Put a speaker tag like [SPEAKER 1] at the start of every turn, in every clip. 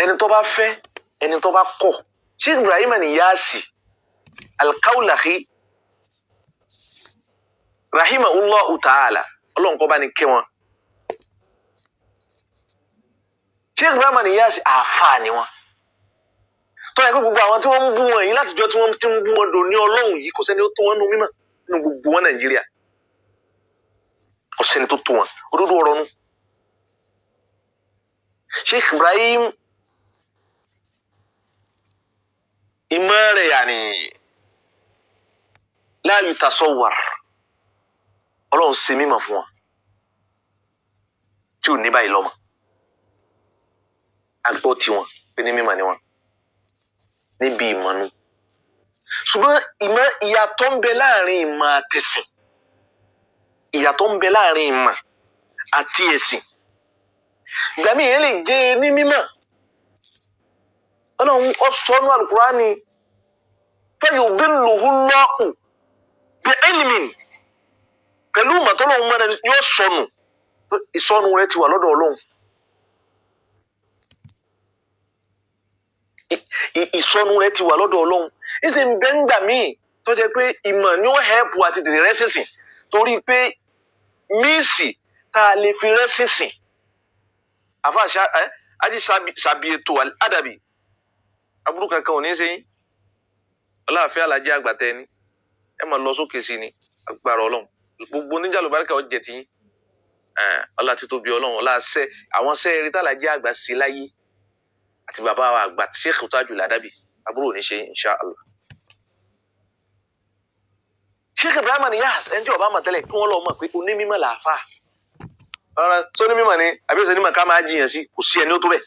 [SPEAKER 1] Ẹni tó bá fẹ́, ẹni tó bá kọ̀, Sheikh Ibrahim Niyasi Al-Kawlahi rahimahullahu ta'ala, Ọlọ́run kó bá ní kẹ́ wọn. Sheikh Ibrahim Niyasi àáfàá ni wọn, tó yẹ kó gbogbo àwọn tí wọ́n ń bú wọn yìí látijọ́ tí wọ́n ti ń bú wọn dò ní Ọlọ́run yìí, kò sẹ́ni ó tó wọn nù mímọ́ nínú gbogbo wọn Nàìjíríà, kò sẹ́ni tó tó wọn. Òdodo ọ̀rọ̀ nu. Sheikh Ibrahim ìmọ̀ rẹ̀ yàní la yutasawwar, Ọlọ́run ṣe mímọ̀ fún wọn tí ò ní báyìí lọ́mọ agbọ́ tiwọn pé ní mímọ̀ ni wọn níbi ìmọ̀nu. Ṣùgbọ́n ìmọ̀, ìyàtọ̀ ń bẹ láàrin ìmọ̀ àtẹ̀sìn, ìyàtọ̀ ń bẹ láàrin ìmọ̀ àti ẹ̀sìn. Ìgbà míì yẹn lè jẹ́ ní mímọ̀, Ọlọ́run ó sọ ọ́nú Al-Qur'ani fayudilluhu Allahu bi ilmin, pẹ̀lú ìmọ̀ tọ́lọ́run mọ́ yóò sọnù, ìsọnù rẹ ti wà lọ́dọ̀ Ọlọ́run. Ìsọnù rẹ ti wà lọ́dọ̀ Ọlọ́run. Ìsìn bẹ́ ń gbà míì tó jẹ́ pé ìmọ̀ ni ó hẹ́pù àti tètè rẹ́ sísìn, torí pé míìsì tá a lè fi rẹ́ sísìn. Àfa ẹ ají ṣàbí ètò àdàbí aburú kankan ò ní í ṣe yín. Ọláàfin alájẹ àgbàtẹ ni ẹ máa lọ sókè sí ni, agbára Ọlọ́run gbogbo oníjà lùbáríkà ọjẹ tí yín. Ọlá títóbi Ọlọ́run, ọlá ṣẹ àwọn sẹẹrí tàlàjẹ àgbà sí láyé àti bàbá wa àgbà Sheikh Tajul Adabi, aburú ò ní ṣe insha Allah. Sheikh Ibrahim Niyas, ẹni tí ọba mọ̀ tẹ́lẹ̀ kí wọ́n lọ mọ̀ pé onímọ̀ làáfà rárá, sóní mímọ̀ ni àbí òsè nímọ̀ ká máa jiyàn sí, kò sí ẹni ó tó bẹ́ẹ̀,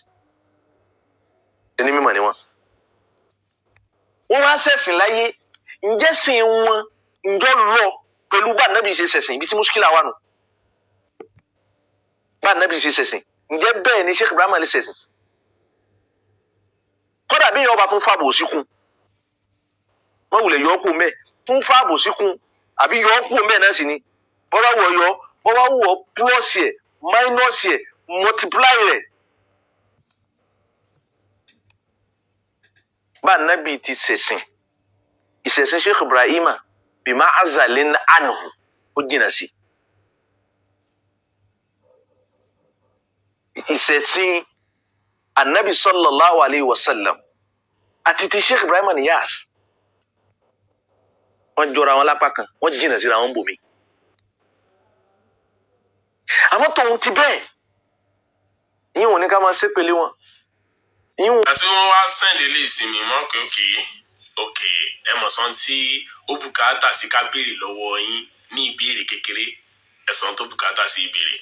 [SPEAKER 1] ẹni mímọ̀ ni wọ́n. Wọ́n wá ṣẹ̀sìn láyé, ǹjẹ́ sìn wọn ǹjọ́ lọ pẹ̀lú bá nàbì ṣe ṣẹ̀sìn? Ibi tí muskila wà nù, bá nàbì ṣe ṣẹ̀sìn, ǹjẹ́ bẹ́ẹ̀ ni Sheikh Ibrahim lè ṣẹ̀sìn? Kódà bí yọba tún fàbò síkún, wọ́n wulẹ̀ yọ kú mẹ́ tún fàbò síkún, àbí yọ kú mẹ́ náà sì ni bọ́lá wọ̀ yọ, bọ́lá wọ̀ púlọ̀sì ẹ̀, máínọ́ọ̀sì ẹ̀, mọtipláì rẹ̀. Bá nàbì ti ṣẹ̀sìn, ìṣẹ̀sìn Sheikh Ibrahima bima azalin anhu, ó jìnnà sí ìṣẹ̀sìn anabi sallallahu alayhi wa sallam àti ti Sheikh Ibrahima Niyas. Wọ́n jọra wọn lápá kan, wọ́n jìnnà síra wọn bòmí. Àmọ́ tòun ti bẹ́ẹ̀, ìyẹn ò ní ká máa ṣépele wọn.
[SPEAKER 2] Àti wọ́n wá send eléyìí sí mi mọ́ pé òkè òkè ẹ mọ̀ sọ́n tí ó bùkátà sí ká béèrè lọ́wọ́ yín ní ìbéèrè kékeré, ẹ̀sán tó bùkátà sí ìbéèrè.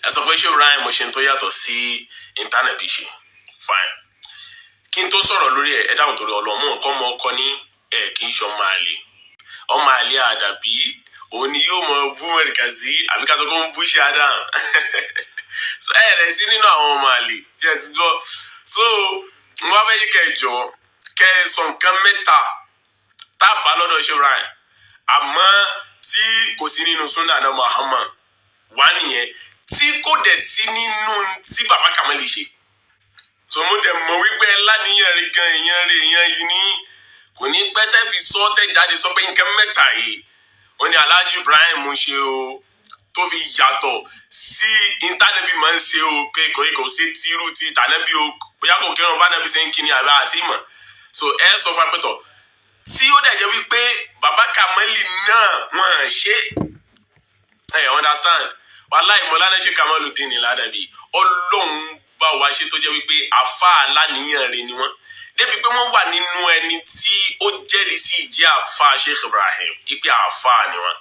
[SPEAKER 2] Ẹ sọ pé ṣé Ibrahim ṣe ń tó yàtọ̀ sí íńtánẹ̀tì ṣe, fine. Kí n tó sọ̀rọ̀ lórí ẹ̀, ẹ dáhùn torí ọlọ́mú nǹkan mọ ọkọ ní ẹ kì í ṣe ọmọ àlè, ọmọ àlè àdàbí òun ni yóò mọ bú Mẹ́ríkà sí àbí ká sọ pé ó ń bú ṣe Adam. So ẹ rẹ̀ sí nínú àwọn ọmọ àlè bí ẹ ti gbọ́. So mo wá fẹ́ yí kẹ́ ẹ jọ kẹ́ ẹ sọ nǹkan mẹ́ta tá a bá lọ́dọ̀ ṣe Ibrahim àmọ́ tí kò sí nínú sunnah náà Muhammad wà nìyẹn, tí kò dẹ̀ sí nínú tí bàbá Kamali ṣe. So mo dẹ̀ mọ̀ wípé láníyàn rí gan, èèyàn rí èèyàn yìí ní kò ní pẹ́ tẹ́ fi sọ tẹ́ jáde sọ pé nǹkan mẹ́ta yìí ó ní Alhaji Ibrahim ṣe o tó fi yàtọ̀ sí intanẹ́bí máa ń ṣe o, pé kò kò ṣe tírú ti tànẹ́bí o, bóyá kò kírun bá nẹ́bí ṣe ń kíni àbá àti ìmọ̀. So ẹ sọ fún apẹ́tọ̀ tí ó dẹ̀ jẹ́ wípé bàbá Kamali náà wọ́n ṣe ẹ understand. Wàláì Mọ̀lánà ṣe Kamaludeen ní Ládàbí, Ọlọ́run bá wa ṣe tó jẹ́ wípé àfa aláníyàn rẹ̀ ni wọ́n, débi pé wọ́n wà nínú ẹni tí ó jẹ́rìí sí ìjẹ́ àfa Sheikh Ibrahim ipe àfa ni wọ́n.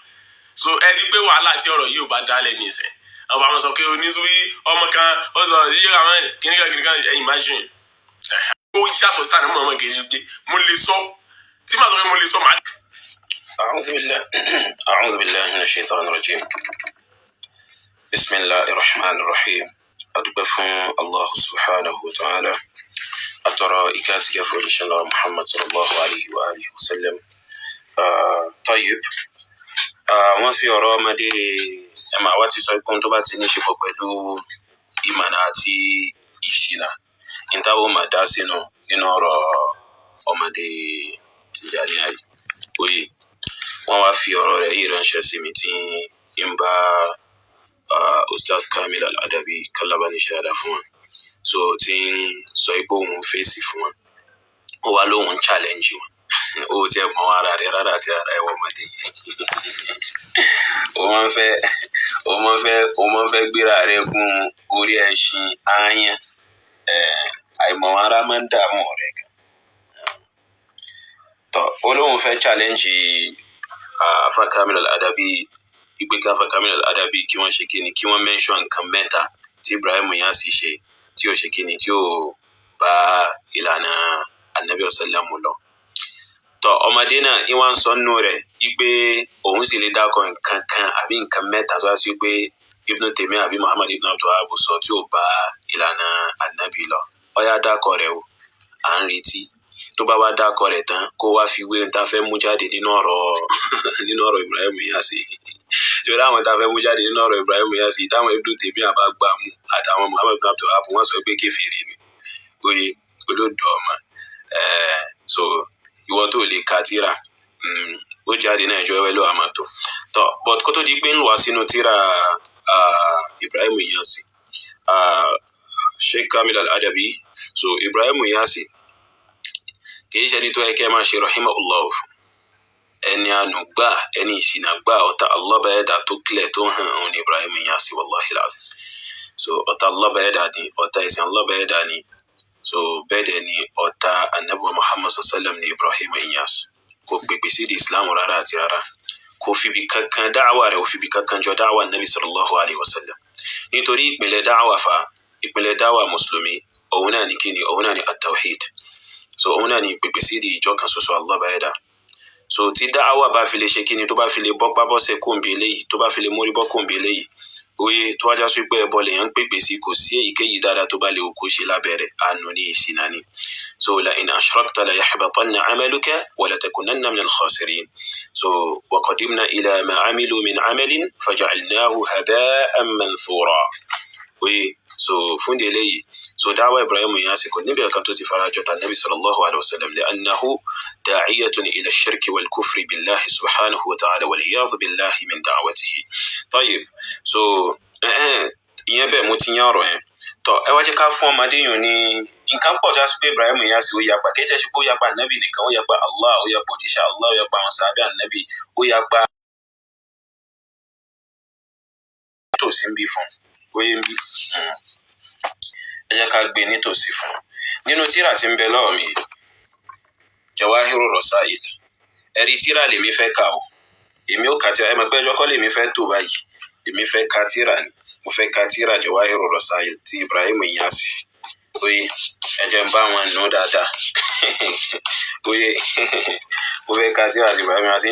[SPEAKER 2] So ẹ rí i pé wàhálà tí ọ̀rọ̀ yìí ò bá dálẹ̀ nìsín, àwọn àwọn sọ pé oníṣúwí ọmọ kan ó sọ̀rọ̀ sí yíra wọn kìnìkan kìnìkan, ẹ imagine ó yàtọ̀ sí tànà mọ̀ọ́mọ̀ gẹ́gẹ́ mo lè sọ tí màá sọ pé mo lè sọ màá.
[SPEAKER 3] أعوذ بالله أعوذ بالله من الشيطان الرجيم بسم الله الرحمن الرحيم. Adúpẹ́ fún Allah subhanahu wa ta'ala, atọrọ ìkẹ́ àti ìgẹ̀ fún òjíṣẹ́ ńlá Muhammad sallallahu alayhi wa alihi wa sallam. Tayyib, wọ́n fi ọ̀rọ̀ ọmọdé ẹ̀mọ̀ àwa ti sọ pé ohun tó bá ti ní ṣe pọ̀ pẹ̀lú ìmọ̀nà àti ìṣìnà Ìtawọ́ máa dá sínú nínú ọ̀rọ̀ ọmọdé Tìjàníyà yìí. Oye, wọ́n wá fi ọ̀rọ̀ rẹ̀ yìí ránṣẹ́ sí mi tí ń bá Ustaz Kamil Al-Adabi kálábà ní ṣe dáadáa fún wọn. So tí ń sọ pé òun fèsì fún wọn. Ó wá lóun ń challenge wọn. Ó tiẹ̀ mọ ara rẹ̀ rárá àti ara ẹ̀wọ̀ ọmọdé. Ó máa ń fẹ́ ó máa ń fẹ́ ó máa ń fẹ́ gbéra rẹ̀ gún orí ẹṣin aáyán. Àìmọ̀ ara máa ń dààmú rẹ̀ gan. Tọ́ ó lóun fẹ́ challenge Afa Kamil Al-Adabi, ìpè kí Afa Kamil Al-Adabi kí wọ́n ṣe kíni, kí wọ́n mention nǹkan mẹ́ta tí Ibrahim Inyas ṣe tí ó ṣe kíni, tí ó bá ìlànà Anabi ọ̀sálàmù lọ. Tọ́ ọmọdé náà ìwà ń sọ nínú rẹ̀ wípé òun sì lè dákọ̀ nǹkan kan àbí nǹkan mẹ́ta tó wá sí pé Ibn Taymiyyah àbí Muhammad ibn Abdul Wahhab sọ tí ò bá ìlànà Anabi lọ. Ó yá, dákọ̀ rẹ̀ o, à ń retí. Tó bá wá dákọ̀ rẹ̀ tán, kó wá fi wé ohun tá a fẹ́ mú jáde nínú ọ̀rọ̀ Ibrahim Inyas. Tí o láwọn tá a fẹ́ mú jáde nínú ọ̀rọ̀ Ibrahim Inyas, táwọn Ibn Taymiyyah bá gbà mú àtàwọn Muhammad ibn Abdul Wahhab, wọ́n sọ pé kèfèrí ni. Oye, olódò ọmọ. So ìwọ tó lè ka tíra, ó jáde náà, ìjọ ẹwẹ́ ló wà máa tó tọ. But kó tó di pé ń wá sínú tíra Ibrahim Inyas, Sheikh Kamil Al-Adabi, so Ibrahim Inyas kì í ṣe ẹni tó yẹ kẹ́ ẹ máa ṣe rahimahullah fún. Ẹni àánú gbà, ẹni ìṣìnà gbà, ọ̀tá Allah bá ẹ̀dá tó clear, tó hàn, òun ni Ibrahim Inyas, wallahi alazim. So ọ̀tá Allah bá ẹ̀dá ni, ọ̀tá ìsìn Allah bá ẹ̀dá ni. So bẹ́ẹ̀ dẹ̀ ni ọ̀tá Anabi Muhammad sallam ni Ibrahim Inyas. Kò pèpè sí di Islam rárá àti rárá. Kò fibi kankan dáwà rẹ̀, ò fibi kankan jọ dáwà Nabi sallallahu alayhi wa sallam, nítorí ìpìlẹ̀ dáwà fa, ìpìlẹ̀ dáwà mùsùlùmí, òun náà ni kíni? Òun náà ni at-tawhid. So òun náà ni ìpèpè sí di ìjọ kan ṣoṣo Allah bá ẹ̀dá. So tí dáwà bá fi lè ṣe kíni, tó bá fi lè bọ́pá bọ́sẹ̀ kóńbi eléyìí, tó bá fi lè mórí bọ́ kóńbi eléyìí, oye tó wájá sí pé ẹbọ lèèyàn ń pèpè sí, kò sí èyíkéyìí dáadáa tó bá lè kó ṣe lábẹ́rẹ̀, àánú ní, ìṣìnà ni. So la in ashrakta la yahbatanna amaluka wa la takunanna minal khasirin. So wa qadimna ila ma amilu min amalin faja'alnahu haba'an manthura. Oye, so fún de eléyìí, so dáwà Ibrahim Inyas kò níbi ẹ̀kan tó ti farajọ ta Nabi sallallahu alayhi wa sallam, li'annahu da'iyatun ila shirki wal kufri billahi subhanahu wa ta'ala, wal iyadhu billahi min da'watihi. Tayyib, so ìyẹn bẹ́ẹ̀, mo ti yán ọ̀rọ̀ yẹn. Tọ́ ẹ wá jẹ́ ká fún ọmọdé yìí ní nǹkan pọ̀ tó yà sí pé Ibrahim Inyas ó yapa. Kì í jẹ́ sí pé ó yapa Ànábì nìkan, ó yapa Allah, ó yapa òjíṣẹ́ Allah, ó yapa àwọn sàábẹ́ Ànábì, ó yapa tòsí ń bí fún ó yé ń bí. Ẹ jẹ́ ká gbé nítòsí fún nínú tírà tí ń bẹ lọ́wọ́ mi, Jawahiru Rasail. Ẹ̀rí tírà lèmi fẹ́ kà o, èmi ò kà tírà. Ẹ mọ̀ pé ẹjọ́ kọ́ lèmi fẹ́ tó báyìí, èmi fẹ́ ka tírà ni. Mo fẹ́ ka tírà Jawahiru Rasail ti Ibrahim Inyas. Oye, ẹ jẹ́ n bá wọn nù dáadáa. Oye, mo fẹ́ ka tírà ti Ibrahim Inyas.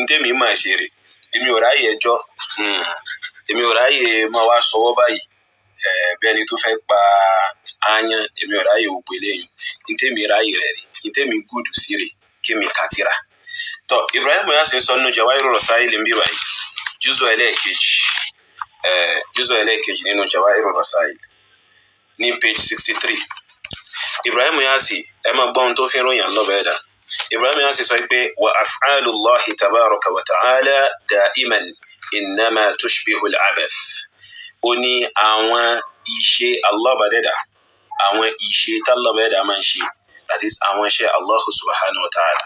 [SPEAKER 3] Ntẹ́mi máa ṣe rè, èmi ò ráyè ẹjọ́, èmi ò ráyè máa wá sọwọ́ báyìí bẹ́ẹ̀ ni tó fẹ́ pa aáyán. Èmi ò ráyè gbogbo eléyìí. Ntẹ́mi ráyè rẹ̀ rè, ntẹ́mi gùdù sí rè, kémi ka tírà. Tọ́ Ibrahim Inyas sọ nínú Jawahiru Rasail ń bí báyìí, júzọ ẹlẹ́ẹ̀kejì, júzọ ẹlẹ́ẹ̀kejì nínú Jawahiru Rasail ní page 63. Ibrahim Inyas, ẹ máa gbọ́ ohun tó fi ń ròyìn Allah bẹ́ẹ̀ dà. Ibrahim Inyas sọ pé wa af'alullahi tabaraka wa ta'ala da'iman innama tushbihu al-abath. Ó ní àwọn iṣẹ́ Allah bá dẹ́dà, àwọn iṣẹ́ t'Allah bá dẹ́dà máa ń ṣe, that is, àwọn iṣẹ́ Allahu subhanahu wa ta'ala,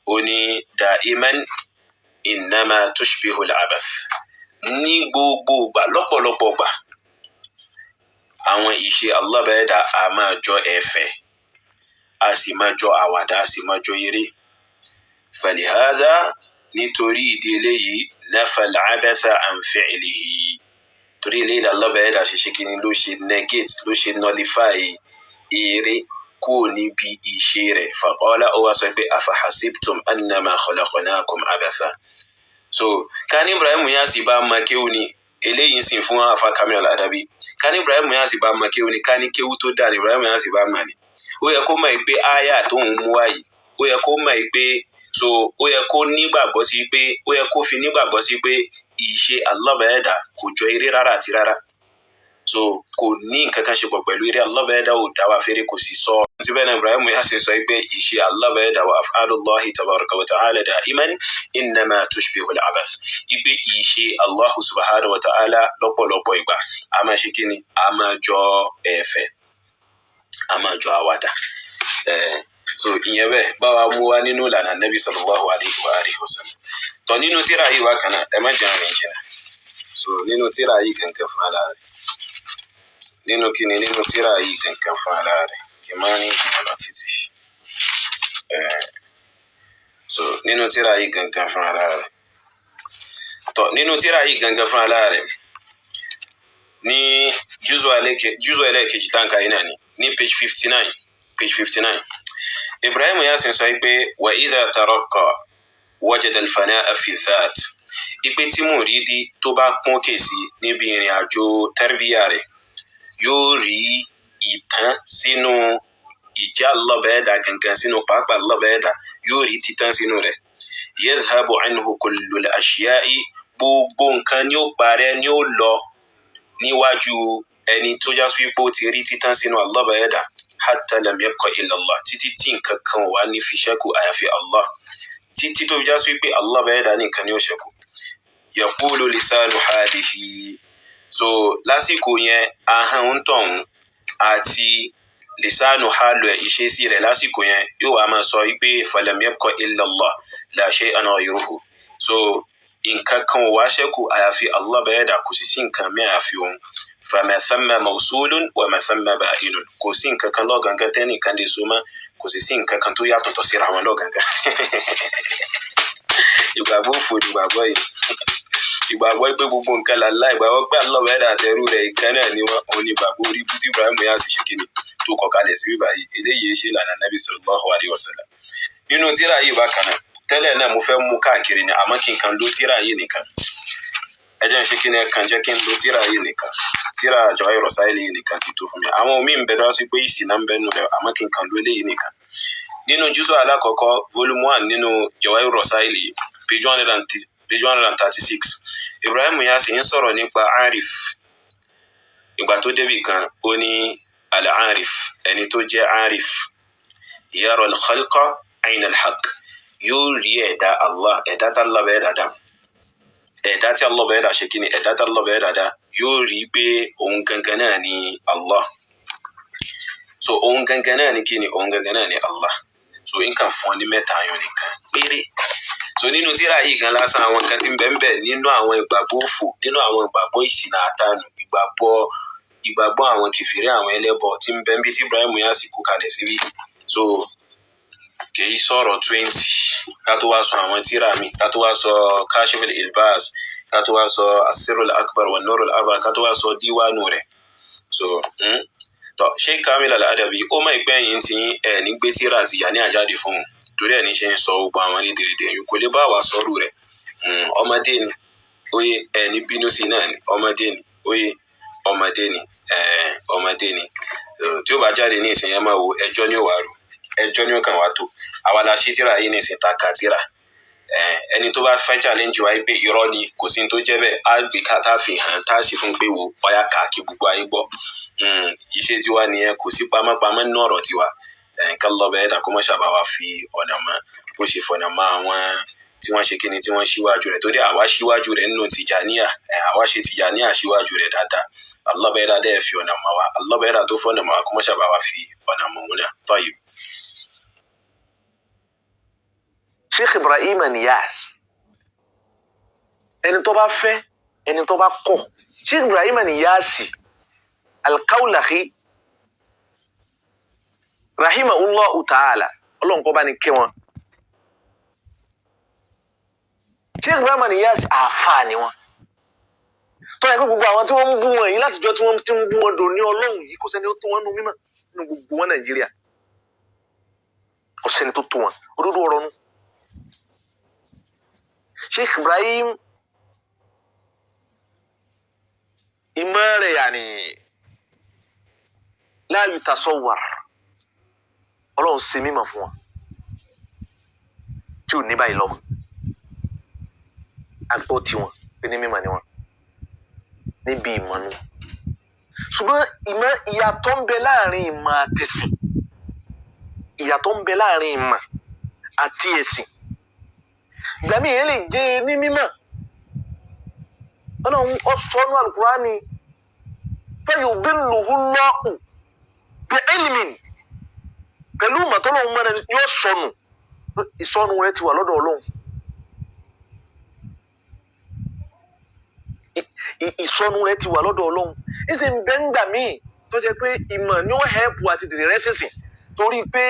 [SPEAKER 3] ó ní da'iman innama tushbihu al-abath, ní gbogbo ìgbà, lọ́pọ̀lọpọ̀ ìgbà, àwọn ìṣe Allah bá dẹ́dà a máa jọ ẹ̀fẹ̀, a sì máa jọ àwàdà, a sì máa jọ eré. Falihadha, nítorí ìdí eléyìí, nafal abatha an fi'lihi, torí eléyìí Allah bá dẹ́dà ṣe ṣe kí ni, ló ṣe negate, ló ṣe nullify eré kúrò níbi ìṣe rẹ̀. Faqala, ó wá sọ pé afahasibtum annama khalaqnakum abatha. So ká ní Ibrahim Inyas bá mọ kéwù ni, eléyìí ń sìn fún afa Kamil Al-Adabi. Ká ní Ibrahim Inyas bá mọ kéwù ni, ká ní kéwù tó dáa ní Ibrahim Inyas bá mọ ni, ó yẹ kó mọ̀ pé áyà tó ń mú wáyìí, ó yẹ kó mọ̀ pé, so ó yẹ kó nígbàgbọ́ sí pé, ó yẹ kó fi nígbàgbọ́ sí pé ìṣe Allah bá dẹ́dà kò jọ eré rárá àti rárá. So kò ní nǹkan kan ṣe pọ̀ pẹ̀lú eré. Allah bẹ́ẹ̀ dá ò dá wa fèrè, kò sì sọ tí bẹ́ẹ̀ náà. Ibrahim Yasin sọ pé ìṣe Allah bẹ́ẹ̀ dá wa, af'alullahi tabaraka wa ta'ala da'iman innama tushbihu al-abath, ipe ìṣe Allahu subhanahu wa ta'ala lọ́pọ̀lọpọ̀ ìgbà a máa ṣe kíni? A máa jọ ẹ̀fẹ̀, a máa jọ àwàdà. So ìyẹn bẹ́ẹ̀ báwa mú wa nínú ìlànà Nabi sallallahu alayhi wa alihi wa sallam. Tọ́, nínú tíra yìí wá kan náà, ẹ má jẹun rìn jìnnà. So nínú tíra yìí kankan fún ara rẹ̀, nínú kíni, nínú tíra yìí kankan fún ara rẹ̀, kì í máa ní ìjìnà lọ títí. So nínú tíra yìí gangan fún ara rẹ̀, tọ́, nínú tíra yìí gangan fún ara rẹ̀, ní júzù ẹlẹ́ẹ̀kejì táǹkà yìí náà ni, ní page 59, page 59, Ibrahim Yasin sọ pé wa idha taraqqa wajada al-fana'a fi dhat, ipe tí mùrídìí tó bá pọ́n kèsì níbi ìrìn àjò tarbíyà rẹ̀, yóò rí ìtàn sínú ìjà lọ́bẹ̀ẹ́dà gangan, sínú pàápàá lọ́bẹ̀ẹ́dà, yóò rí títàn sínú rẹ̀. Yadhhabu anhu kullul ashiya'i, gbogbo nǹkan ni ó parẹ́, ni ó lọ níwájú ẹni tó já sí pé ó ti rí títàn sínú lọ́bẹ̀ẹ́dà, hatta lam yabqa illa Allah, títí tí nǹkan kan wà ní fi ṣẹ́kù àyàfi Allah, títí tó fi já sí pé Allah bẹ́ẹ̀dà nìkan ni ó ṣẹ́kù. Yaqulu lisanu halihi. So lásìkò yẹn, ahọ́n ń tọ̀hún àti lisanu halu ẹ̀, ìṣesí rẹ̀ lásìkò yẹn, yóò wá máa sọ wípé falam yabqa illa Allah la shay'an ghayruhu. So nǹkan kan ò wá ṣẹ́kù àyàfi Allah bẹ́ẹ̀dà, kò sì sí nǹkan mí àyàfi òun. Fama thamma mawsulun wa ma thamma ba'inun, kò sí nǹkan kan lọ́gàngán tẹ́nìkan lè so mọ́, kò sì sí nǹkan kan tó yàtọ̀tọ̀ síra wọn lọ́gàngán. Ìgbàgbọ́ òfò ni ìgbàgbọ́ yìí, ìgbàgbọ́ pé gbogbo nǹkan làlá, ìgbàgbọ́ pé Allah bẹ́ẹ̀dà àtẹrú rẹ̀ ìkan náà ni wọ́n, òun ni ìgbàgbọ́ orí bútí Ibrahim Yasin ṣe kíni tó kọ kalẹ̀ sí bíbá yìí. Eléyìí ṣe ìlànà Nabi sallallahu alaihi wasallam. Nínú tíra yìí bákan náà, tẹ́lẹ̀ náà mo fẹ́ mú káàkiri ni, àmọ́ kí n kan ló tíra yìí nìkan. Ẹ jẹ́ n ṣe kí ni, ẹ kàn jẹ́ kí n lo tíra yìí nìkan. Tíra Jawahir Rasail yìí nìkan ti tó fún mi. Àwọn míì ń bẹ tó wá sí pé ìsìnà ń bẹ nù rẹ̀, àmọ́ kí n kàn lo eléyìí nìkan. Nínú júzọ alákọ̀ọ́kọ́, volume 1, nínú Jawahir Rasail yìí, page 136, Ibrahim Yasin ń sọ̀rọ̀ nípa arif. Ìgbà tó débì kan, ó ní al-arif, ẹni tó jẹ́ arif, yara al-khalqa ayna al-haq, yóò rí ẹ̀dá Allah, ẹ̀dá tá Allah bẹ́ẹ̀ dáadáa, ẹ̀dá tí Allah bẹ́ẹ̀ dá ṣe kí ni, ẹ̀dá tí Allah bẹ́ẹ̀ dáadáa, yóò rí pé òun gangan náà ni Allah. So òun gangan náà ni kí ni, òun gangan náà ni Allah. So nǹkan fún ọ ní mẹ́ta yọ nìkan péré. So nínú tírà yìí gan lásán, àwọn nǹkan tí ń bẹ ń bẹ nínú àwọn ìgbàgbọ́ òfò, nínú àwọn ìgbàgbọ́ ìṣìnà àtànù, ìgbàgbọ́ àwọn kìfìrí, àwọn ẹlẹ́bọ tí ń bẹ ń bí tí Ibrahim Yasin kó kalẹ̀ síbí. So kìí sọ̀rọ̀ 20, ká tó wá sọ àwọn tírà mi, ká tó wá sọ Kashiful Ilbas, ká tó wá sọ Asirul Akbar wa Nurul Akbar, ká tó wá sọ díwánu rẹ̀. So tọ, Sheikh Kamil Al-Adabi, ó mọ̀ ìpẹ́ yìí ti ẹ̀ ní gbé tírà àti ìyá ní àjáde fún un, torí ẹ̀ ní ṣe ń sọ gbogbo àwọn rédèrèdè yìí, kò lè bá wa sọ́rù rẹ̀. Ọmọdé ni, oye, ẹ̀ ní bínú sí náà ni, ọmọdé ni, oye, ọmọdé ni, ọmọdé ni. Tí ó bá jáde ní ìsìn yẹn, máa wo ẹjọ́ ní òwà rò, ẹjọ́ ní òkàn wá tó. Àwa la ṣí tíra yìí ní ìsìn ta ka tíra. Ẹni tó bá fẹ́ challenge wa pé irọ́ ni, kò sí ní tó jẹ́ bẹ́ẹ̀, á gbé ká tá fi hàn, tá sì fún pé wo ọ̀yà kà kí gbogbo ayé gbọ́. Iṣẹ́ tiwa nìyẹn, kò sí pamọ́pamọ́ nínú ọ̀rọ̀ tiwa. Kálọ̀ bẹ́ẹ̀ dà, kó mọ́ ṣàbá wa fi ọ̀nà mọ́ bó ṣe fọ̀nà mọ́ àwọn tí wọ́n ṣe kíni, tí wọ́n ṣíwájú rẹ̀, torí àwa ṣíwájú rẹ̀ nínú Tìjàníyà. Àwa ṣe Tìjàníyà ṣíwájú rẹ̀ dáadáa. Allah bẹ́ẹ̀ dà dẹ́ fi ọ̀nà mọ́ wa. Allah bẹ́ẹ̀ dà tó fọ̀nà mọ́ wa, kó mọ́ ṣàbá wa fi ọ̀nà mọ́ òun náà. Tọ́yì.
[SPEAKER 1] Sheikh Ibrahim Niyas, ẹni tó bá fẹ́, ẹni tó bá kọ̀, Sheikh Ibrahim Niyas Al-Kawlahi rahimahullahu ta'ala, Ọlọ́run kó bá ní kẹ́ wọn. Sheikh Ibrahim Niyas àáfàá ni wọn, tó yẹ kó gbogbo àwọn tí wọ́n ń bú wọn yìí látijọ́ tí wọ́n ti ń bú wọn dò ní Ọlọ́run yìí, kò sẹ́ni ó tó wọn nù mímọ́ nínú gbogbo wọn Nàìjíríà, kò sẹ́ni tó tó wọn. Òdodo ọ̀rọ̀ nu. Sheikh Ibrahim ìmọ̀ rẹ̀ yàní la yutasawwar, Ọlọ́run ṣe mímọ̀ fún wọn tí ò ní báyìí lọ́mọ agbọ́ tiwọn pé ní mímọ̀ ni wọn níbi ìmọ̀nù. Ṣùgbọ́n ìmọ̀, ìyàtọ̀ ń bẹ láàrin ìmọ̀ àtẹ̀sìn. Ìyàtọ̀ ń bẹ láàrin ìmọ̀ àti ẹ̀sìn. Ìgbà míì èèyàn lè jẹ́ ní mímọ̀. Ọlọ́run ó sọ ọ́nú Al-Qur'ani, fayudilluhu Allahu bi-ilmin, pẹ̀lú ìmọ̀ tọ́lọ́run mọ́ ẹni yóò sọnù. Ìsọnù rẹ ti wà lọ́dọ̀ Ọlọ́run. Ìsọnù rẹ ti wà lọ́dọ̀ Ọlọ́run. Ìsìn ń bẹ ń gbà míì tó jẹ́ pé ìmọ̀ ni ó hẹ́pù àti tètè rẹ́ sísìn, torí pé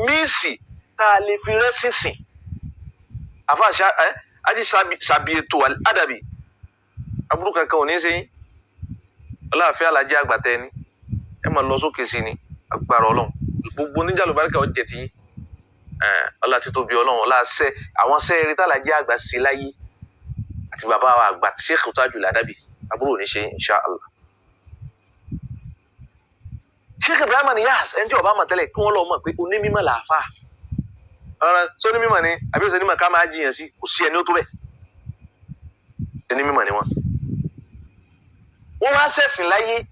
[SPEAKER 1] míìsì tá a lè fi rẹ́ sísìn. Àfa ají sàbí ètò àdàbí aburú kankan ò ní ṣe yín. Ọláàfin alájẹ àgbàtẹ ni ẹ máa lọ sókè sí ni agbára Ọlọ́run. Gbogbo oníjà lùbáríkà ọjẹ ti yín. Ọlá títóbi Ọlọ́run, ọlá ṣẹ àwọn sẹẹrí tàlàjẹ àgbà sí láyé àti bàbá wa àgbà Sheikh Tajul Adabi, aburú ò ní ṣe insha Allah. Sheikh Ibrahim Niyas, ẹni tí ọba mọ̀ tẹ́lẹ̀ kí wọ́n lọ mọ̀ pé onímọ̀ làáfà. Ọ̀rọ̀ sóní mímọ̀ ni àbí òsè mímọ̀ ká máa jiyàn sí, kò sí ẹni ó tó bẹ̀. Ẹni mímọ̀ ni wọ́n. Wọ́n wá ṣẹ̀sìn láyé,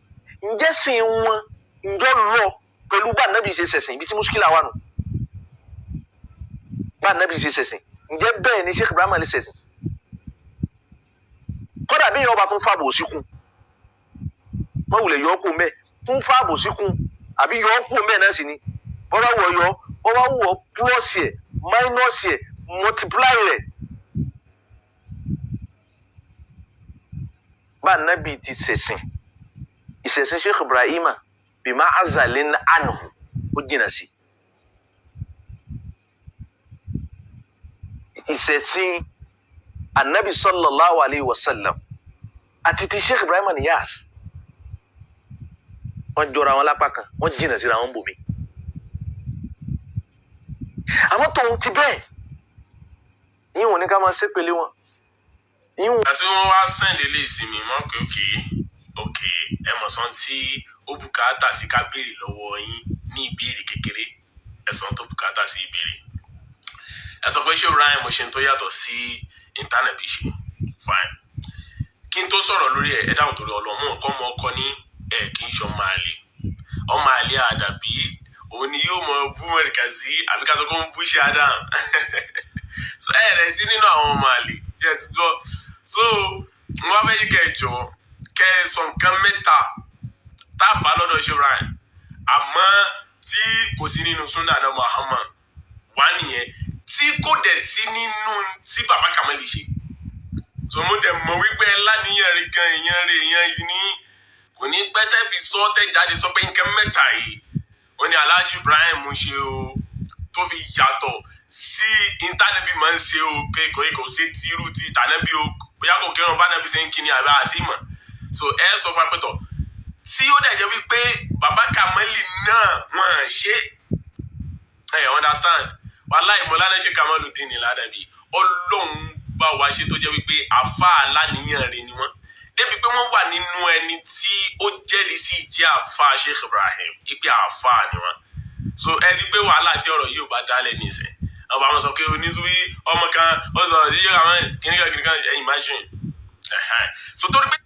[SPEAKER 1] ǹjẹ́ sìn wọn ǹjọ́ lọ pẹ̀lú bá nàbì ṣe ṣẹ̀sìn, ibi tí muskila wà nù. Bá nàbì ṣe ṣẹ̀sìn, ǹjẹ́ bẹ́ẹ̀ ni Sheikh Ibrahim lè ṣẹ̀sìn? Kódà bí ìyẹn ọba tún fàbò síkún, wọ́n wulẹ̀ yọ ọ́ kó mẹ́, tún fàbò síkún, àbí yọ ọ́ kó mẹ́ náà sì ni. Bọ́lá wọ̀ yọ, bọ́lá wọ̀ plus ẹ̀, minus ẹ̀, multiply rẹ̀. Bá nàbì ti ṣẹ̀sìn, ìṣẹ̀sìn Sheikh Ibrahim bima azalin anhu, ó jìnnà sí. Ìṣẹ̀sìn anabi sallallahu alayhi wa sallam àti ti Sheikh Ibrahim Niyas, wọ́n jọra wọn lápá kan, wọ́n jìnnà síra wọn bòmí. Àmọ́ tòun ti bẹ́ẹ̀, yín ò ní ká máa ṣépele wọn.
[SPEAKER 2] Àti wọ́n wá send eléyìí sí mi mọ́ pé ok ẹ mọ̀ sọ́n tí ó bùkátà sí ká béèrè lọ́wọ́ yín ní ìbéèrè kékeré. Ẹ sọ tó bùkátà sí ìbéèrè. Ẹ sọ pé ṣé Ibrahim ṣe tó yàtọ̀ sí ìntánẹ̀tì ṣe. Fine. Kí n tó sọ̀rọ̀ lórí ẹ̀, ẹ dáhùn torí Ọlọ́run, nǹkan ọmọ ọkọ ní ẹ kì í ṣe ọmọ àlè. Ọmọ àlè àdàbí òun ni yóò mọ bú Mọ̀rìkàsí àbí ká sọ pé ó ń bú ṣe Adam. So ẹ rẹ̀ sí nínú àwọn ọmọ àlè jẹ́ ti gbọ́. So mo wá fẹ́ yí kẹ́ ẹ jọ kẹ́ ẹ sọ nǹkan mẹ́ta tá a bá lọ́dọ̀ ṣe Ibrahim àmọ́ tí kò sí nínú Sunnah náà Muhammad wá nìyẹn, tí kò dẹ̀ sí nínú tí bàbá Kamali ṣe. So mo dẹ̀ mọ̀ wípé láníyàn rí gan, èèyàn rí èèyàn yìí ní kò ní pẹ́ tẹ́ fi sọ tẹ́ jáde sọ pé nǹkan mẹ́ta yìí ó ní Alhaji Ibrahim ṣe o tó fi yàtọ̀ sí intanẹ́bí máa ń ṣe o, kò sí tírú ti tànẹ́bí o, bóyá kò kírun bá nẹ́bí ṣe ń kíni àbá àti ìmọ̀. So ẹ sọ fún apẹ́tọ̀ tí ó dẹ̀ jẹ́ wípé bàbá Kamali náà wọ́n ṣe ẹ understand. Wàláhì Mọ́lánà Sheikh Kamaludeen ní Ládàbí, Ọlọ́run bá wa ṣe tó jẹ́ wípé àfa aláníyàn rẹ̀ ni wọ́n, débi pé wọ́n wà nínú ẹni tí ó jẹ́rìí sí ìjẹ́ àfa Sheikh Ibrahim, ipe àfa ni wọ́n. So ẹ rí pé wàhálà tí ọ̀rọ̀ yìí ò bá dálẹ̀ nísìn, àwọn àwọn sọ pé oníṣúwí ọmọ kan ó sọ̀rọ̀ sí yẹ́ra wọn kìnìkan kìnìkan, ẹ imagine. So torí pé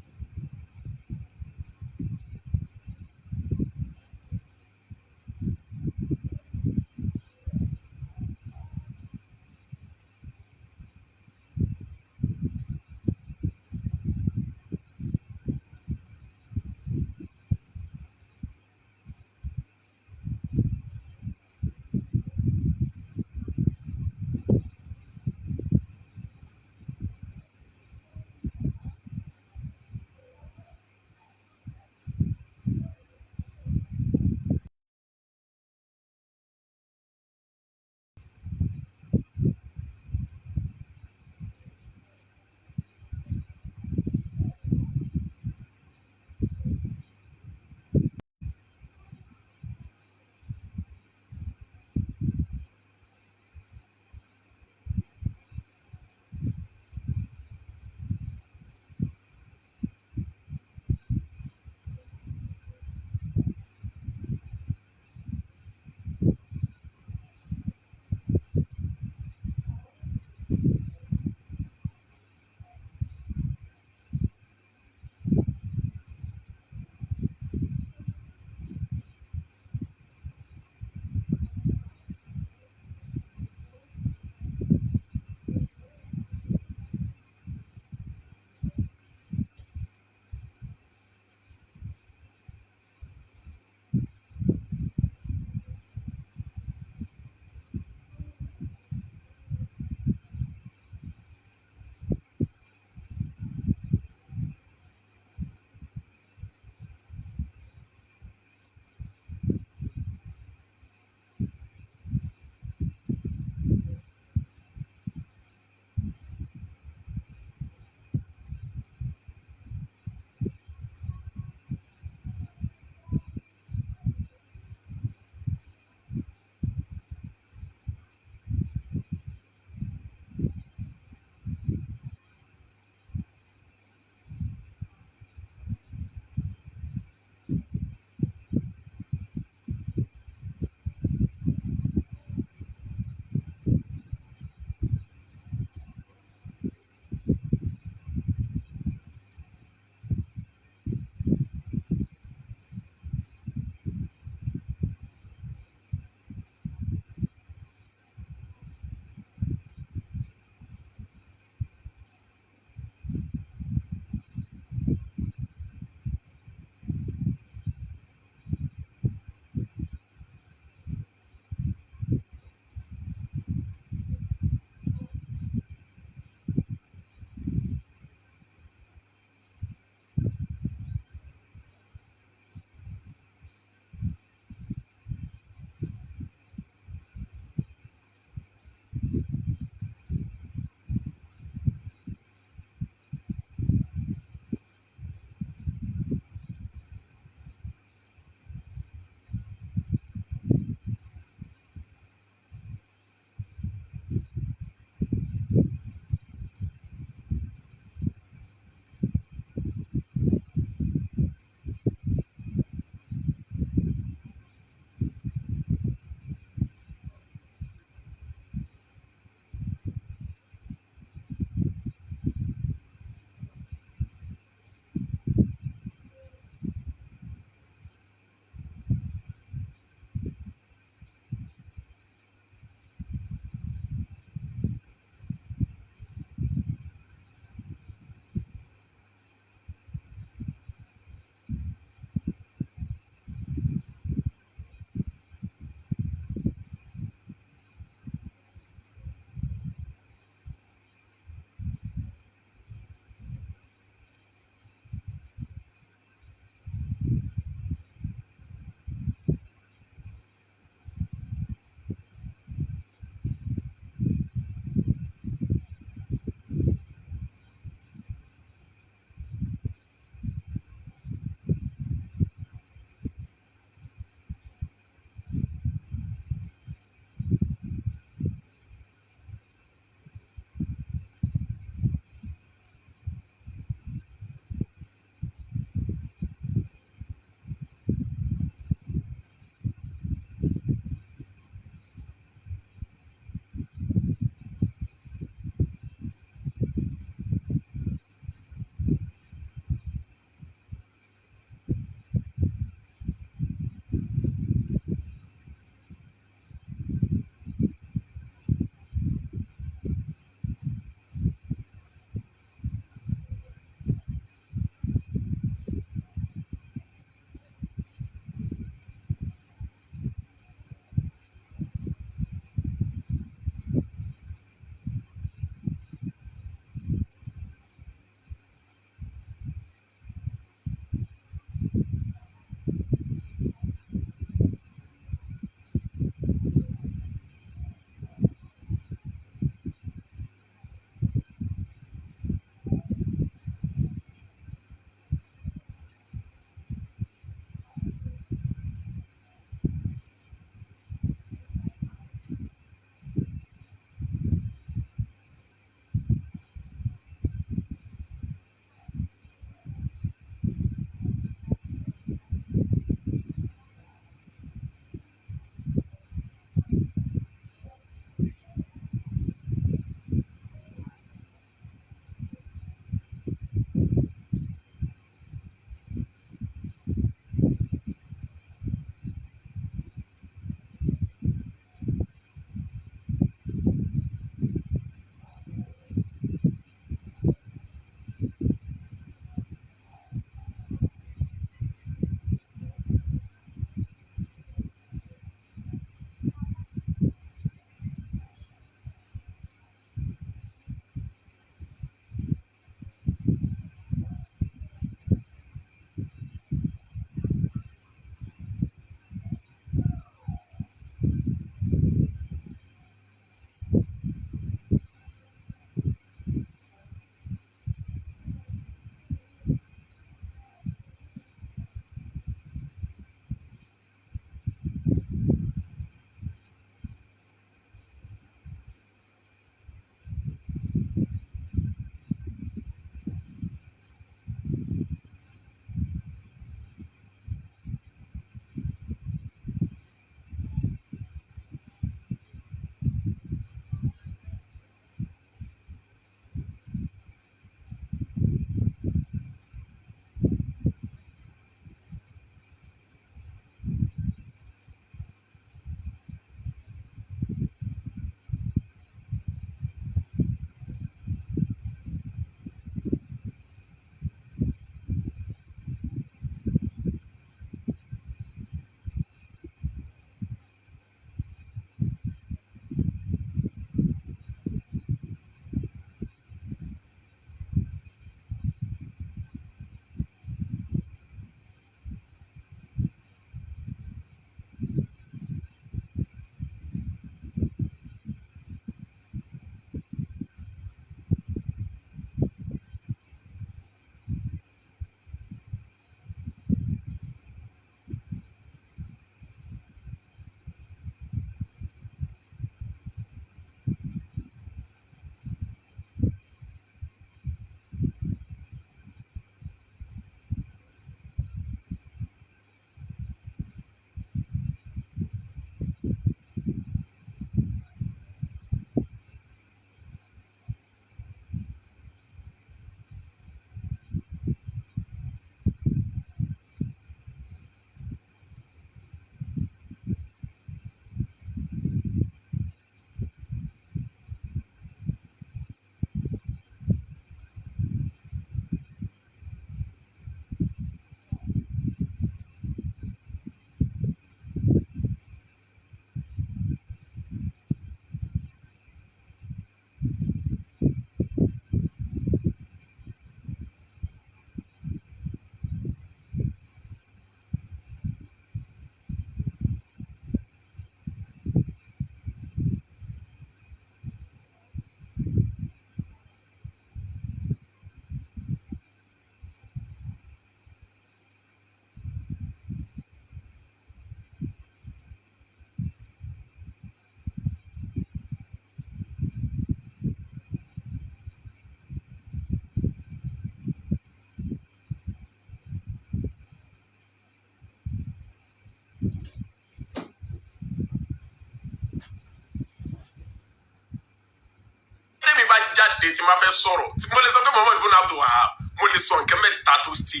[SPEAKER 2] jáde tí n bá fẹ́ sọ̀rọ̀, tí mo lè sọ pé Muhammad ibn Abdul Wahab, mo lè sọ nǹkan mẹ́ta tó ṣe,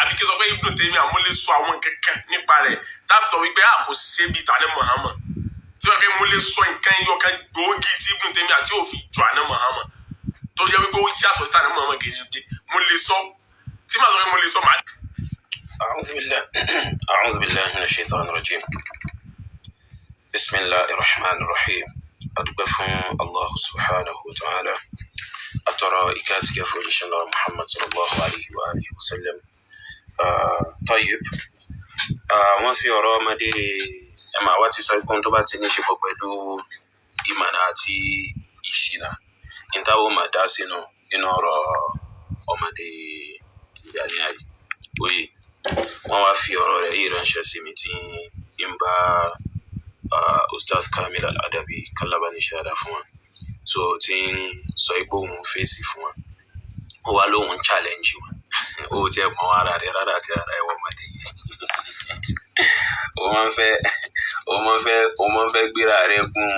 [SPEAKER 2] àbí kí n sọ pé Ibn Taymiyyah, mo lè sọ àwọn nǹkan kan nípa rẹ̀ táàbù sọ wípé a kò ṣe bíi tani Muhammad, tí wọ́n pẹ́ mo lè sọ nǹkan ẹyọ kan gbòógì tí Ibn Taymiyyah tí ò fi jọ àná Muhammad, tó jẹ́ wípé ó yàtọ̀ sí tani Muhammad gidi, mo lè sọ tí màá sọ pé mo lè sọ màá.
[SPEAKER 3] أعوذ بالله أعوذ بالله من الشيطان الرجيم. بسم الله الرحمن الرحيم. Adúpẹ́ fún Allah subhanahu wa ta'ala, atọrọ ìkẹ́ àti ìgẹ̀ fún òjíṣẹ́ ńlá Muhammad sallallahu alayhi wa alihi wa sallam. Tayyib, wọ́n fi ọ̀rọ̀ ọmọdé ẹ máa wá ti sọ pé ohun tó bá ti ní ṣe pọ̀ pẹ̀lú ìmọ̀nà àti ìṣìnà ní táwọn máa dá sínú nínú ọ̀rọ̀ ọmọdé Tìjàníyà yìí. Oye, wọ́n wá fi ọ̀rọ̀ rẹ̀ yìí ránṣẹ́ sí mi tí ń bá Ustaz Kamil Al-Adabi kálábà ní ṣáadá fún wọn, so tí ń sọ pé òun fèsì fún wọn, ó wá lóun challenge wọn. Ó tiẹ̀ mọ ara rẹ̀ rárá àti ara ẹ̀wọ̀n ọmọdé yìí. Ó máa ń fẹ́ gbéra rẹ̀ gún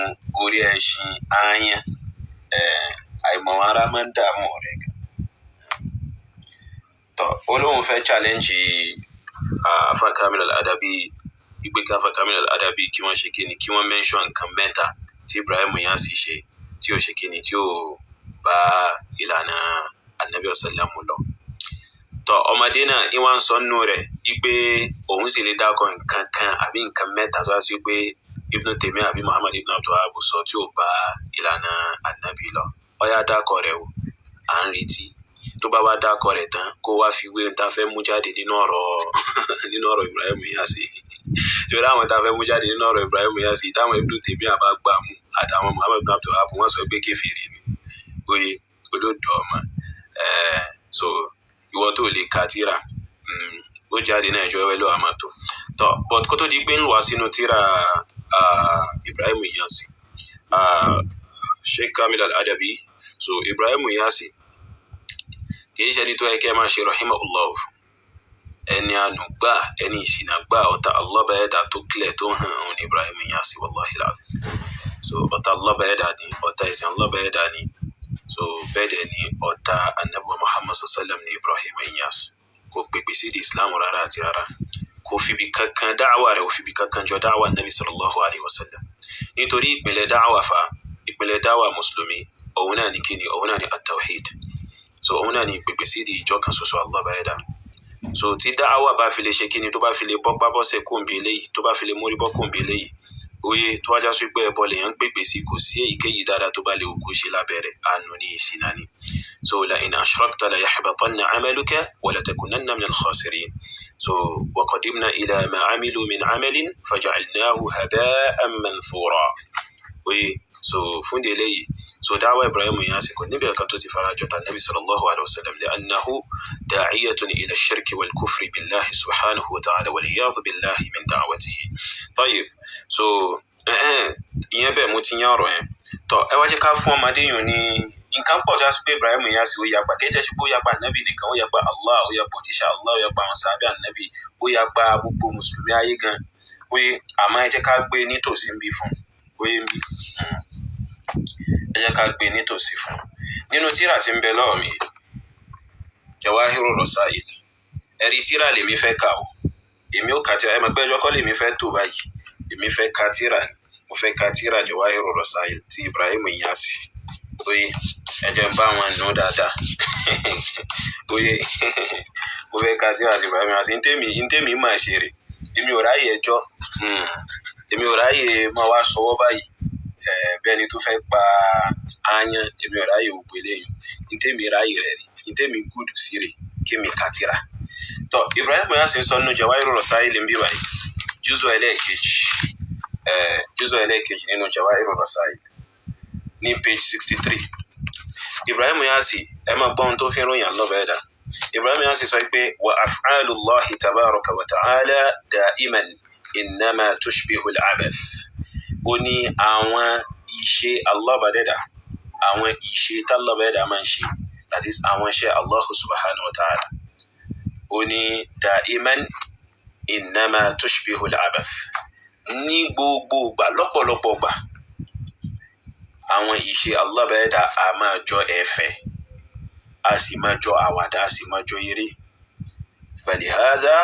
[SPEAKER 3] orí ẹṣin ááyán. Àìmọ̀ ara máa ń dààmú rẹ̀ gan. Tọ́, ó lóun fẹ́ challenge Afa Kamil Al-Adabi, ìpè kí Afa Kamil Al-Adabi kí wọ́n ṣe kíni, kí wọ́n mention nǹkan mẹ́ta tí Ibrahim Inyas ṣe tí ó ṣe kíni, tí ó bá ìlànà Anabi ọ̀sálàmù lọ. Tọ́, ọmọdé náà ní wọ́n ń sọ nínú rẹ̀ wípé òun sì lè dákọ̀ nǹkan kan àbí nǹkan mẹ́ta tó wá sí pé Ibn Taymiyyah àbí Muhammad ibn Abdul Wahhab sọ tí ò bá ìlànà Anabi lọ. Ó yá, dákọ̀ rẹ̀ o, à ń retí. Tó bá wá dákọ̀ rẹ̀ tán, kó wá fi wé ohun tá a fẹ́ mú jáde nínú ọ̀rọ̀ Ibrahim Inyas, torí àwọn tá a fẹ́ mú jáde nínú ọ̀rọ̀ Ibrahim Inyas, táwọn Ibn Taymiyyah bá gbà mú àtàwọn Muhammad ibn Abdul Wahhab, wọ́n sọ pé kèfèrí ni. Oye, olódò ọmọ. So ìwọ tó lè ka tíra ó jáde náà, ìjọ ẹwẹ́ ló wà máa tó tọ. But kó tó di pé ń wá sínú tíra Ibrahim Inyas, Sheikh Kamil Al-Adabi, so Ibrahim Inyas kì í ṣe ẹni tó yẹ kẹ́ ẹ máa ṣe rahimahullah fún. Ẹni àánú gbà, ẹni ìṣìnà gbà, ọ̀tá Allah bá ẹ̀dá tó clear, tó hàn òun ní Ibrahim Inyas, wallahi alazim. So ọ̀tá Allah bá ẹ̀dá ni, ọ̀tá ìsìn Allah bá ẹ̀dá ni. So bẹ́ẹ̀ dẹ̀ ni ọ̀tá Anabi Muhammad sallam ní Ibrahim Inyas. Kò pèpè sí di Islam rárá àti rárá. Kò fibi kankan dáwà rẹ̀, kò fibi kankan jọ dáwà Nabi sallallahu alayhi wa sallam, nítorí ìpìlẹ̀ dáwà fa, ìpìlẹ̀ dáwà mùsùlùmí, òun náà ní kíni? Òun náà ní at-tawhid. So òun náà ní pèpè sí di ìjọ kan ṣoṣo Allah bá ẹ̀dá. So tí dáwà bá fi lè ṣe kíni, tó bá fi lè bọ́pá bọ́sẹ̀ kóńbi eléyìí, tó bá fi lè mórí bọ́ kóńbi eléyìí, oye, tó wájá sí pé ẹbọ lèèyàn ń pèpè sí, kò sí èyíkéyìí dáadáa tó bá lè wù kó ṣe lábẹ́rẹ̀, àánú ní, ìṣìnà ni. So la in ashrakta la yahbatanna amaluka wa la takunanna minal khasirin. So wa qadimna ila ma amilu min amalin faja'alnahu haba'an manthura. Oye, so fún di eléyìí, so dáwà Ibrahim Inyas kò níbi ẹ̀ka tó ti fara jọ ta Nabi sallallahu alayhi wa sallam, li'annahu da'iyatun ila shirki wal kufri billahi subhanahu wa ta'ala, wal iyadhu billahi min da'watihi. Tayyib, so ìyẹn bẹ́ẹ̀, mo ti yán ọ̀rọ̀ yẹn. Tọ́, ẹ wá jẹ́ ká fún ọmọdé yìí ní nǹkan pọ̀ tó a sọ pé Ibrahim Inyas ó yapa. Kì í jẹ́ pé ó yapa ànábì nìkan, ó yapa Allah, ó yapa òjíṣẹ́ Allah, ó yapa àwọn sàábẹ́ ànábì, ó yapa gbogbo mùsùlùmí ayé gan. Oye, àmọ́ ẹ jẹ́ ká gbé nítòsí ń bí fún oye ń bí, ẹ jẹ́ ká gbé nítòsí fún nínú tírà tí ń bẹ lọ́wọ́ mi, Jawahiru Rasail. Ẹ̀rí tírà lèmi fẹ́ kà o, èmi ò ka tírà. Ẹ mọ̀ pé ẹjọ́ kọ́ lèmi fẹ́ tó báyìí, èmi fẹ́ ka tírà ni, mo fẹ́ ka tírà Jawahiru Rasail ti Ibrahim Inyas. Oye, ẹ jẹ́ n bá wọn nù dáadáa. Oye, mo fẹ́ ka tírà ti Ibrahim Inyas. Ntẹ́mi máa ṣe rè, èmi ò ráyè ẹjọ́, èmi ò ráyè máa wá sọwọ́ báyìí bẹ́ẹ̀ ni tó fẹ́ pa aáyán. Èmi ò ráyè gbogbo eléyìí. Ntẹ́mi ráyè rẹ̀ ni ntẹ́mi gúdù sí rè kémi ka tírà. Tọ́, Ibrahim Inyas sọ nínú Jawahiru Rasail ń bí báyìí, júzọ ẹlẹ́ẹ̀kejì, júzọ ẹlẹ́ẹ̀kejì nínú Jawahiru Rasail ní page 63. Ibrahim Inyas, ẹ máa gbọ́ ohun tó fi ń ròyìn Allah bẹ́ẹ̀ dà. Ibrahim Inyas sọ pé wa af'alullahi tabaraka wa ta'ala da'iman innama tushbihu al-abath. Ó ní àwọn iṣẹ́ Allah bá dẹ́dà, àwọn iṣẹ́ t'Allah bá dẹ́dà máa ń ṣe, that is, àwọn iṣẹ́ Allah subhanahu wa ta'ala, ó ní da'iman innama tushbihu al-abath, ní gbogbo ìgbà, lọ́pọ̀lọpọ̀ ìgbà, Àwọn ìṣe Allah bá ẹ̀dá a máa jọ ẹ̀fẹ̀, a sì máa jọ àwàdà, a sì máa jọ eré. Falihadha,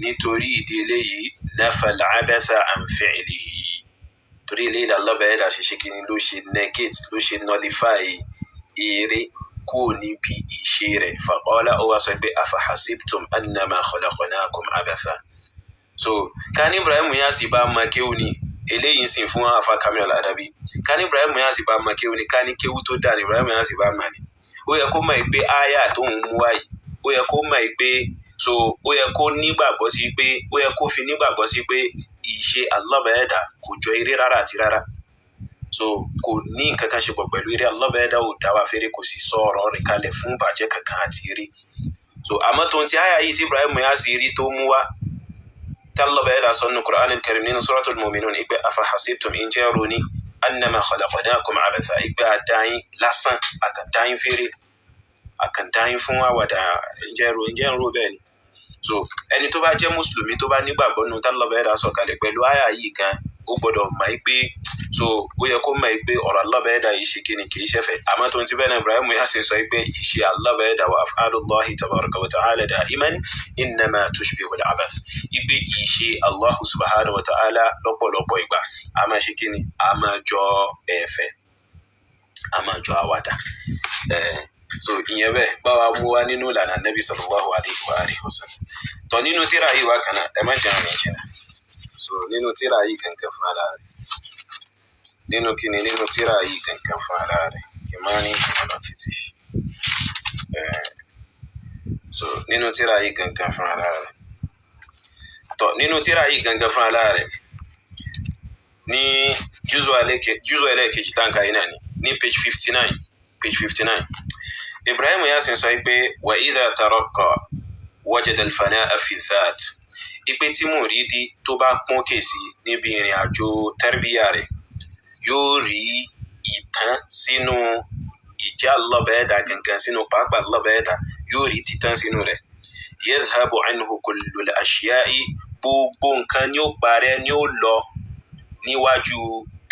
[SPEAKER 3] nítorí ìdí eléyìí, nafal abatha an fi'lihi, torí eléyìí Allah bá ẹ̀dá ṣe ṣe kí ni, ló ṣe negate, ló ṣe nullify eré kúrò níbi ìṣe rẹ̀. Faqala, ó wá sọ pé afahasibtum annama khalaqnakum abatha. So ká ní Ibrahim Niasse bá mọ kéwù ni eléyìí ń sìn fún afa Kamil Al-Adabi. Ká ní Ibrahim Niasse bá mọ kéwù ni, ká ní kéwù tó dáa ní Ibrahim Niasse bá mọ ni, ó yẹ kó mọ̀ pé áyà tó ń mú wá yìí, ó yẹ kó mọ̀ pé, so ó yẹ kó nígbàgbọ́ sí pé, ó yẹ kó fi nígbàgbọ́ sí pé ìṣe Allah bá ẹ̀dá kò jọ eré rárá àti rárá. So kò ní nǹkan kan ṣe pọ̀ pẹ̀lú eré. Allah bá ẹ̀dá ò dá wa fèrè, kò sì sọ ọ̀rọ̀ rẹ̀ kalẹ̀ fún ìbàjẹ́ kankan àti eré. So àmọ́ tó ń ti áyà yìí tí Ibrahim Niasse rí tó mú wá, tí Allah bá ẹ̀dá sọ nínú Qur'an al-Karim nínú Suratul Mu'minun ìpè afahasibtum, ǹjẹ́ ronú annama khalaqnakum abatha, ìpè àdáyín lásán, àkàndáyín fèrè, àkàndáyín fún àwàdà, ǹjẹ́ ro, ǹjẹ́ ń ro bẹ́ẹ̀ ni? So ẹni tó bá jẹ́ mùsùlùmí, tó bá nígbàgbọ́ nínú tí Allah bá ẹ̀dá sọ kalẹ̀, pẹ̀lú àyà yìí gan, ó gbọ́dọ̀ mọ̀ pé, so ó yẹ kó mọ̀ pé ọ̀rọ̀ Allah bá ẹ̀dá yìí ṣe kíni, kì í ṣẹ̀fẹ̀. Àmọ́ tó ń ti bẹ́ẹ̀ náà, Ibrahim Niasse sọ pé ìṣe Allah bá ẹ̀dá wa af'alullahi tabaraka wa ta'ala da'iman innama tushbihu al-abath, ipe ìṣe Allahu subhanahu wa ta'ala lọ́pọ̀lọpọ̀ ìgbà a máa ṣe kíni, a máa jọ ẹ̀fẹ̀, a máa jọ àwàdà. So ìyẹn bẹ́ẹ̀ báwa mú wá nínú ìlànà Nabi sallallahu alayhi wa alihi wa sallam. Tọ́ nínú tíra yìí wá kan náà, ẹ má jẹun rìn jìnnà. So nínú tíra yìí kankan fún ara rẹ̀, nínú kíni, nínú tíra yìí kankan fún ara rẹ̀, kì máa ní ìmọ̀ lọ títí. So nínú tíra yìí kankan fún ara rẹ̀, tọ́ nínú tíra yìí gangan fún ara rẹ̀, ní júzù ẹlẹ́ẹ̀kejì táǹkà yìí náà ni, ní page 59, page 59, Ibrahim Niasse sọ pé wa idha taraqqa wajada al-fana'a fi dhat, ipe tí mùrídìí tó bá pọ́n kèsì níbi ìrìn àjò tẹ́rbíyà rẹ̀, yóò rí ìtàn sínú ìjẹ́ Allah bá ẹ̀dá gangan, sínú pàápàá Allah bá ẹ̀dá, yóò rí títàn sínú rẹ̀. Yadhhabu anhu kullu al-ashya'i, gbogbo nǹkan ni ó parẹ́, ni ó lọ níwájú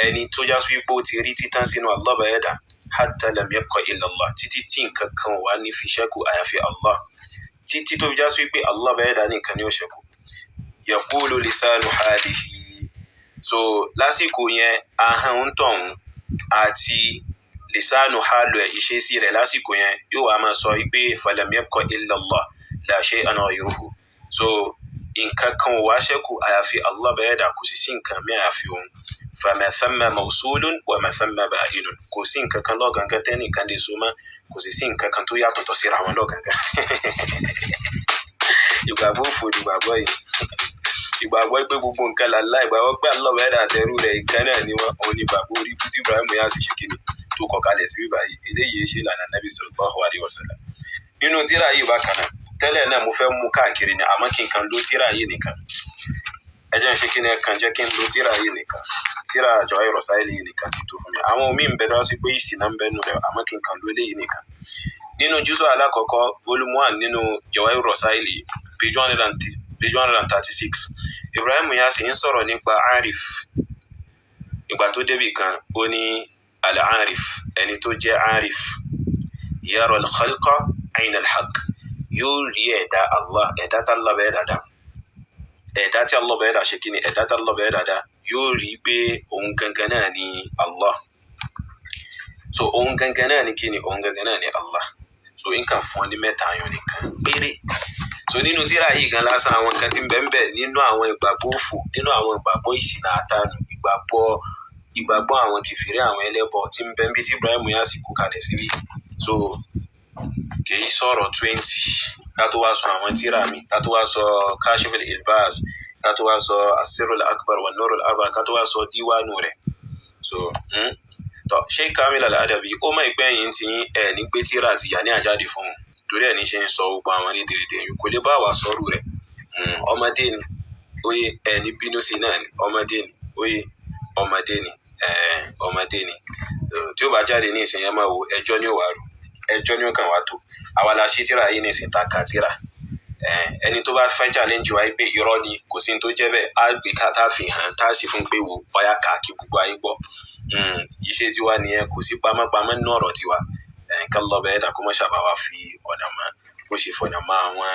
[SPEAKER 3] ẹni tó já sí pé ó ti rí títàn sínú Allah bá ẹ̀dá, hatta lam yabqa illa Allah, títí tí nǹkan kan wà ní fi ṣẹ́kù àyàfi Allah, títí tó fi já sí pé Allah bá ẹ̀dá nìkan ni ó ṣẹ́kù. Yaqulu lisanu halihi, so lásìkò yẹn, ahọ́n ń tọ̀hún àti lisanu halu ẹ̀, ìṣesí rẹ̀ lásìkò yẹn, yóò wá máa sọ pé falam yabqa illa Allah la shay'an ghayruhu, so nǹkan kan ò wá ṣẹ́kù àyàfi Allah bá ẹ̀dá, kò sì sí nǹkan mí àyàfi òun. Fama thamma mawsulun wa ma thamma ba'inun, kò sí nǹkan kan lọ́gangan tẹ́nìkan lè so mọ́, kò sì sí nǹkan kan tó yàtọ̀tọ̀ síra wọn lọ́gangan. Ìgbàgbọ́ òfò ni ìgbàgbọ́ yìí, ìgbàgbọ́ pé gbogbo nǹkan làlá, ìgbàgbọ́ pé Allah bá ẹ̀dá àtẹrú rẹ̀ ìkan náà ni wọ́n, òun ni ìgbàgbọ́ orí ibú tí Ibrahim Niasse ṣe kíni tó kọ kalẹ̀ sí bíbá yìí. Eléyìí ṣe ìlànà Nabi sallallahu alaihi wasallam. Nínú tíra yìí bákan náà, tẹ́lẹ̀ náà mo fẹ́ mú káàkiri ni, àmọ́ kí n kan ló tíra yìí nìkan. Ẹ jẹ́ n ṣe kí ni, ẹ kàn jẹ́ kí n lo tíra yìí nìkan, tíra Jawahir Rasail yìí nìkan ti tó fún mi. Àwọn míì ń bẹ tó wá sí pé ìsìnà ń bẹ nù rẹ̀, àmọ́ kí n kan lo eléyìí nìkan. Nínú júzù alákọ̀ọ́kọ́, volume 1, nínú Jawahir Rasail yìí, page 136, Ibrahim Niasse ń sọ̀rọ̀ nípa arif. Ìgbà tó débì kan, ó ní al-arif, ẹni tó jẹ́ arif, yara al-khalqa ayna al-haqq, yóò rí ẹ̀dá Allah, ẹ̀dá tá Allah bẹ́ẹ̀ dáadáa, ẹ̀dá tí Allah bẹ́ẹ̀ dá ṣe kí ni, ẹ̀dá tí Allah bẹ́ẹ̀ dáadáa, yóò rí pé òun gangan náà ni Allah. So òun gangan náà ni kí ni, òun gangan náà ni Allah. So nǹkan fún ọ ní mẹ́ta ayọ̀ nìkan péré. So nínú tírà yìí gan lásán, àwọn nǹkan tí ń bẹ ń bẹ nínú àwọn ìgbàgbọ́ òfò, nínú àwọn ìgbàgbọ́ ìṣìnà àtànù, ìgbàgbọ́ àwọn kìfìrí, àwọn ẹlẹ́bọ tí ń bẹ ń bí tí Ibrahim Niasse kó kalẹ̀ síbí. So kì í sọ̀rọ̀ 20, ká tó wá sọ àwọn tírà mi, ká tó wá sọ Kashiful Ilbas, ká tó wá sọ Asirul Akbar wa Nurul Akbar, ká tó wá sọ díwánu rẹ̀. So tọ Sheikh Kamil Al-Adabi, ó mọ̀ ìpẹ́ yìí ti yín ẹ̀ ní pé tírà ti yà ní àjáde fún un, torí ẹ̀ ní ṣe ń sọ gbogbo àwọn rédèrèdè yìí, kò lè bá wa sọ́rù rẹ̀. Ọmọdé ni, oye, ẹ̀ ní bínú sí náà ni, ọmọdé ni, oye, ọmọdé ni, ọmọdé ni. Tí ó bá jáde ní ìsìn yẹn, máa wo ẹjọ́ ní òwà rò, ẹjọ́ ní ó kàn wá tó àwa la ṣí tíra yìí ní ìsìn ta ka tíra. Ẹni tó bá fẹ́ challenge wa pé irọ́ ni, kò sí ní tó jẹ́ bẹ́ẹ̀, á gbé ká tá a fi hàn, tá a sì fún pé wò bóyá kà kí gbogbo ayé gbọ́. Iṣẹ́ tiwa nìyẹn, kò sí pamọ́pamọ́ nínú ọ̀rọ̀ tiwa. Nǹkan lọ́bẹ̀ ẹ̀dá kó má ṣàbà wá fi ọ̀nà mọ́ bó ṣe fọ̀nà mọ́ àwọn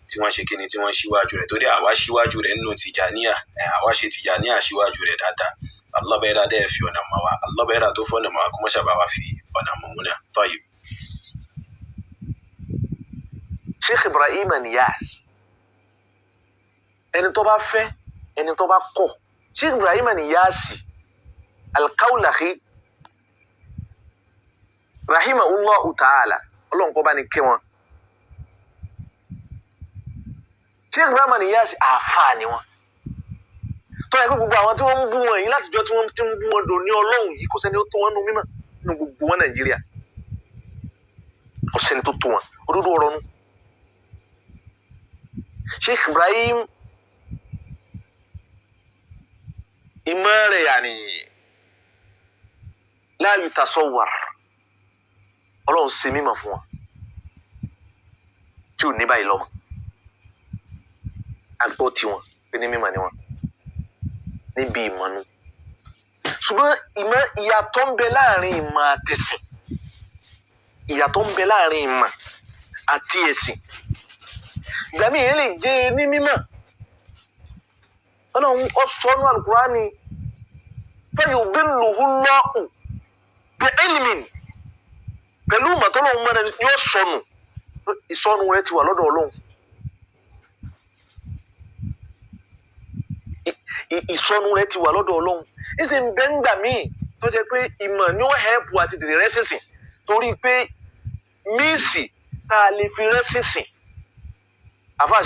[SPEAKER 3] tí wọ́n ṣe kíni tí wọ́n ṣíwájú rẹ̀, torí àwa ṣíwájú rẹ̀ nínú Tìjàníyà. Àwa ṣe Tìjàníyà ṣíwájú rẹ̀ dáadáa. Alọ́bẹ̀ ẹ̀dá dẹ́ fi ọ̀nà mọ́ wa, alọ́bẹ̀ ẹ̀dá tó fọ̀nà mọ́ wa kó má ṣàbà wá fi ọ̀nà mọ́ wọn náà. Tọ́yì.
[SPEAKER 1] Sheikh Ibrahim Niyas, ẹni tó bá fẹ́, ẹni tó bá kọ̀, Sheikh Ibrahim Niyas Al-Kawlahi rahimahullahu ta'ala, Ọlọ́run kó bá ní kẹ́ wọn. Sheikh Ibrahim Niyas àáfàá ni wọn, tó yẹ kó gbogbo àwọn tí wọ́n ń bú wọn yìí látijọ́ tí wọ́n ti ń bú wọn dò ní Ọlọ́run yìí, kò sẹ́ni ó tó wọn nù mímọ́ nínú gbogbo wọn Nàìjíríà, kò sẹ́ni tó tó wọn. Òdodo ọ̀rọ̀ nu. Sheikh Ibrahim ìmọ̀ rẹ̀ yàní la yutasawwar, Ọlọ́run ṣe mímọ̀ fún wọn tí ò ní báyìí lọ́mọ agbọ́ tiwọn pé ní mímọ̀ ni wọn níbi ìmọ̀ nu. Ṣùgbọ́n ìmọ̀, ìyàtọ̀ ń bẹ láàrin ìmọ̀ àtẹ̀sìn, ìyàtọ̀ ń bẹ láàrin ìmọ̀ àti ẹ̀sìn. Ìgbà míì yẹn lè jẹ́ ní mímọ̀, Ọlọ́run ọ̀sọ́nù Al-Qur'ani fayudilluhu Allahu bi ilmin, pẹ̀lú ìmọ̀ tọ́lọ́run mọ́ra yóò sọnù, ìsọnù rẹ ti wà lọ́dọ̀ Ọlọ́run. Ìsọnù rẹ ti wà lọ́dọ̀ Ọlọ́run. Ìsì ń bẹ́ ń gbà míì tó jẹ́ pé ìmọ̀ ni ó hẹ́pù àti tètè rẹ́ sísìn, torí pé míìsì tá a lè fi rẹ́ sísìn. Àfa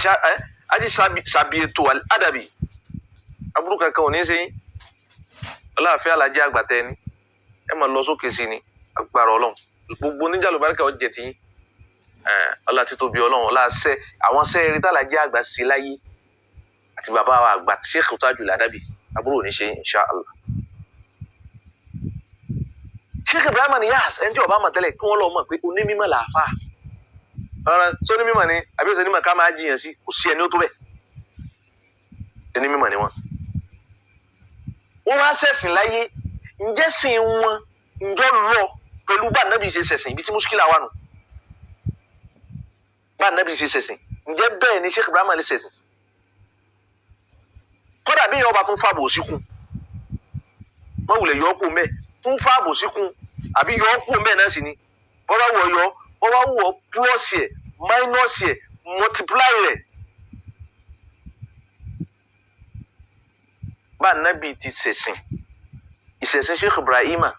[SPEAKER 1] ají sàbí ètò àdàbí aburú kankan ò ní ṣe yín, ọláàfin alájẹ àgbàtẹ ni ẹ máa lọ sókè sí ni agbára Ọlọ́run, gbogbo oníjà lùbáríkà ó jẹ tiyín. Ọlá títóbi Ọlọ́run, ọlá sẹ àwọn sẹẹrí tàlàjẹ àgbà sí láyé àti bàbá wa àgbà Sheikh Tajul Adabi, aburú ò ní ṣe insha Allah. Sheikh Ibrahim Niyas, ẹni tí ọba mọ̀ tẹ́lẹ̀ kí wọ́n lọ mọ̀ pé onímọ̀ làáfà rárá, sóní mímọ̀ ni àbí òsè nímọ̀ ká máa jiyàn sí, kò sí ẹni ó tó bẹ̀, ẹni mímọ̀ ni wọ́n. Wọ́n wá ṣẹ̀sìn láyé, ǹjẹ́ sìn wọn ǹjọ́ lọ pẹ̀lú bá nàbì ṣe ṣẹ̀sìn, ibi tí muskila wà nù. Bá nàbì ṣe ṣẹ̀sìn, ǹjẹ́ bẹ́ẹ̀ ni Sheikh Ibrahim lè ṣẹ̀sìn? Kódà bí ìyọba tún fàbò síkùn, wọ́n wulẹ̀ yọ ọ́ kù mẹ́, tún fàbò síkùn àbí yọ ọ́ kù mẹ́ náà sì ni, bọ́lá wọ̀ yọ, wọ́n wá wọ̀ plus ẹ̀ minus ẹ̀ multiply rẹ̀. Bá nàbì ti ṣẹ̀sìn, ìṣẹ̀sìn Sheikh Ibrahima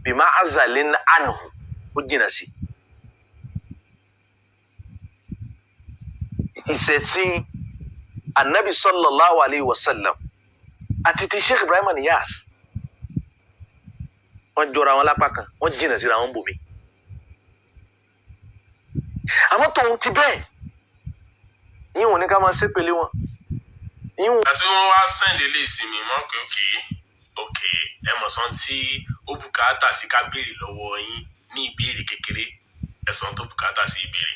[SPEAKER 1] bima azalin anhu, ó jìnnà sí. Ìṣẹ̀sìn anabi sallallahu alayhi wa sallam àti ti Sheikh Ibrahima Niyas, wọ́n jọra wọn lápá kan, wọ́n jìnnà síra wọn bòmí. Àmọ́ tòun ti bẹ́ẹ̀, yín wọn ní ká máa ṣépele wọn.
[SPEAKER 2] Àti wọ́n wá send eléyìí sí mi mọ́ pé ok ẹ mọ̀ sọ́n tí ó bùkátà sí ká béèrè lọ́wọ́ yín ní ìbéèrè kékeré, ẹ sọ tó bùkátà sí ìbéèrè.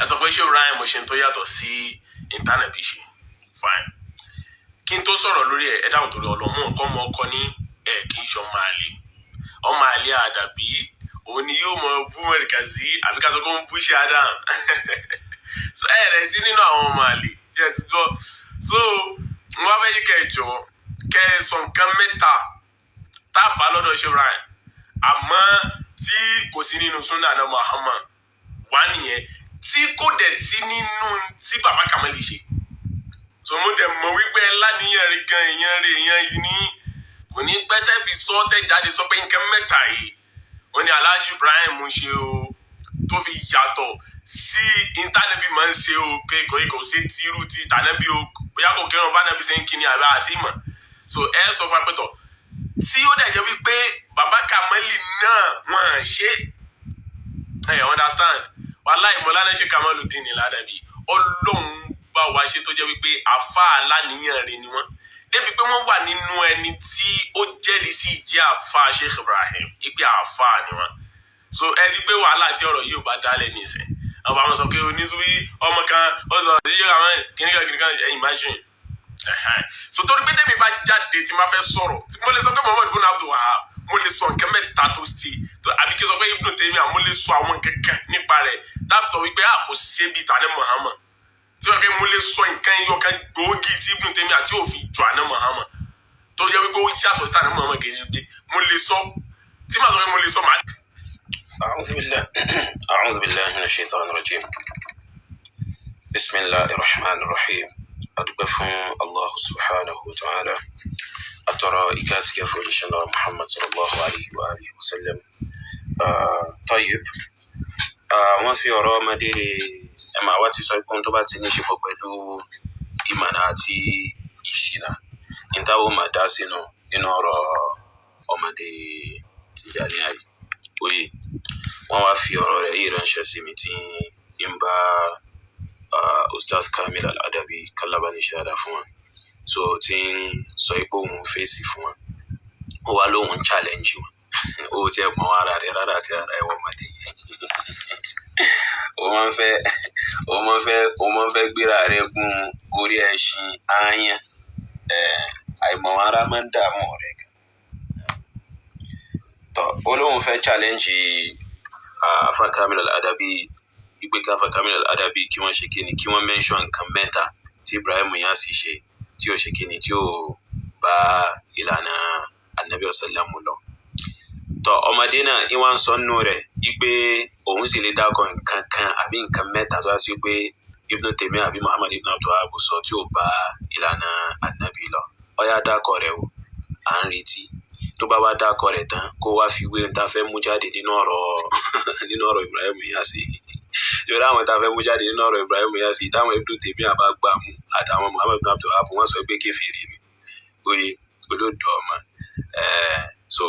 [SPEAKER 2] Ẹ sọ pé ṣé Ibrahim ṣe tó yàtọ̀ sí íńtánẹ̀tì ṣe, fine. Kí n tó sọ̀rọ̀ lórí ẹ̀, ẹ dáhùn torí ọlọ́mú nǹkan mọ ọkọ ní ẹ kì í ṣe ọmọ àlè, ọmọ àlè àdàbí òun ni yóò mọ bú mẹ́ríkà sí àbí ká sọ pé ó ń bú ṣe Adam. So ẹ rẹ̀ sí nínú àwọn ọmọ àlè jẹ́ ti gbọ́. So mo wá fẹ́ yí kẹ́ ẹ jọ̀ọ́ kẹ́ ẹ sọ nǹkan mẹ́ta tá a bá lọ́dọ̀ ṣe Ibrahim àmọ́ tí kò sí nínú sunnah náà Muhammad wà nìyẹn, tí kò dẹ̀ sí nínú tí bàbá Kamali ṣe. So mo dẹ̀ mọ̀ wípé ẹ láníyàn rí gan, èèyàn rí èèyàn yìí ní kò ní pẹ́ tẹ́ fi sọ tẹ́ jáde sọ pé nǹkan mẹ́ta yìí ó ní Alhaji Ibrahim ṣe o tó fi yàtọ̀ sí intanẹ́bí máa ń ṣe o, pé kò kò sí tírú ti tànẹ́bí o, bóyá kò kírun bá nẹ́bí ṣe ń kí ni àbá àti ìmọ̀. So ẹ sọ fún apẹ̀tọ̀ tí ó dẹ̀ jẹ́ wípé bàbá Kamali náà wọ́n ṣe ẹ understand. Wàláhì Mọ̀lánà ṣe Kamaludeen ní ládàbí Ọlọ́run bá wa ṣe tó jẹ́ wípé àfa aláníyàn rẹ̀ ni wọ́n, débi pé wọ́n wà nínú ẹni tí ó jẹ́rìí sí ìjẹ́ àfa Sheikh Ibrahim ipe àfa ni wọ́n. So ẹ rí pé wàhálà tí ọ̀rọ̀ yìí ò bá dálẹ̀ nìsín, àwọn bàbá sọ pé oníṣúwí ọmọ kan ó sọ sí yíra wọn kìnìkan kìnìkan, ẹ imagine. Ẹ̀hẹ́n. So torí pé tẹ́mi bá jáde tí ma fẹ́ sọ̀rọ̀, tí mo lè sọ pé Muhammad ibn Abdul Wahab, mo lè sọ nǹkan mẹ́ta tó ṣe, àbí kí n sọ pé Ibn Taymiyyah, mo lè sọ àwọn nǹkan kan nípa rẹ̀ tábí sọ wípé a kò ṣe bíi tàní Muhammad, tí wọ́n pẹ́ mo lè sọ nǹkan ẹyọ kan gbòógì tí Ibn Taymiyyah tí ò fi jọ àná Muhammad, tó yẹ wípé ó yàtọ̀ sí tàní Muhammad gẹ́gẹ́. Mo lè sọ tí màá sọ pé mo lè sọ màá.
[SPEAKER 3] أعوذ بالله أعوذ بالله من الشيطان الرجيم، بسم الله الرحمن الرحيم. Adúpẹ́ fún Allah subhanahu wa ta'ala, atọrọ ìkẹ́ àti ìgẹ̀ fún òjíṣẹ́ náà Muhammad sallallahu alayhi wa alihi wa sallam. Tayyib, wọ́n fi ọ̀rọ̀ ọmọdé ẹ máa wá ti sọ pé ohun tó bá ti ní ṣe pọ̀ pẹ̀lú ìmọ̀nà àti ìṣìnà ní táwọn máa dá sínú nínú ọ̀rọ̀ ọmọdé Tìjàníyà yìí. Oyè wọ́n wá fi ọ̀rọ̀ rẹ̀ yìí ránṣẹ́ sí mi tí ń bá Ustaz Kamil Al-Adabi kálábà ní ṣáadá fún wọn, so tí ń sọ pé òun fèsì fún wọn, ó wá lóun challenge wọn. Ó tiẹ̀ mọ ara rẹ̀ rárá àti ara ẹ̀wọ̀n ọmọdé yìí. Ó máa ń fẹ́ gbéra rẹ̀ gún orí ẹṣin ááyán. Àìmọ̀ ara máa ń dààmú rẹ̀ gan. Tọ́, ó lóun fẹ́ challenge Afa Kamil Al-Adabi, wípé káfa Kamil Al-Adabi kí wọ́n ṣe kíni, kí wọ́n mention nǹkan mẹ́ta tí Ibrahim Inyas ṣe tí ó ṣe kíni, tí ó bá ìlànà Anabi ọ̀sálàmù lọ. Tọ́, ọmọdé náà ní wọ́n ń sọ nínú rẹ̀ wípé òun sì lè dákọ̀ nǹkan kan àbí nǹkan mẹ́ta tó wá sí pé Ibn Taymiyyah àbí Muhammad ibn Abdul Wahhab sọ tí ò bá ìlànà Anabi lọ. Ó yá, dákọ̀ rẹ̀ o, à ń retí. Tó bá wá dákọ̀ rẹ̀ tán, kó wá fi wé ohun tá a fẹ́ mú jáde nínú ọ̀rọ̀ Ibrahim Inyas. Torí àwọn tá a fẹ́ mú jáde nínú ọ̀rọ̀ Ibrahim Inyas, táwọn Ibn Taymiyyah bá gbà mú àtàwọn Muhammad ibn Abdul Wahhab, wọ́n sọ pé kèfèrí ni. Oye, olódò ọmọ. So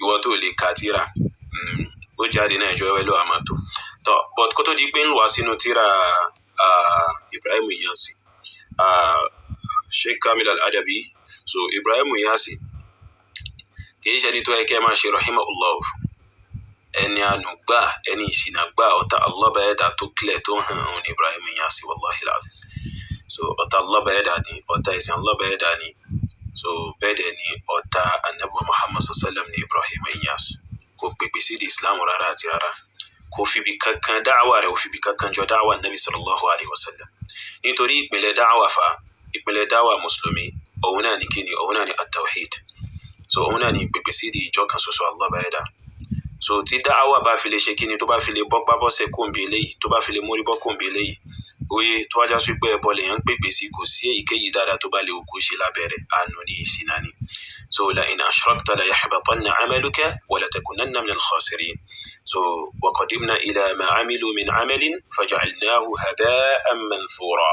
[SPEAKER 3] ìwọ tó lè ka tíra, ó jáde náà, ìjọ ẹwẹ́ ló wà máa tó tọ. But kó tó di pé ń wá sínú tíra Ibrahim Inyas, Sheikh Kamil Al-Adabi, so Ibrahim Inyas kì í ṣe ẹni tó yẹ kẹ́ ẹ máa ṣe rahimahullah fún. Ẹni àánú gbà, ẹni ìṣìnà gbà, ọ̀tá Allah bá ẹ̀dá tó clear, tó hàn òun ní Ibrahim Inyas, wallahi alazim. So ọ̀tá Allah bá ẹ̀dá ni, ọ̀tá ìsìn Allah bá ẹ̀dá ni. So bẹ́ẹ̀ dẹ̀ ni ọ̀tá Anabi Muhammad sallam ní Ibrahim Inyas. Kò pèpè sí di Islam rárá àti rárá. Kò fibi kankan dáwà rẹ̀, kò fibi kankan jọ dáwà Nabi sallallahu alayhi wa sallam, nítorí ìpìlẹ̀ dáwà fa, ìpìlẹ̀ dáwà mùsùlùmí, òun náà ní kíni? Òun náà ní at-tawhid. So òun náà ní pèpè sí di ìjọ kan ṣoṣo Allah bá ẹ̀dá. So tí dáwà bá fi lè ṣe kíni, tó bá fi lè bọ́pá bọ́sẹ̀ kóńbi eléyìí, tó bá fi lè mórí bọ́ kóńbi eléyìí, oye tó wájá sí pé ẹbọ lèèyàn ń pèpè sí, kò sí èyíkéyìí dáadáa tó bá lè kó ṣe lábẹ́rẹ́, àánú ní, ìṣìnà ni. So la in ashrakta la yahbatanna amaluka wa la takunanna minal khasirin. So wa qadimna ila ma amilu min amalin faja'alnahu haba'an manthura.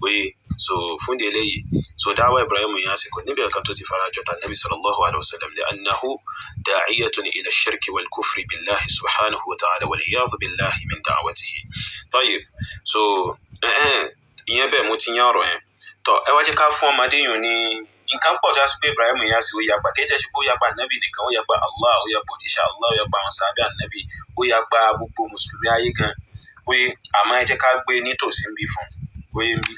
[SPEAKER 3] Oye, so fún di eléyìí, so dáwà Ibrahim Inyas kò níbi ẹ̀ka tó ti fara jọ ta Nabi sallallahu alayhi wa sallam, li'annahu da'iyatun ila shirki wal kufri billahi subhanahu wa ta'ala, wal iyadhu billahi min da'watihi. Tayyib, so ìyẹn bẹ́ẹ̀, mo ti yán ọ̀rọ̀ yẹn. Tọ́, ẹ wá jẹ́ ká fún ọmọdé yìí ní nǹkan pọ̀ tó yà sí pé Ibrahim Inyas ó yapa. Kì í jẹ́ ṣe pé ó yapa Ànábì nìkan, ó yapa Allah, ó yapa òjíṣẹ́ Allah, ó yapa àwọn sàábẹ́ Ànábì, ó yapa gbogbo mùsùlùmí ayé gan. Oye, àmọ́ ẹ jẹ́ ká gbé nítòsí ń bí fún oye ń bí.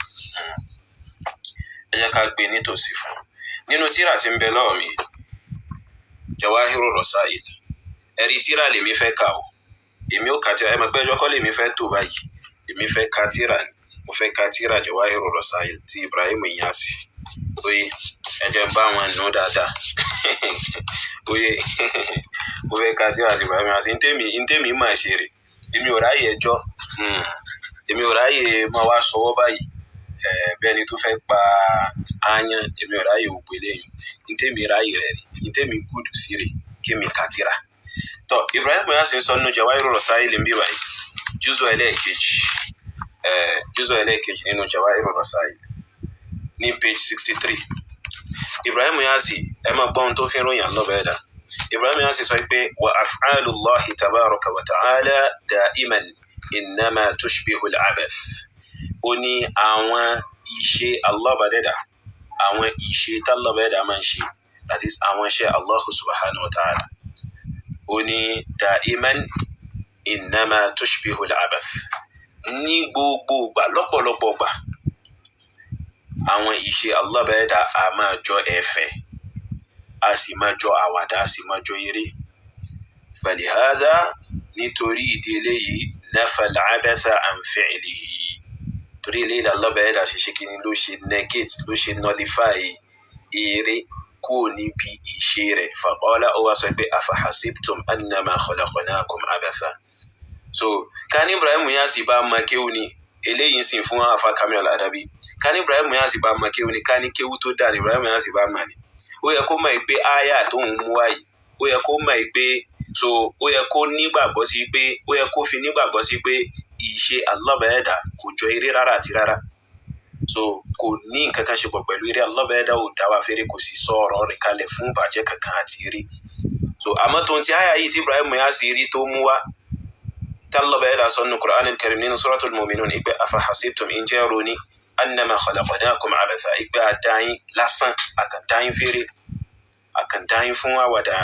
[SPEAKER 3] Ẹ jẹ́ ká gbé nítòsí fún nínú tírà tí ń bẹ lọ́wọ́ mi, Jawahiru Rasail. Ẹ̀rí tírà lèmi fẹ́ kà o, èmi ó ka tírà. Ẹ mọ̀ pé ẹjọ́ kọ́ lèmi fẹ́ tó báyìí, èmi fẹ́ ka tírà ni. Mo fẹ́ ka tírà Jawahiru Rasail ti Ibrahim Inyas. Oye, ẹ jẹ́ n bá wọn nù dáadáa. Oye, mo fẹ́ ka tírà ti Ibrahim Inyas. Ntẹ́mi máa ṣe rè, èmi ò ráyè ẹjọ́, èmi ò ráyè máa wá sọwọ́ báyìí bẹ́ẹ̀ ni tó fẹ́ pa aáyán. Èmi ò ráyè gbogbo eléyìí. Ntẹ́mi ráyè rẹ̀ ni ntẹ́mi gúdù sí rè kémi ka tírà. Tọ́, Ibrahim Inyas sọ nínú Jawahiru Rasail ń bí báyìí, júzọ ẹlẹ́ẹ̀kejì, júzọ ẹlẹ́ẹ̀kejì nínú Jawahiru Rasail ní page 63. Ibrahim Inyas, ẹ máa gbọ́ ohun tó fi ń ròyìn Allah bẹ́ẹ̀ dà. Ibrahim Inyas sọ pé wa af'alullahi tabaraka wa ta'ala da'iman innama tushbihu al-abath. Ó ní àwọn iṣẹ́ Allah bá dẹ́dà, àwọn iṣẹ́ t'Allah bá dẹ́dà máa ń ṣe, that is, àwọn iṣẹ́ Allah subhanahu wa ta'ala, ó ní da'iman innama tushbihu al-abath, ní gbogbo ìgbà, lọ́pọ̀lọpọ̀ ìgbà, Àwọn ìṣe Allah bá ẹ̀dá a máa jọ ẹ̀fẹ̀, a sì máa jọ àwàdà, a sì máa jọ eré. Falihadha, nítorí ìdí eléyìí, nafal abatha an fi'lihi, torí eléyìí Allah bá ẹ̀dá ṣe ṣe kí ni, ló ṣe negate, ló ṣe nullify eré kúrò níbi ìṣe rẹ̀. Faqala, ó wá sọ pé afahasibtum annama khalaqnakum abatha. So ká ní Ibrahim Niasse bá mọ kéwú ni eléyìí ń sìn fún afa Kamil Al-Adabi. Ká ní Ibrahim Niasse bá mọ kéwú ni, ká ní kéwú tó dáa ní Ibrahim Niasse bá mọ ni, ó yẹ kó mọ̀ pé áyà tó ń mú wá yìí, ó yẹ kó mọ̀ pé, so ó yẹ kó nígbàgbọ́ sí pé, ó yẹ kó fi nígbàgbọ́ sí pé ìṣe Allah bá ẹ̀dá kò jọ eré rárá àti rárá. So kò ní nǹkan kan ṣe pọ̀ pẹ̀lú eré. Allah bá ẹ̀dá ò dá wa fèrè, kò sì sọ ọ̀rọ̀ rẹ̀ kalẹ̀ fún ìbàjẹ́ kankan àti eré. So àmọ́ tó ń ti áyà yìí tí Ibrahim Niasse rí tó mú wá, tí Allah bá ẹ̀dá sọ nínú Qur'an al-Karim nínú Suratul Mu'minun ìpè afahasibtum, ǹjẹ́ ronú, annama khalaqnakum abatha, ìpè àdáyín lásán, àkàndáyín fèrè, àkàndáyín fún àwàdà,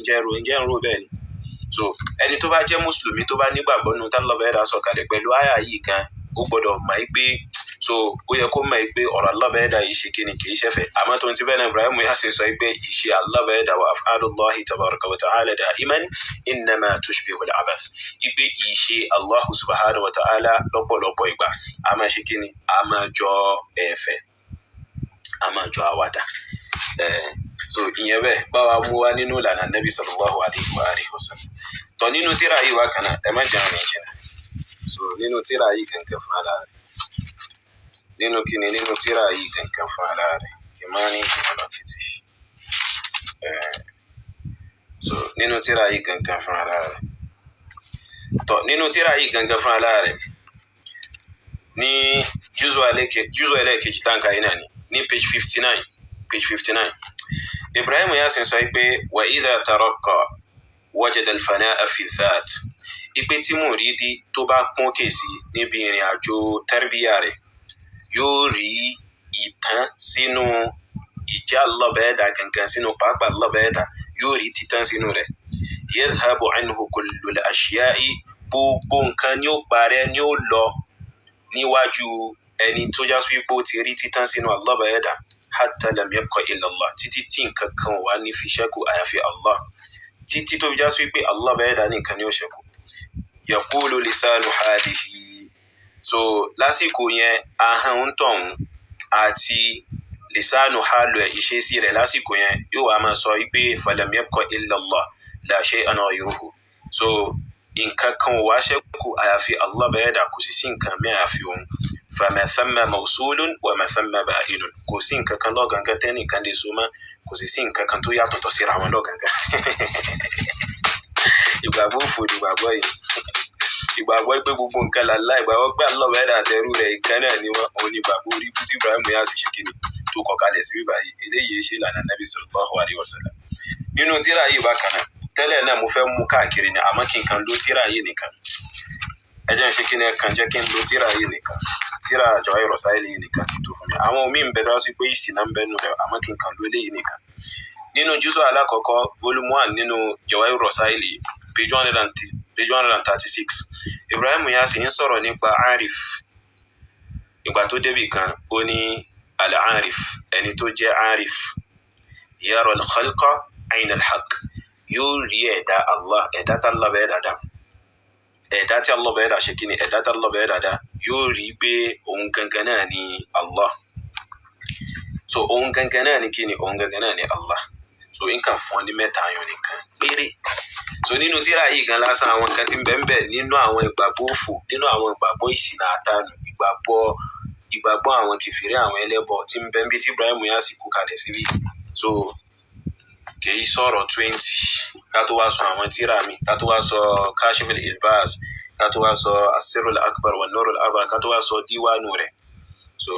[SPEAKER 3] ǹjẹ́ ń ro bẹ́ẹ̀ ni? So ẹni tó bá jẹ́ mùsùlùmí tó bá nígbàgbọ́ nínú tí Allah bá ẹ̀dá sọ kalẹ̀ pẹ̀lú àyà yìí gan, ó gbọ́dọ̀ mọ̀ pé, so ó yẹ kó mọ̀ pé ọ̀rọ̀ Allah bá ẹ̀dá yìí ṣe kíni, kì í ṣẹ̀fẹ̀. Àmọ́ tó ń ti bẹ́ẹ̀ náà, Ibrahim Niasse sọ pé ìṣe Allah bá ẹ̀dá wa af'alullahi tabaraka wa ta'ala da'iman innama tushbihu al-abath, ipe ìṣe Allahu subhanahu wa ta'ala lọ́pọ̀lọpọ̀ ìgbà a máa ṣe kíni, a máa jọ ẹ̀fẹ̀, a máa jọ àwàdà. So ìyẹn bẹ́ẹ̀ báwa mú wá nínú ìlànà Nabi sallallahu alayhi wa alihi wa sallam. Tọ́ nínú tíra yìí wá kan náà, ẹ má jẹun rìn jìnnà. So nínú tíra yìí kankan fún ara rẹ̀, nínú kíni, nínú tíra yìí kankan fún ara rẹ̀, kì máa ní ìjìnà lọ títí. So nínú tíra yìí kankan fún ara rẹ̀, tọ́ nínú tíra yìí gangan fún ara rẹ̀, ní júzù ẹlẹ́ẹ̀kejì táǹkà yìí náà ni, ní page 59, page 59, Ibrahim Niasse sọ pé wa idha taraqqa wajada al-fana'a fi dhat, ipe tí mùrídìí tó bá pọ́n kèsì níbi ìrìn àjò tarbíyà rẹ̀, yóò rí ìtàn sínú ìjà Allah bá ẹ̀dá gangan, sínú pàápàá Allah bá ẹ̀dá, yóò rí títàn sínú rẹ̀. Yadhhabu anhu kullu al-ashya'i, gbogbo nǹkan ni ó parẹ́, ni ó lọ níwájú ẹni tó já sí pé ó ti rí títàn sínú Allah bá ẹ̀dá, hatta lam yabqa illa Allah, títí tí nǹkan kan wà ní fi ṣẹ́kù àyàfi Allah, títí tó fi já sí pé Allah bá ẹ̀dá nìkan ni ó ṣẹ́kù. Yaqulu lisanu halihi, so lásìkò yẹn ahọ́n ń tọ̀hún àti lisanu halu ẹ̀, ìṣesí rẹ̀ lásìkò yẹn yóò wá máa sọ wípé falam yabqa illa Allah la shay'an ghayruhu, so nǹkan kan ò wá ṣẹ́kù àyàfi Allah bá ẹ̀dá, kò sì sí nǹkan mí àyàfi òun. Fama thamma mawsulun wa ma thamma ba'inun, kò sí nǹkan kan lọ́gàngán tẹ́nìkan lè so mọ́, kò sì sí nǹkan kan tó yàtọ̀tọ̀ síra wọn lọ́gàngán. Ìgbàgbọ́ òfò ni ìgbàgbọ́ yìí, ìgbàgbọ́ pé gbogbo nǹkan làlá, ìgbàgbọ́ pé Allah bá ẹ̀dá àtẹrú rẹ̀ ìkan náà ni wọ́n, òun ni ìgbàgbọ́ orí ibú tí Ibrahim Niasse ṣe kíni tó kọ kalẹ̀ sí bíbá yìí. Eléyìí ṣe ìlànà Nabi sallallahu alaihi wasallam. Nínú tíra yìí bákan náà, tẹ́lẹ̀ náà mo fẹ́ mú káàkiri ni, àmọ́ kí n kan ló tíra yìí nìkan. Ẹ jẹ́ n ṣe kí ni, ẹ kàn jẹ́ kí n lo tíra yìí nìkan, tíra Jawahir Rasail yìí nìkan ti tó fún mi. Àwọn omi ń bẹ tó wá sí pé ìsìnà ń bẹ nù rẹ̀, àmọ́ kí n kan lo eléyìí nìkan. Nínú júzù alákọ̀ọ́kọ́, volume 1 nínú Jawahir Rasail, page 136, Ibrahim Niasse ń sọ̀rọ̀ nípa arif. Ìgbà tó débì kan, ó ní al-arif, ẹni tó jẹ́ arif, yara al-khalqa ayna al-haqq, yóò rí ẹ̀dá Allah, ẹ̀dá tá Allah bẹ́ẹ̀ dáadáa, ẹ̀dá tí Allah bẹ́ẹ̀ dá ṣe kíni, ẹ̀dá tí Allah bẹ́ẹ̀ dáadáa, yóò rí pé òun gangan náà ni Allah. So òun gangan náà ni kíni, òun gangan náà ni Allah. So nǹkan fún ọ ní mẹ́ta ayọ̀ nìkan péré. So nínú tírà yìí gan lásán, àwọn nǹkan tí ń bẹ ń bẹ nínú àwọn ìgbàgbọ́ òfò, nínú àwọn ìgbàgbọ́ ìṣìnà àtànù, ìgbàgbọ́ àwọn kèfèrí, àwọn ẹlẹ́bọ tí ń bẹ ń bí tí Ibrahim Niasse kú kalẹ̀ síbí. So kì í sọ̀rọ̀ 20, ká tó wá sọ àwọn tírà mi, ká tó wá sọ Kashiful Ilbas, ká tó wá sọ Asirul Akbar wa Nurul Akbar, ká tó wá sọ díwánu rẹ̀. So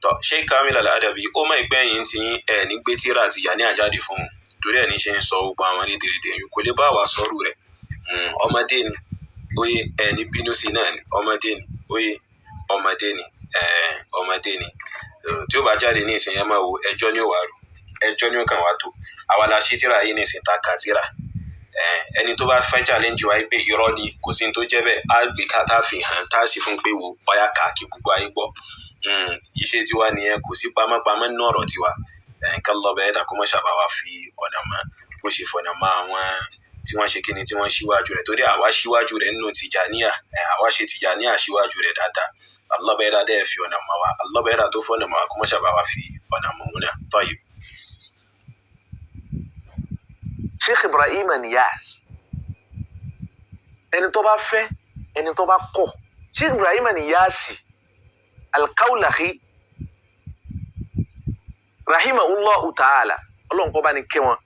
[SPEAKER 3] tọ Sheikh Kamil Al-Adabi, ó mọ̀ ìpẹ́ yìí ti ẹ̀ ní gbé tírà ti yà ní àjáde fún un, torí ẹ̀ ní ṣe ń sọ gbogbo àwọn rédèrèdè yìí, kò lè bá wa sọ́rù rẹ̀. Ọmọdé ni, oye, ẹ̀ ní bínú sí náà ni, ọmọdé ni, oye, ọmọdé ni, ọmọdé ni. Tí ó bá jáde ní ìsìn yẹn, máa wo ẹjọ́ ní òwà rò, ẹjọ́ ní ó kàn wá tó. Àwa la ṣí tírà yìí ní ìsìn ta kà tírà. Ẹni tó bá fẹ́ challenge wa pé irọ́ ni, kò sí ní tó jẹ́ bẹ́ẹ̀, á gbé ká tá fi hàn, tá sì fún pé wò ọ̀yà ká kí gbogbo ayé gbọ́. Iṣẹ́ tiwa nìyẹn, kò sí pamọ́pamọ́ nínú ọ̀rọ̀ tiwa. Nǹkan lọ bẹ́ẹ̀ dà kó mọ́ ṣàbá wa fi ọ̀nà mọ́ bó ṣe fọ̀nà mọ́ àwọn tí wọ́n ṣe kíni tí wọ́n ṣíwájú rẹ̀, torí àwa ṣíwájú rẹ̀ nínú Tìjàníyà. Àwa ṣe Tìjàníyà ṣíwájú rẹ̀ dáadáa. Allah bẹ́ẹ̀ dà dẹ́ fi ọ̀nà mọ́ wa. Allah bẹ́ẹ̀ dà tó fọ̀nà mọ́ wa kó mọ́ ṣàbá wa fi ọ̀nà mọ́ wọn náà. Tọ́yì.
[SPEAKER 1] Sheikh Ibrahim Niyas, ẹni tó bá fẹ́, ẹni tó bá kọ̀, Sheikh Ibrahim Niyas Al-Kawlahi rahimahullahu ta'ala, Ọlọ́run kó bá ní kẹ́ wọn.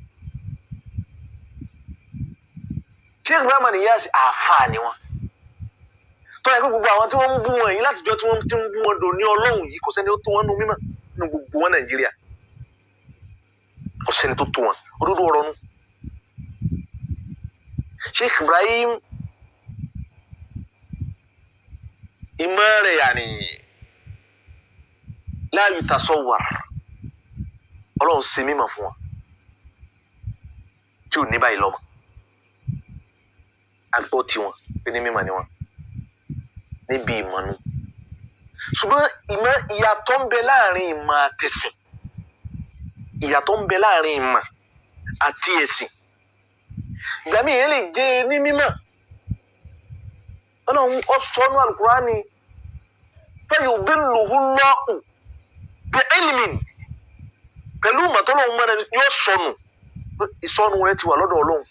[SPEAKER 1] Sheikh Ibrahim Niyas àáfàá ni wọn, tó yẹ kó gbogbo àwọn tí wọ́n ń bú wọn yìí látijọ́ tí wọ́n ti ń bú wọn dò ní Ọlọ́run yìí, kò sẹ́ni ó tó wọn nù mímọ́ nínú gbogbo wọn Nàìjíríà, kò sẹ́ni tó tó wọn. Òdodo ọ̀rọ̀ nu. Sheikh Ibrahim ìmọ̀ rẹ̀ yàní la yutasawwar, Ọlọ́run ṣe mímọ̀ fún wọn tí ò ní báyìí lọ́mọ agbọ́ tiwọn pé ní mímọ̀ ni wọn níbi ìmọ̀ nu. Ṣùgbọ́n ìmọ̀, ìyàtọ̀ ń bẹ láàrin ìmọ̀ àtẹ̀sìn, ìyàtọ̀ ń bẹ láàrin ìmọ̀ àti ẹ̀sìn. Ìgbà míì yẹn lè jẹ́ ní mímọ̀, Ọlọ́run ọ̀sọ́nù Al-Qur'ani fayudilluhu Allahu bi ilmin, pẹ̀lú ìmọ̀ tọ́lọ́run mọ́ra yóò sọnù, ìsọnù rẹ ti wà lọ́dọ̀ Ọlọ́run.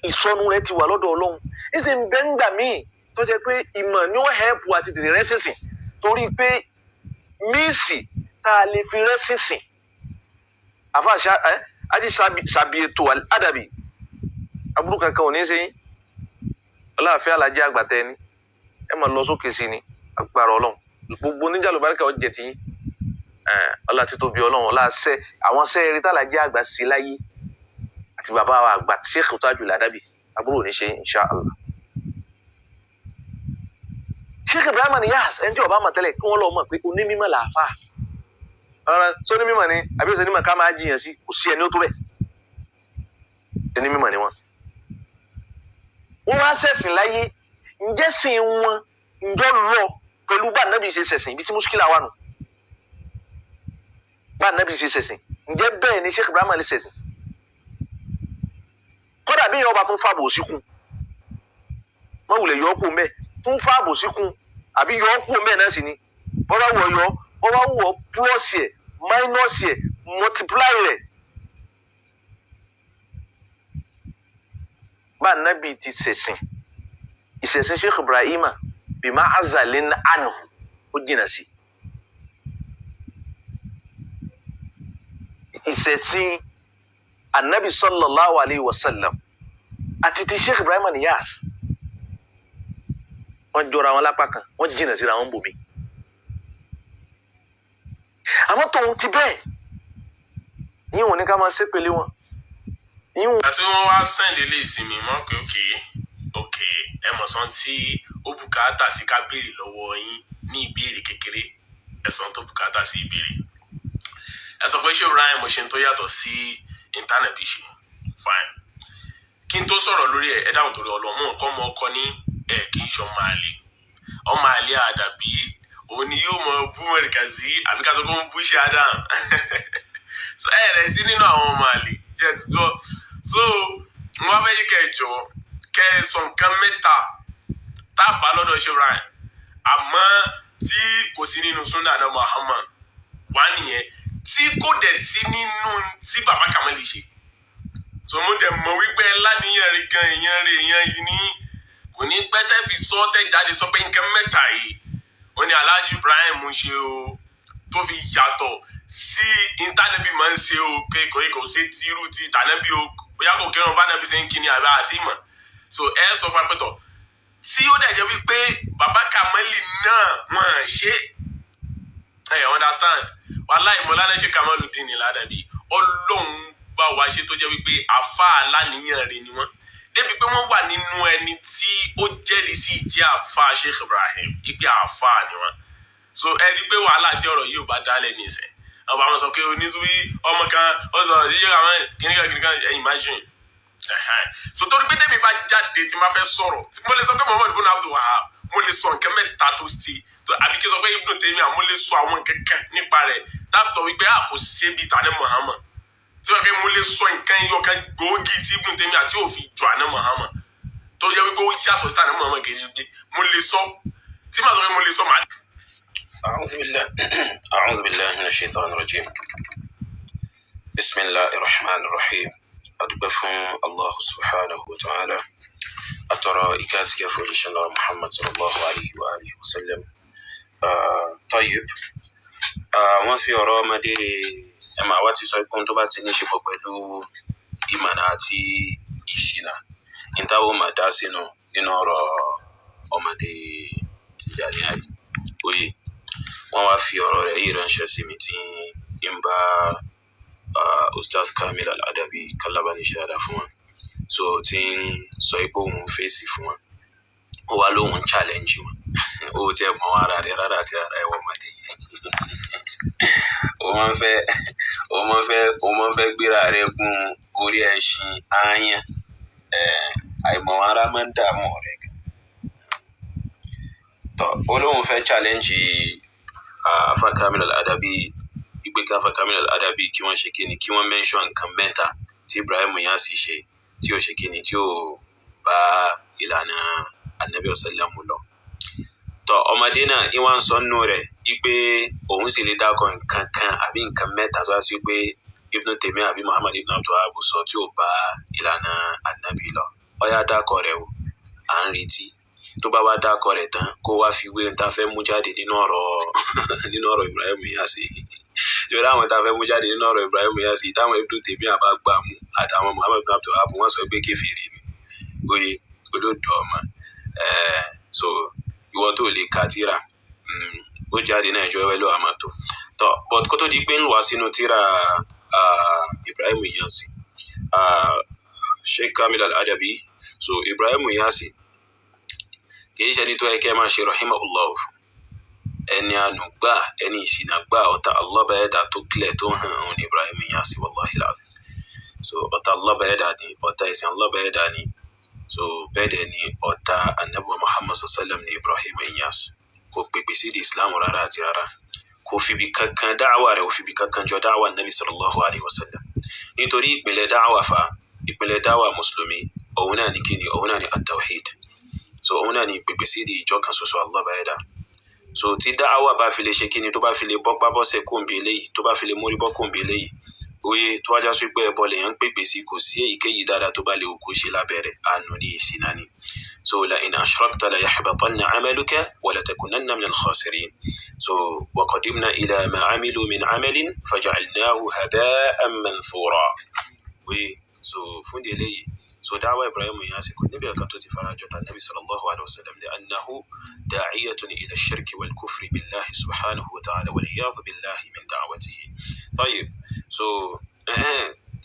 [SPEAKER 1] Ìsọnù rẹ ti wà lọ́dọ̀ Ọlọ́run. Ìsìn ń bẹ ńgbà míì tó jẹ́ pé ìmọ̀ ni ó hẹ́pù àti tètè rẹ́ sísìn, torí pé míìsì tá a lè fi rẹ́ sísìn. Àfa ají sàbí ètò àdàbí aburú kankan ò ní ṣe yín. Ọláàfin alájẹ àgbàtẹ ni ẹ máa lọ sókè sí ni agbára Ọlọ́run. Gbogbo oníjà lùbáríkà ọjẹ tí yín. Ọlá títóbi Ọlọ́run, ọlá ṣẹ àwọn sẹẹrí tàlàjẹ àgbà sí láyé àti bàbá wa àgbà Sheikh Tajul Adabi, aburú ò ní ṣe insha Allah. Sheikh Ibrahim Niyas, ẹni tí ọba mọ̀ tẹ́lẹ̀ kí wọ́n lọ mọ̀ pé onímọ̀ làáfà. Ọ̀rọ̀ sóní mímọ̀ ni àbí òsè mímọ̀ ká máa jiyàn sí, kò sí ẹni ó tó bẹ̀. Ẹni mímọ̀ ni wọ́n. Wọ́n wá ṣẹ̀sìn láyé, ǹjẹ́ sìn wọn ǹjọ́ lọ pẹ̀lú bá nàbì ṣe ṣẹ̀sìn, ibi tí mùṣkílà wà nù. Bá nàbì ṣe ṣẹ̀sìn, ǹjẹ́ bẹ́ẹ̀ ni Sheikh Ibrahim lè ṣẹ̀sìn? Kódà bí ìyẹn ọba tún fàbò síkùn, wọ́n wulẹ̀ yọ ọ́ kú mẹ́, tún fàbò síkùn àbí yọ ọ́ kú mẹ́ náà sì ni. Bọ́lá wọ̀ yọ, bọ́lá wọ̀ plus ẹ̀, minus ẹ̀, multiply rẹ̀. Bá nàbì ti ṣẹ̀sìn, ìṣẹ̀sìn Sheikh Ibrahim bima azalin anhu, ó jìnnà sí. Ìṣẹ̀sìn anabi sallallahu alayhi wa sallam àti ti Sheikh Ibrahim Niyas, wọ́n jọra wọn lápá kan, wọ́n jìnnà síra wọn bòmí. Àmọ́ tòun ti bẹ́ẹ̀, yín wọn ní ká máa ṣépele wọn.
[SPEAKER 2] Àti wọ́n wá send eléyìí sí mi mọ́ pé ok ẹ mọ̀ sọ́n tí ó bùkátà sí ká béèrè lọ́wọ́ yín ní ìbéèrè kékeré, ẹ sọ́n tó bùkátà sí ìbéèrè. Ẹ sọ pé ṣé Ibrahim ṣe tó yàtọ̀ sí íńtánẹ̀tì ṣe, fine. Kí n tó sọ̀rọ̀ lórí ẹ̀, ẹ dáhùn torí ọlọ́mú nǹkan ọmọ ọkọ ní ẹ kì í ṣe ọmọ àlè. Ọmọ àlè àdàbí òun ni yóò mọ bú Mọ̀ríkà sí àbí ká sọ pé ó ń bú ṣe Adam. So ẹ rẹ̀ sí nínú àwọn ọmọ àlè jẹ́ ti gbọ́. So mo wá fẹ́ yí kẹ́ ẹ jọ̀ọ́ kẹ́ ẹ sọ nǹkan mẹ́ta tá a bá lọ́dọ̀ ṣe Ibrahim àmọ́ tí kò sí nínú Sunnah náà Muhammad wá nìyẹn, tí kò dẹ̀ sí nínú tí bàbá Kamali ṣe. So mo dẹ̀ mọ̀ wípé láníyàn rí gan, èèyàn rí èèyàn yìí ní kò ní pẹ́ tẹ́ fi sọ tẹ́ jáde sọ pé nǹkan mẹ́ta yìí ó ní Alhaji Ibrahim ṣe o tó fi yàtọ̀ sí intanẹ́bí máa ń ṣe o, kò kò ṣe ti irú ti tànẹ́bí o, bóyá kò kírun bá nàbí ṣe ń kíni àbá àti ìmọ̀. So ẹ sọ fún apẹ́tọ̀ tí ó dẹ̀ jẹ́ wípé bàbá Kamali náà wọ́n ṣe ẹ understand. Wàláhì Mọ́lánà Sheikh Kamaludeen ní Ládàbí, Ọlọ́run bá wa ṣe tó jẹ́ wípé àfa aláníyàn rẹ̀ ni wọ́n, débi pé wọ́n wà nínú ẹni tí ó jẹ́rìí sí ìjẹ́ àfa Sheikh Ibrahim, ipe àfa ni wọ́n. So ẹ rí i pé wàhálà tí ọ̀rọ̀ yìí ò bá dálẹ̀ nìṣẹ́, ọba àwọn sọ pé oníṣúwí ọmọ kan ó sọ̀rọ̀ sí Sheikh Kamal kìnìkan kìnìkan, ẹ imagine. Ẹ̀hẹ́n. So torí pé tẹ́mi bá jáde tí n bá fẹ́ sọ̀rọ̀, tí mo lè sọ pé Muhammad ibn Abdul Wahab, mo lè sọ nǹkan mẹ́ta tó ṣe, àbí kí n sọ pé Ibn Taymiyyah, mo lè sọ àwọn nǹkan kan nípa rẹ̀ táàbù sọ wípé a kò ṣe bíi tàní Muhammad, tí wọ́n pẹ́ mo lè sọ nǹkan yọkan gbòógì tí Ibn Taymiyyah tí ò fi jọ àná Muhammad, tó yẹ wípé ó yàtọ̀ sí tàní Muhammad gẹ́gẹ́. Mo lè sọ tí màá sọ pé mo lè sọ màá.
[SPEAKER 3] أعوذ بالله أعوذ بالله من الشيطان الرجيم. بسم الله الرحمن الرحيم. Adúpẹ́ fún Allah subhanahu wa ta'ala, atọrọ ìkẹ́ àti ìgẹ̀ fún òjíṣẹ́ ńlá Muhammad sallallahu alayhi wa alihi wa sallam. Tayyib, wọ́n fi ọ̀rọ̀ ọmọdé ẹ máa wá ti sọ pé ohun tó bá ti ní í ṣe pọ̀ pẹ̀lú ìmọ̀nà àti ìṣìnà ní táwọn máa dá sínú nínú ọ̀rọ̀ ọmọdé Tijani ayé oyè. Wọ́n wá fi ọ̀rọ̀ rẹ̀ yìí ránṣẹ́ sí mi tí ń bá Ustaz Kamil Al-Adabi kálábà ní ṣe dáadáa fún wọn, so tí ń sọ pé òun fèsì fún wọn, ó wá lóun ń challenge wọn. Ó tiẹ̀ mọ ara rẹ̀ rárá àti ara ẹ̀wọ̀ ọmọdé yìí, ó máa ń fẹ́ gbéra rẹ̀ gún orí ẹṣin ááyán. Àìmọ̀ ara máa ń dààmú rẹ̀ gan. Tọ́, ó lóun fẹ́ challenge Afa Kamil Al-Adabi, ìpè kí Afa Kamil Al-Adabi kí wọ́n ṣe kíni, kí wọ́n mention nǹkan mẹ́ta tí Ibrahim Inyas ṣe tí ó ṣe kíni, tí ó bá ìlànà Anabi ọ̀sálàmù lọ. Tọ́, ọmọdé náà ìwà ń sọ nínú rẹ̀ wípé òun sì lè dákọ̀ nǹkan kan àbí nǹkan mẹ́ta tó wá sí pé Ibn Taymiyyah àbí Muhammad ibn Abdul Wahhab sọ tí ò bá ìlànà Anabi lọ. Ó yá, dákọ̀ rẹ̀ o, à ń retí. Tó bá wá dákọ̀ rẹ̀ tán, kó wá fi wé ohun tá a fẹ́ mú jáde nínú ọ̀rọ̀ Ibrahim Inyas. Ṣé àwọn tá a fẹ́ mú jáde nínú ọ̀rọ̀ Ibrahim Inyas, táwọn Ibn Taymiyyah bá gbà mú àtàwọn Muhammad ibn Abdul Wahhab, wọ́n sọ pé kèfèrí ni oye olódò ọmọ. So ìwọ tó lè ka tíra ó jáde náà, ìjọ ẹwẹ́ ló wà máa tó tọ. But kó tó di pé ń wá sínú tíra Ibrahim Inyas, Sheikh Kamil Al-Adabi, so Ibrahim Inyas kì í ṣe ẹni tó yẹ kẹ́ ẹ máa ṣe rahimahullah fún. Ẹni àánú gbà, ẹni ìṣìnà gbà, ọ̀tá Allah bá ẹ̀dá tó clear tó hàn òun ní Ibrahim Inyas, wallahi alazim. So ọ̀tá Allah bá ẹ̀dá ni, ọ̀tá ìsìn Allah bá ẹ̀dá ni. So bẹ́ẹ̀ dẹ̀ ni ọ̀tá anabi Muhammad sallam ní Ibrahim Inyas. Kò pèpè sí di Islam rárá àti rárá. Kò fibi kankan dáwà rẹ̀, kò fibi kankan jọ dáwà nabi sallallahu alayhi wa sallam, nítorí ìpìlẹ̀ dáwà fa, ìpìlẹ̀ dáwà mùsùlùmí, òun náà ní kíni? Òun náà ní at-tawhid. So òun náà ní pèpè sí di ìjọ kan ṣoṣo Allah bá ẹ̀dá. So tí dáwà bá fi lè ṣe kíni, tó bá fi lè bọ́pá bọ́sẹ̀ kóńbi eléyìí, tó bá fi lè mórí bọ́ kóńbi eléyìí, oye tó wájá sí pé ẹbọ lèèyàn ń pèpè sí, kò sí èyíkéyìí dáadáa tó bá lè kó ṣe lábẹ́rẹ́, àánú ní ìṣìnà ni. So la in ashrakta la yahbatanna amaluka wa la takunanna minal khasirin. So wa qadimna ila ma amilu min amalin faja'alnahu haba'an manthura. Oye, so fún di eléyìí, so dáwà Ibrahim Inyas kò níbi ẹ̀ka tó ti farajọ ta nabi sallallahu alayhi wa sallam, li'annahu da'iyatun ila shirki wal kufri billahi subhanahu wa ta'ala, wal iyadhu billahi min da'watihi. Tayyib, so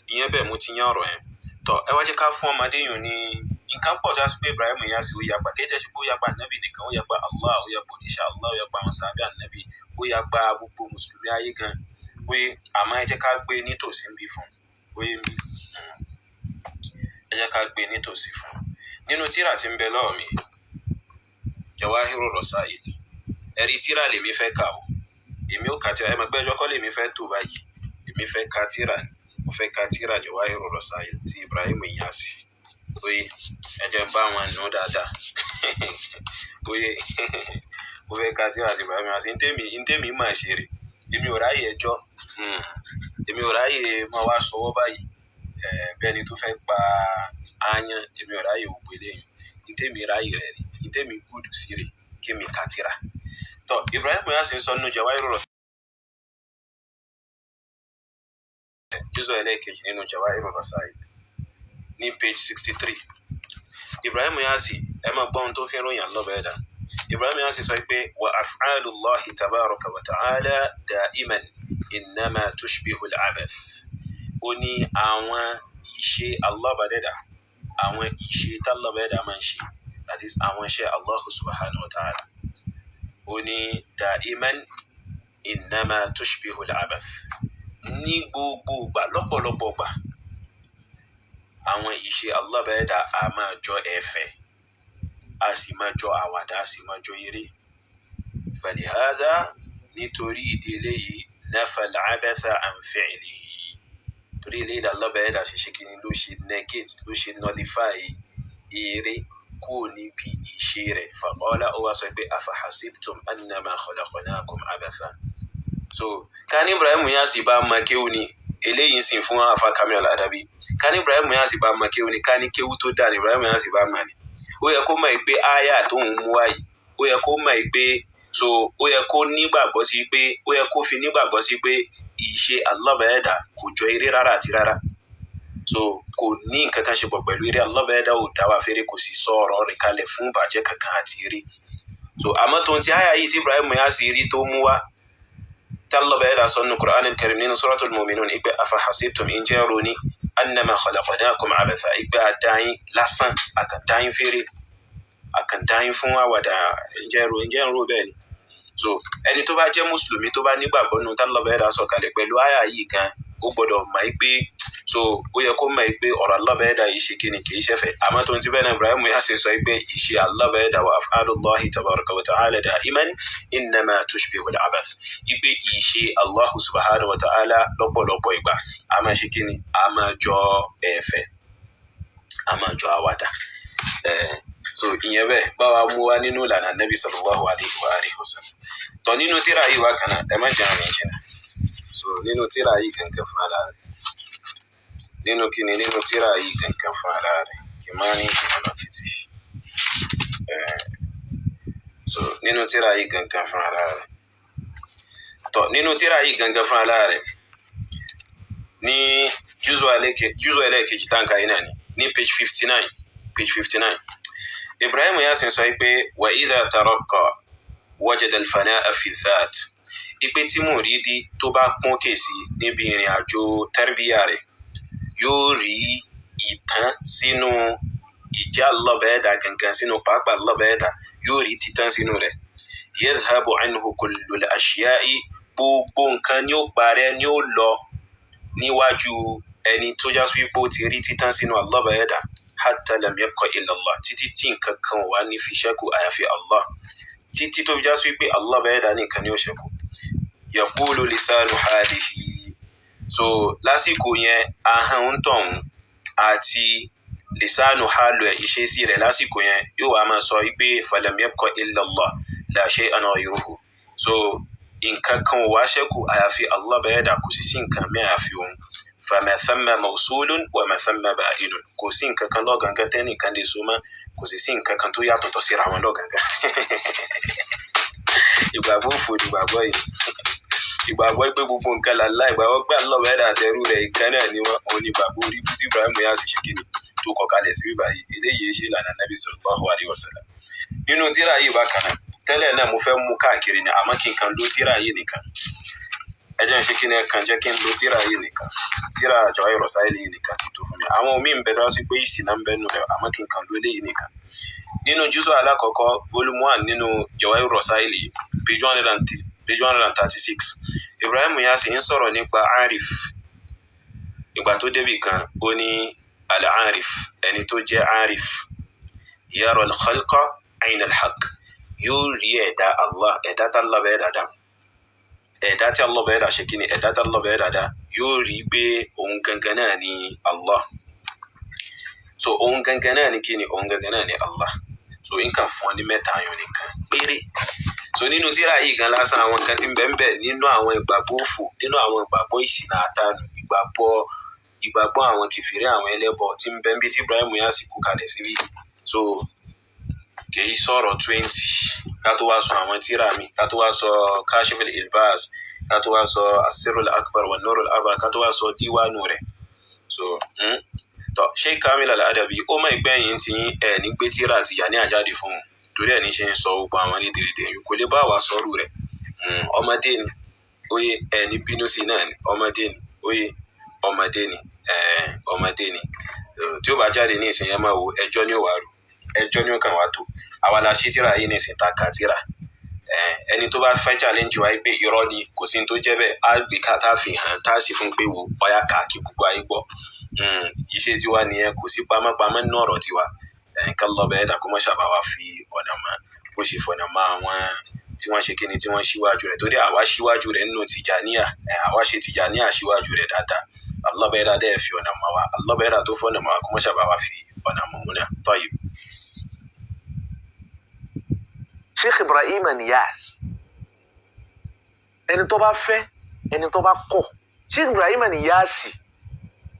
[SPEAKER 3] ìyẹn bẹ́ẹ̀, mo ti yán ọ̀rọ̀ yẹn. Tọ́, ẹ wá jẹ́ ká fún ọmọdé yìí ní nǹkan pọ̀ tó yà sí pé Ibrahim Inyas ó yapa. Kì í jẹ́ sí pé ó yapa ànábì nìkan, ó yapa Allah, ó yapa òjíṣẹ́ Allah, ó yapa àwọn sàbẹ̀ ànábì, ó yapa gbogbo mùsùlùmí ayé gan. Oye, àmọ́ ẹ jẹ́ ká gbé nítòsí ń bí fún oye ń bí. Ẹ jẹ́ ká gbé nítòsí fún nínú tírà tí ń bẹ lọ́wọ́ mi, Jawahiru Rasail. Ẹ̀rí tírà lèmi fẹ́ kà o, èmi ò kà tírà. Ẹ mọ̀ pé ẹjọ́ kọ́ lèmi fẹ́ tó báyìí, èmi fẹ́ ka tírà, mo fẹ́ ka tírà Jawahiru Rasail ti Ibrahim Inyas. Oye, ẹ jẹ́ n bá wọn nù dáadáa. Oye, mo fẹ́ ka tírà ti Ibrahim Inyas. Ntẹ́mi máa ṣe rè, èmi ò ráyè ẹjọ́, èmi ò ráyè máa wá sọwọ́ báyìí bẹ́ẹ̀ ni tó fẹ́ pa aáyán. Èmi ò ráyè gbogbo eléyìí. Ntẹ́mi ráyè rẹ̀ rí, ntẹ́mi gùdù sí rè kémi ka tírà. Tọ́, Ibrahim Inyas ń sọ nínú Jawahiru Rasail, jùzọ ẹlẹ́ẹ̀kejì nínú Jawahiru Rasail ní page 63. Ibrahim Inyas, ẹ máa gbọ́ ohun tó fi ń ròyìn Allah bẹ́ẹ̀ dà. Ibrahim Inyas sọ pé wa af'alullahi tabaraka wa ta'ala da'iman innama tushbihu al-abath. Ó ní àwọn ìṣe Allah bá dẹ́dà, àwọn ìṣe t'Allah bá dẹ́dà máa ń ṣe, that is, àwọn iṣẹ́ Allahu subhanahu wa ta'ala, ó ní da'iman innama tushbihu al-abath, ní gbogbo ìgbà, lọ́pọ̀lọpọ̀ ìgbà, Àwọn ìṣe Allah bá ẹ̀dá a máa jọ ẹ̀fẹ̀, a sì máa jọ àwàdà, a sì máa jọ eré. Falihadha, nítorí ìdí eléyìí, nafal abatha an fi'lihi, torí eléyìí Allah bá ẹ̀dá ṣe ṣe kí ni, ló ṣe negate, ló ṣe nullify eré kúrò níbi ìṣe rẹ̀. Faqala, ó wá sọ pé afahasibtum annama khalaqnakum abatha. So ká ní Ibrahim Niasse bá mọ kéwú ni eléyìí ń sìn fún afa Kamil Al-Adabi. Ká ní Ibrahim Niasse bá mọ kéwú ni, ká ní kéwú tó dáa ní Ibrahim Niasse bá mọ ni, ó yẹ kó mọ̀ pé áyà tó ń mú wá yìí, ó yẹ kó mọ̀ pé, so ó yẹ kó nígbàgbọ́ sí pé, ó yẹ kó fi nígbàgbọ́ sí pé ìṣe Allah bá ẹ̀dá kò jọ eré rárá àti rárá. So kò ní nǹkan kan ṣe pọ̀ pẹ̀lú eré. Allah bá ẹ̀dá ò dá wa fèrè, kò sì sọ ọ̀rọ̀ rẹ̀ kalẹ̀ fún ìbàjẹ́ kankan àti eré. So àmọ́ tó ń ti áyà yìí tí Ibrahim Niasse rí tó mú wá, tí Allah bá ẹ̀dá sọ nínú Qur'an al-Karim, nínú Suratul Mu'minun, ìpè afahasibtum, ǹjẹ́ ronú annama khalaqnakum abatha, ìpè àdáyín lásán, àkàndáyín fèrè, àkàndáyín fún àwàdà, ǹjẹ́ ń ro bẹ́ẹ̀ ni? So ẹni tó bá jẹ́ mùsùlùmí, tó bá nígbàgbọ́ nínú tí Allah bá ẹ̀dá sọ kalẹ̀, pẹ̀lú àyà yìí gan, ó gbọ́dọ̀ mọ̀ pé, so ó yẹ kó mọ̀ pé ọ̀rọ̀ Allah bá ẹ̀dá yìí ṣe kí ni, kì í ṣẹ̀fẹ̀. Àmọ́ tó ń ti bẹ́ẹ̀ náà, Ibrahim Niasse sọ pé ìṣe Allah bá ẹ̀dá wa af'alullahi tabaraka wa ta'ala da'iman innama tushbihu al-abath, ipe ìṣe Allahu subhanahu wa ta'ala lọ́pọ̀lọpọ̀ ìgbà a máa ṣe kí ni, a máa jọ ẹ̀fẹ̀, a máa jọ àwàdà. So ìyẹn bẹ́ẹ̀ báwa mú wa nínú ìlànà Nabi sallallahu alayhi wa alihi wa sallam. Tọ́, nínú tíra yìí wá kan náà, ẹ má jẹun rìn jìnnà. So nínú tíra yìí kankan fún ara rẹ̀, nínú kíni, nínú tíra yìí kankan fún ara rẹ̀, kì máa ní jìnnà lọ títí. So nínú tíra yìí gangan fún ara rẹ̀, tọ́, nínú tíra yìí gangan fún ara rẹ̀, ní júzù ẹlẹ́ẹ̀kejì táǹkà yìí náà ni, ní page 59, page 59, Ibrahim Yasin sọ pé wa idha taraqqa wajada al-fana'a fi dhat, ipe tí mùrídìí tó bá pọ́n kèsì níbi ìrìn àjò tarbiyya rẹ̀, yóò rí ìtàn sínú ìjà lọ́bẹ̀ẹ́dà gangan, sínú pàápàá lọ́bẹ̀ẹ́dà, yóò rí títàn sínú rẹ̀. Yadhhabu anhu kullul ashya'i, gbogbo nǹkan ni ó parẹ́, ni ó lọ níwájú ẹni tó já sí pé ó ti rí títàn sínú lọ́bẹ̀ẹ́dà, hatta lam yabqa illa Allah, títí tí nǹkan kan wà ní fi ṣẹ́kù àyàfi Allah, títí tó fi já sí pé Allah bẹ́ẹ̀dá nìkan ni ó ṣẹ́kù. Yaqulu lisanu halihi, so lásìkò yẹn, ahọ́n ń tọ̀hún àti lisanu halu ẹ̀, ìṣesí rẹ̀ lásìkò yẹn, yóò wá máa sọ wípé falam yabqa illa Allah la shay'an ghayruhu. So nǹkan kan ò wá ṣẹ́kù àyàfi Allah bẹ́ẹ̀dá, kò sì sí nǹkan mí àyàfi òun. Fama thamma mawsulun wa ma thamma ba'inun, kò sí nǹkan kan lọ́gàngán tẹ́nìkan lè so mọ́, kò sì sí nǹkan kan tó yàtọ̀tọ̀ síra wọn lọ́gàngán. Ìgbàgbọ́ òfò ni ìgbàgbọ́ yìí, ìgbàgbọ́ pé gbogbo nǹkan làlá, ìgbàgbọ́ pé Allah bẹ́ẹ̀dá àtẹrú rẹ̀ ìkan náà ni wọ́n, òun ni ìgbàgbọ́ orí ibú tí Ibrahim Niasse ṣe kíni tó kọ kalẹ̀ sí bíbá yìí. Eléyìí ṣe ìlànà Nabi sallallahu alaihi wasallam. Nínú tíra yìí bákan náà, tẹ́lẹ̀ náà mo fẹ́ mú káàkiri ni, àmọ́ kí n kan ló tíra yìí nìkan. Ẹ jẹ́ n ṣe kí ni, ẹ kàn jẹ́ kí n lo tíra yìí nìkan. Tíra Jawahir Rasail yìí nìkan ti tó fún mi. Àwọn míì ń bẹ tó wá sí pé ìsìnà ń bẹ nù rẹ̀, àmọ́ kí n kàn lo eléyìí nìkan. Nínú júzù alákọ̀ọ́kọ́, volume 1, nínú Jawahir Rasail yìí, page 136, Ibrahim Niasse ń sọ̀rọ̀ nípa arif. Ìgbà tó débì kan, ó ní al-arif, ẹni tó jẹ́ arif, yara al-khalqa ayna al-haqq, yóò rí ẹ̀dá Allah, ẹ̀dá tá Allah bẹ́ẹ̀ dáadáa, ẹ̀dá tí Allah bẹ́ẹ̀ dá ṣe kí ni, ẹ̀dá tí Allah bẹ́ẹ̀ dáadáa, yóò rí pé òun gangan náà ni Allah. So òun gangan náà ni kí ni, òun gangan náà ni Allah. So nǹkan fún ọ ní mẹ́ta ayọ̀ nìkan péré. So nínú tírà yìí gan lásán, àwọn nǹkan tí ń bẹ ń bẹ nínú àwọn ìgbàgbọ́ òfò, nínú àwọn ìgbàgbọ́ ìṣìnà àtànù, ìgbàgbọ́ àwọn kìfìrí, àwọn ẹlẹ́bọ tí ń bẹ ń bí tí Ibrahim Niasse kú kalẹ̀ síbí. So kìí sọ̀rọ̀ 20, ká tó wá sọ àwọn tírà mi, ká tó wá sọ Kashiful Ilbas, ká tó wá sọ Asirul Akbar wa Nurul Akbar, ká tó wá sọ díwánu rẹ̀. So tọ, Sheikh Kamil Al-Adabi, ó mọ̀ ìgbẹ́yìn tí ẹ̀ ní gbé tírà àti ìyá ní àjáde fún un, torí ẹ̀ ní ṣe ń sọ gbogbo àwọn rédèrèdè kò lè bá wa sọ́rù rẹ̀. Ọmọdé ni, oye, ẹ̀ ní bínú sí náà ni, ọmọdé ni, oye, ọmọdé ni, ọmọdé ni. Tí ó bá jáde ní ìsìn yẹn, máa wo ẹjọ́ ní ó wà rò, ẹjọ́ ní ó kàn wá tó. Àwa la ṣí tírà yìí ní ìsìn ta kà tírà. Ẹni tó bá fẹ́ challenge wa pé irọ́ ni, kò sí ní tó jẹ́ bẹ́ẹ̀, á gbé ká tá fi hàn, tá sì fún pé wò ọ̀yà ká kí gbogbo ayé gbọ́. Iṣẹ́ tiwa nìyẹn, kò sí pamọ́pamọ́ nínú ọ̀rọ̀ tiwa. Nǹkan lọ bẹ́ẹ̀ dà kó mọ́ ṣàbá wa fi ọ̀nà mọ́ bó ṣe fọ̀nà mọ́ àwọn tí wọ́n ṣe kíni tí wọ́n ṣíwájú rẹ̀, torí àwa ṣíwájú rẹ̀ nínú Tìjàníyà. Àwa ṣe Tìjàníyà ṣíwájú rẹ̀ dáadáa. Allah bẹ́ẹ̀ dà dẹ́ fi ọ̀nà mọ́ wa. Allah bẹ́ẹ̀ dà tó fọ̀nà mọ́ wa kó mọ́ ṣàbá wa fi ọ̀nà mọ́ wọn náà. Tọ́yì.
[SPEAKER 1] Sheikh Ibrahim Niyas, ẹni tó bá fẹ́, ẹni tó bá kọ̀, Sheikh Ibrahim Niyas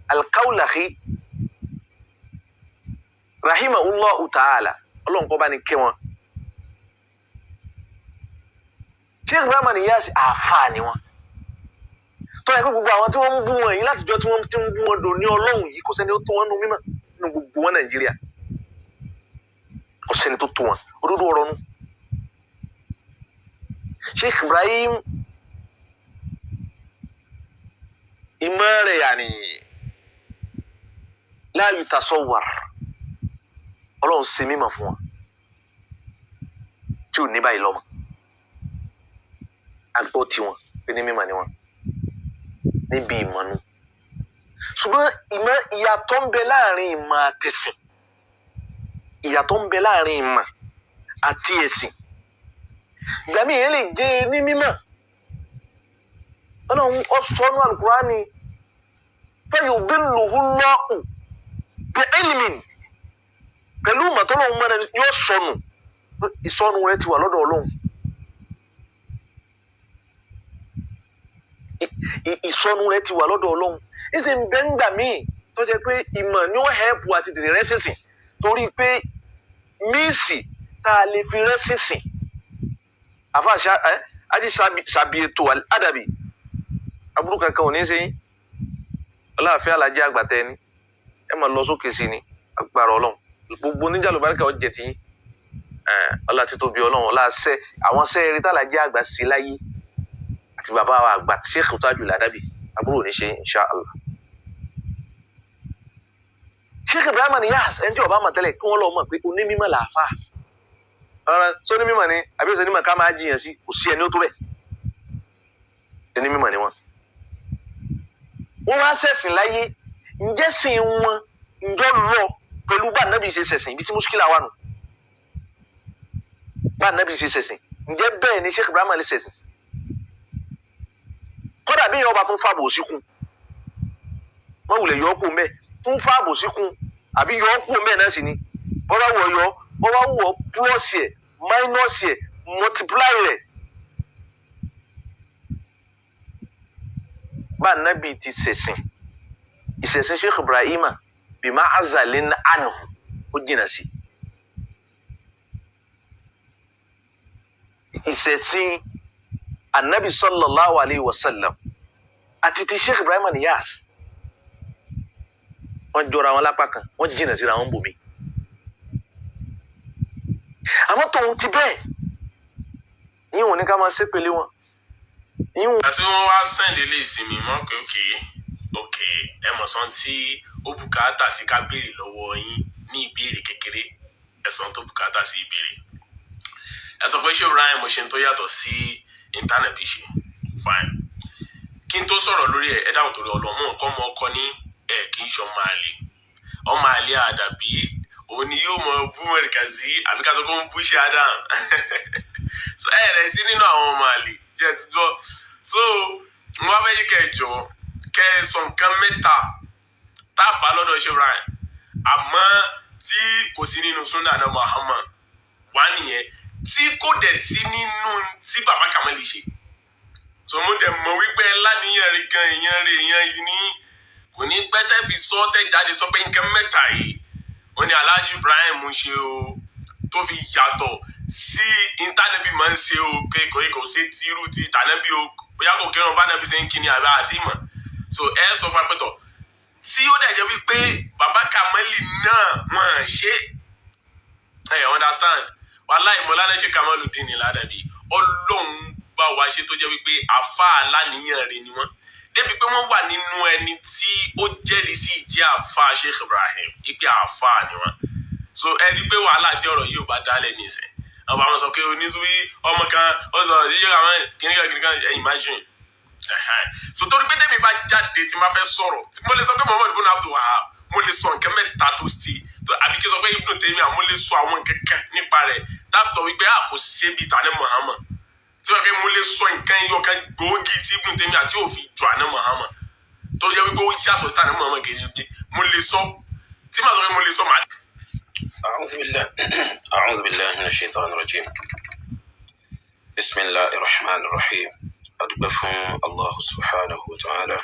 [SPEAKER 1] Al-Kawlahi rahimahullahu ta'ala, Ọlọ́run kó bá ní kẹ́ wọn. Sheikh Ibrahim Niyas àáfàá ni wọn, tó yẹ kó gbogbo àwọn tí wọ́n ń bú wọn yìí látijọ́ tí wọ́n ti ń bú wọn dò ní Ọlọ́run yìí, kò sẹ́ni tó tó wọn nù mímọ́ nínú gbogbo wọn Nàìjíríà, kò sẹ́ni tó tó wọn. Òdodo ọ̀rọ̀ nu. Sheikh Ibrahim ìmọ̀ rẹ̀ yàní la yutasawwar, Ọlọ́run ṣe mímọ̀ fún wọn tí ò ní báyìí lọ́mọ agbọ́ tiwọn pé ní mímọ̀ ni wọn níbi ìmọ̀ nu. Ṣùgbọ́n ìmọ̀, ìyàtọ̀ ń bẹ láàrin ìmọ̀ àtẹ̀sìn, ìyàtọ̀ ń bẹ láàrin ìmọ̀ àti ẹ̀sìn. Ìgbà míì yẹn lè jẹ́ ní mímọ̀, Ọlọ́run ọ̀sọ́nù Al-Qur'ani fayudilluhu Allahu bi ilmin, pẹ̀lú ìmọ̀ tọ́lọ́run mọ́ra yóò sọnù, ìsọnù rẹ ti wà lọ́dọ̀ Ọlọ́run. Ìsọnù rẹ ti wà lọ́dọ̀ Ọlọ́run. Ìsì ń bẹ ńgbà míì tó jẹ́ pé ìmọ̀ ni ó hẹ́pù àti tètè rẹ́sìsìn, torí pé míìsì tá a lè fi rẹ́sìsìn. Àfa ají ṣàbí ètò àdàbí aburú kankan ò ní ṣe yín. Ọláàfin alájẹ àgbàtẹ ni ẹ máa lọ sókè sí ni agbára Ọlọ́run. Gbogbo oníjà lùbáríkà ó jẹ tiyín. Ọlá títóbi Ọlọ́run, ọlá ṣẹ àwọn sẹẹrí tàlàjẹ àgbà sí láyé àti bàbá wa àgbà Sheikh Tajul Adabi, aburú ò ní ṣe insha Allah. Sheikh Ibrahim Niyas, ẹni tí ọba mọ̀ tẹ́lẹ̀ kí wọ́n lọ mọ̀ pé onímọ̀ làáfà. Rárá, sóní mímọ̀ ni àbí òsè mímọ̀ ká máa jiyàn sí, kò sí ẹni ó tó bẹ́ẹ̀. Ẹni mímọ̀ ni wọ́n. Wọ́n wá ṣẹ̀sìn láyé, ǹjẹ́ sìn wọn ǹjọ́ lọ pẹ̀lú bá nàbì ṣe ṣẹ̀sìn, ibi tí mùṣkílà wà nù. Bá nàbì ṣe ṣẹ̀sìn, ǹjẹ́ bẹ́ẹ̀ ni Sheikh Ibrahim lè ṣẹ̀sìn? Kódà bí ìyọba tún fàbò síkun, wọ́n wulẹ̀ yọ ọ́ kó mẹ́, tún fàbò síkun, àbí yọ ọ́ kó mẹ́ náà sì ni. Bọ́lá wọ̀ yọ, wọ́n wá wọ̀ púlọ̀sì ẹ̀, máínọ́ọ̀sì ẹ̀, mọtipláì rẹ̀. Bá nàbì ti ṣẹ̀sìn, ìṣẹ̀sìn Sheikh Ibrahima bima azalin anhu, ó jìnnà sí. Ìṣẹ̀sìn anabi sallallahu alayhi wa sallam àti ti Sheikh Ibrahima Niyas, wọ́n jọra wọn lápá kan, wọ́n jìnnà síra wọn bòmí. Àwọn tóun ti bẹ́ẹ̀ yíwọ̀n ní ká máa ṣépele wọn.
[SPEAKER 2] Àti wọ́n wá send eléyìí sí mi mọ́ pé ok ẹ mọ̀ sọ́n tí ó bùkátà sí ká béèrè lọ́wọ́ yín ní ìbéèrè kékeré, ẹ sọ́n tó bùkátà sí ìbéèrè. Ẹ sọ pé ṣé Ibrahim ṣe ń tó yàtọ̀ sí íńtánẹ̀tì ṣe, fine. Kí n tó sọ̀rọ̀ lórí ẹ̀, ẹ dáhùn torí ọlọ́mú nǹkan mọ ọkọ ní ẹ kì í ṣe ọmọ àlè. Ọmọ àlè àdàbí òun ni yóò mọ bú Mọ̀rìkàsí àbí ká sọ pé ó ń bú ṣe Adam. So ẹ rẹ̀ sí nínú àwọn ọmọ àlè jẹ́ ti gbọ́. So mo wá fẹ́ yí kẹ́ ẹ jọ̀ọ́ kẹ́ ẹ sọ nǹkan mẹ́ta tá a bá lọ́dọ̀ ṣe Ibrahim àmọ́ tí kò sí nínú Sunnah náà Muhammad wá nìyẹn, tí kò dẹ̀ sí nínú tí bàbá Kamali ṣe. So mo dẹ̀ mọ̀ wípé láníyàn rí gan, èèyàn rí èèyàn yìí ní kò ní pẹ́ tẹ́ fi sọ tẹ́ jáde sọ pé nǹkan mẹ́ta yìí ó ní Alhaji Ibrahim ṣe o tó fi yàtọ̀ sí intanẹ́bí máa ń ṣe o, kò kò sí tírú ti tànẹ́bí o, bóyá kò kírun bá nẹ́bí ṣe ń kí ni àbá àti ìmọ̀. So ẹ sọ fún apẹ́tọ̀ tí ó dẹ̀ jẹ́ wípé bàbá Kamali náà wọ́n ṣe ẹ understand. Wàláhì Mọ́lánà Sheikh Kamaludeen Ládàbí, Ọlọ́run bá wa ṣe tó jẹ́ wípé àfa aláníyàn rẹ̀ ni wọ́n, débi pé wọ́n wà nínú ẹni tí ó jẹ́rìí sí ìjẹ́ àfa Sheikh Ibrahim, ipe àfa ni wọ́n. So ẹ rí pé wàhálà tí ọ̀rọ̀ yìí ò bá dálẹ̀ nísìn, àwọn bá wọn sọ pé oníṣúwí ọmọ kan ó sọ̀rọ̀ sí Sheikh Kamali kìnìkan kìnìkan, ẹ imagine. Ẹ̀hẹ́n. So torí pé tẹ́mi bá jáde tí n bá fẹ́ sọ̀rọ̀, tí mo lè sọ pé Muhammad ibn Abdul Wahab, mo lè sọ nǹkan mẹ́ta tó ṣe, àbí kí n sọ pé Ibn Taymiyyah, mo lè sọ àwọn nǹkan kan nípa rẹ̀ táàbù sọ wípé a kò ṣe bíi tàní Muhammad, tí wọ́n pẹ́ mo lè sọ nǹkan ẹyọ kan gbòógì tí Ibn Taymiyyah tí ò fi jọ àná Muhammad, tó yẹ wípé ó yàtọ̀ sí tàní Muhammad gẹ́gẹ́. Mo lè sọ tí màá sọ pé mo lè sọ màá.
[SPEAKER 3] أعوذ بالله أعوذ بالله من الشيطان الرجيم. بسم الله الرحمن الرحيم. Adúpẹ́ fún Allah subhanahu wa ta'ala,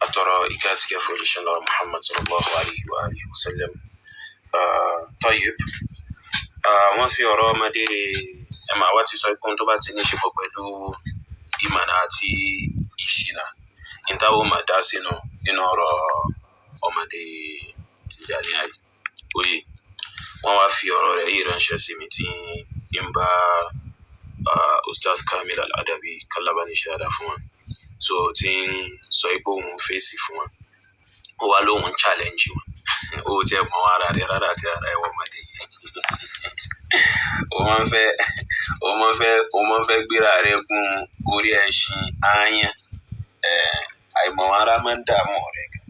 [SPEAKER 3] atọrọ ìkẹ́ àti ìgẹ̀ fún òjíṣẹ́ ńlá Muhammad sallallahu alayhi wa alihi wa sallam. Tayyib, wọ́n fi ọ̀rọ̀ ọmọdé ẹ máa wá ti sọ pé ohun tó bá ti ní ṣe pọ̀ pẹ̀lú ìmọ̀nà àti ìṣìnà ní táwọn máa dá sínú nínú ọ̀rọ̀ ọmọdé Tìjàníyà yìí. Oyè wọ́n wá fi ọ̀rọ̀ rẹ̀ yìí ránṣẹ́ sí mi tí ń bá Ustaz Kamil Al-Adabi kálábà ní ṣe dáadáa fún wọn, so tí ń sọ pé òun fèsì fún wọn, ó wá lóun ń challenge wọn. Ó tiẹ̀ mọ ara rẹ̀ rárá àti ara ẹ̀wọ̀n ọmọdé yìí, ó máa ń fẹ́ gbéra rẹ̀ gún orí ẹṣin ááyán. Àìmọ̀ ara máa ń dààmú rẹ̀ gan.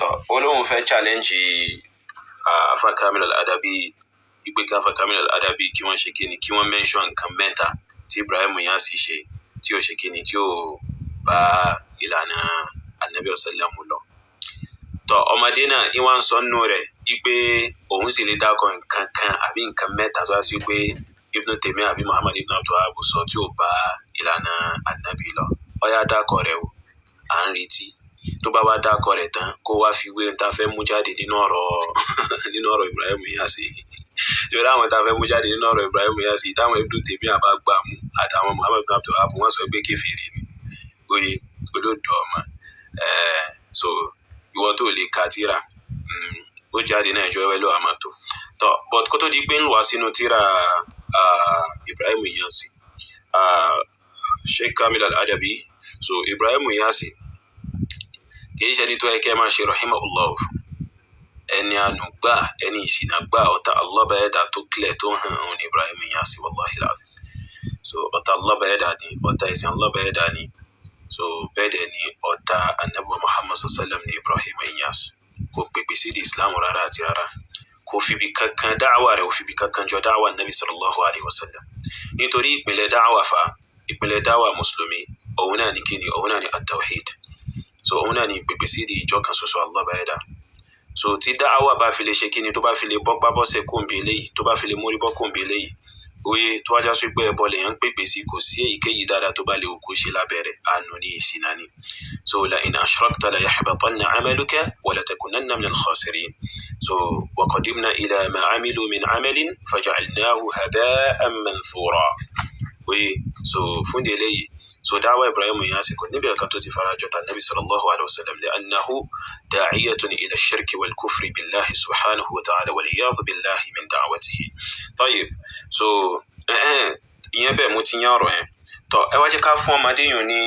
[SPEAKER 3] Tọ́, ó lóun fẹ́ challenge Afa Kamil Al-Adabi, ìpè kí Afa Kamil Al-Adabi kí wọ́n ṣe kíni, kí wọ́n mention nǹkan mẹ́ta tí Ibrahim Inyas ṣe tí ó ṣe kíni, tí ó bá ìlànà Anabi ọ̀sálàmù lọ. Tọ́, ọmọdé náà ní wọ́n ń sọ nínú rẹ̀ wípé òun sì lè dákọ̀ nǹkan kan àbí nǹkan mẹ́ta tó wá sí pé Ibn Taymiyyah àbí Muhammad ibn Abdul Wahhab sọ tí ò bá ìlànà Anabi lọ. Ó yá, dákọ̀ rẹ̀ o, à ń retí. Tó bá wá dákọ̀ rẹ̀ tán, kó wá fi wé ohun tá a fẹ́ mú jáde nínú ọ̀rọ̀ Ibrahim Inyas, torí àwọn tá a fẹ́ mú jáde nínú ọ̀rọ̀ Ibrahim Inyas, táwọn Ibn Taymiyyah bá gbà mú àtàwọn Muhammad ibn Abdul Wahhab, wọ́n sọ pé kèfèrí ni. Oye, olódò ọmọ. So ìwọ tó lè ka tíra ó jáde náà, ìjọ ẹwẹ́ ló wà máa tó tọ. But kó tó di pé ń wá sínú tíra Ibrahim Inyas, Sheikh Kamil Al-Adabi, so Ibrahim Inyas kì í ṣe ẹni tó yẹ kẹ́ ẹ máa ṣe rahimahullah fún. Ẹni àánú gbà, ẹni ìṣìnà gbà, ọ̀tá Allah bá ẹ̀dá tó clear, tó hàn, òun ni Ibrahim Inyas, wallahi alazim. So ọ̀tá Allah bá ẹ̀dá ni, ọ̀tá ìsìn Allah bá ẹ̀dá ni. So bẹ́ẹ̀ dẹ̀ ni ọ̀tá Anabi Muhammad sallam ni Ibrahim Inyas. Kò pèpè sí di Islam rárá àti rárá. Kò fibi kankan dáwà rẹ̀, kò fibi kankan jọ dáwà Nabi sallallahu alayhi wa sallam, nítorí ìpìlẹ̀ dáwà fa, ìpìlẹ̀ dáwà mùsùlùmí, òun náà ni kíni? Òun náà ni at-tawhid. So òun náà ni pèpè sí di ìjọ kan ṣoṣo Allah bá ẹ̀dá. So tí dáwà bá fi lè ṣe kíni, tó bá fi lè bọ́pá bọ́sẹ̀ kóńbi eléyìí, tó bá fi lè mórí bọ́ kóńbi eléyìí, oye tó wájá sí pé ẹbọ lèèyàn ń pèpè sí, kò sí èyíkéyìí dáadáa tó bá lè kó ṣe lábẹ́ rẹ̀, àánú ní, ìṣìnà ni. So la in ashrakta la yahbatanna amaluka wa la takunanna minal khasirin. So wa qadimna ila ma amilu min amalin faja'alnahu haba'an manthura. Oye, so fún di eléyìí, so dáwà Ibrahim Inyas kò níbi ẹ̀ka tó ti farajọ ta Nabi sallallahu alayhi wa sallam, li'annahu da'iyatun ila shirki wal kufri billahi subhanahu wa ta'ala, wal iyadhu billahi min da'watihi. Tayyib, so ìyẹn bẹ́ẹ̀, mo ti yán ọ̀rọ̀ yẹn. Tọ́, ẹ wá jẹ́ ká fún ọmọdé yìí ní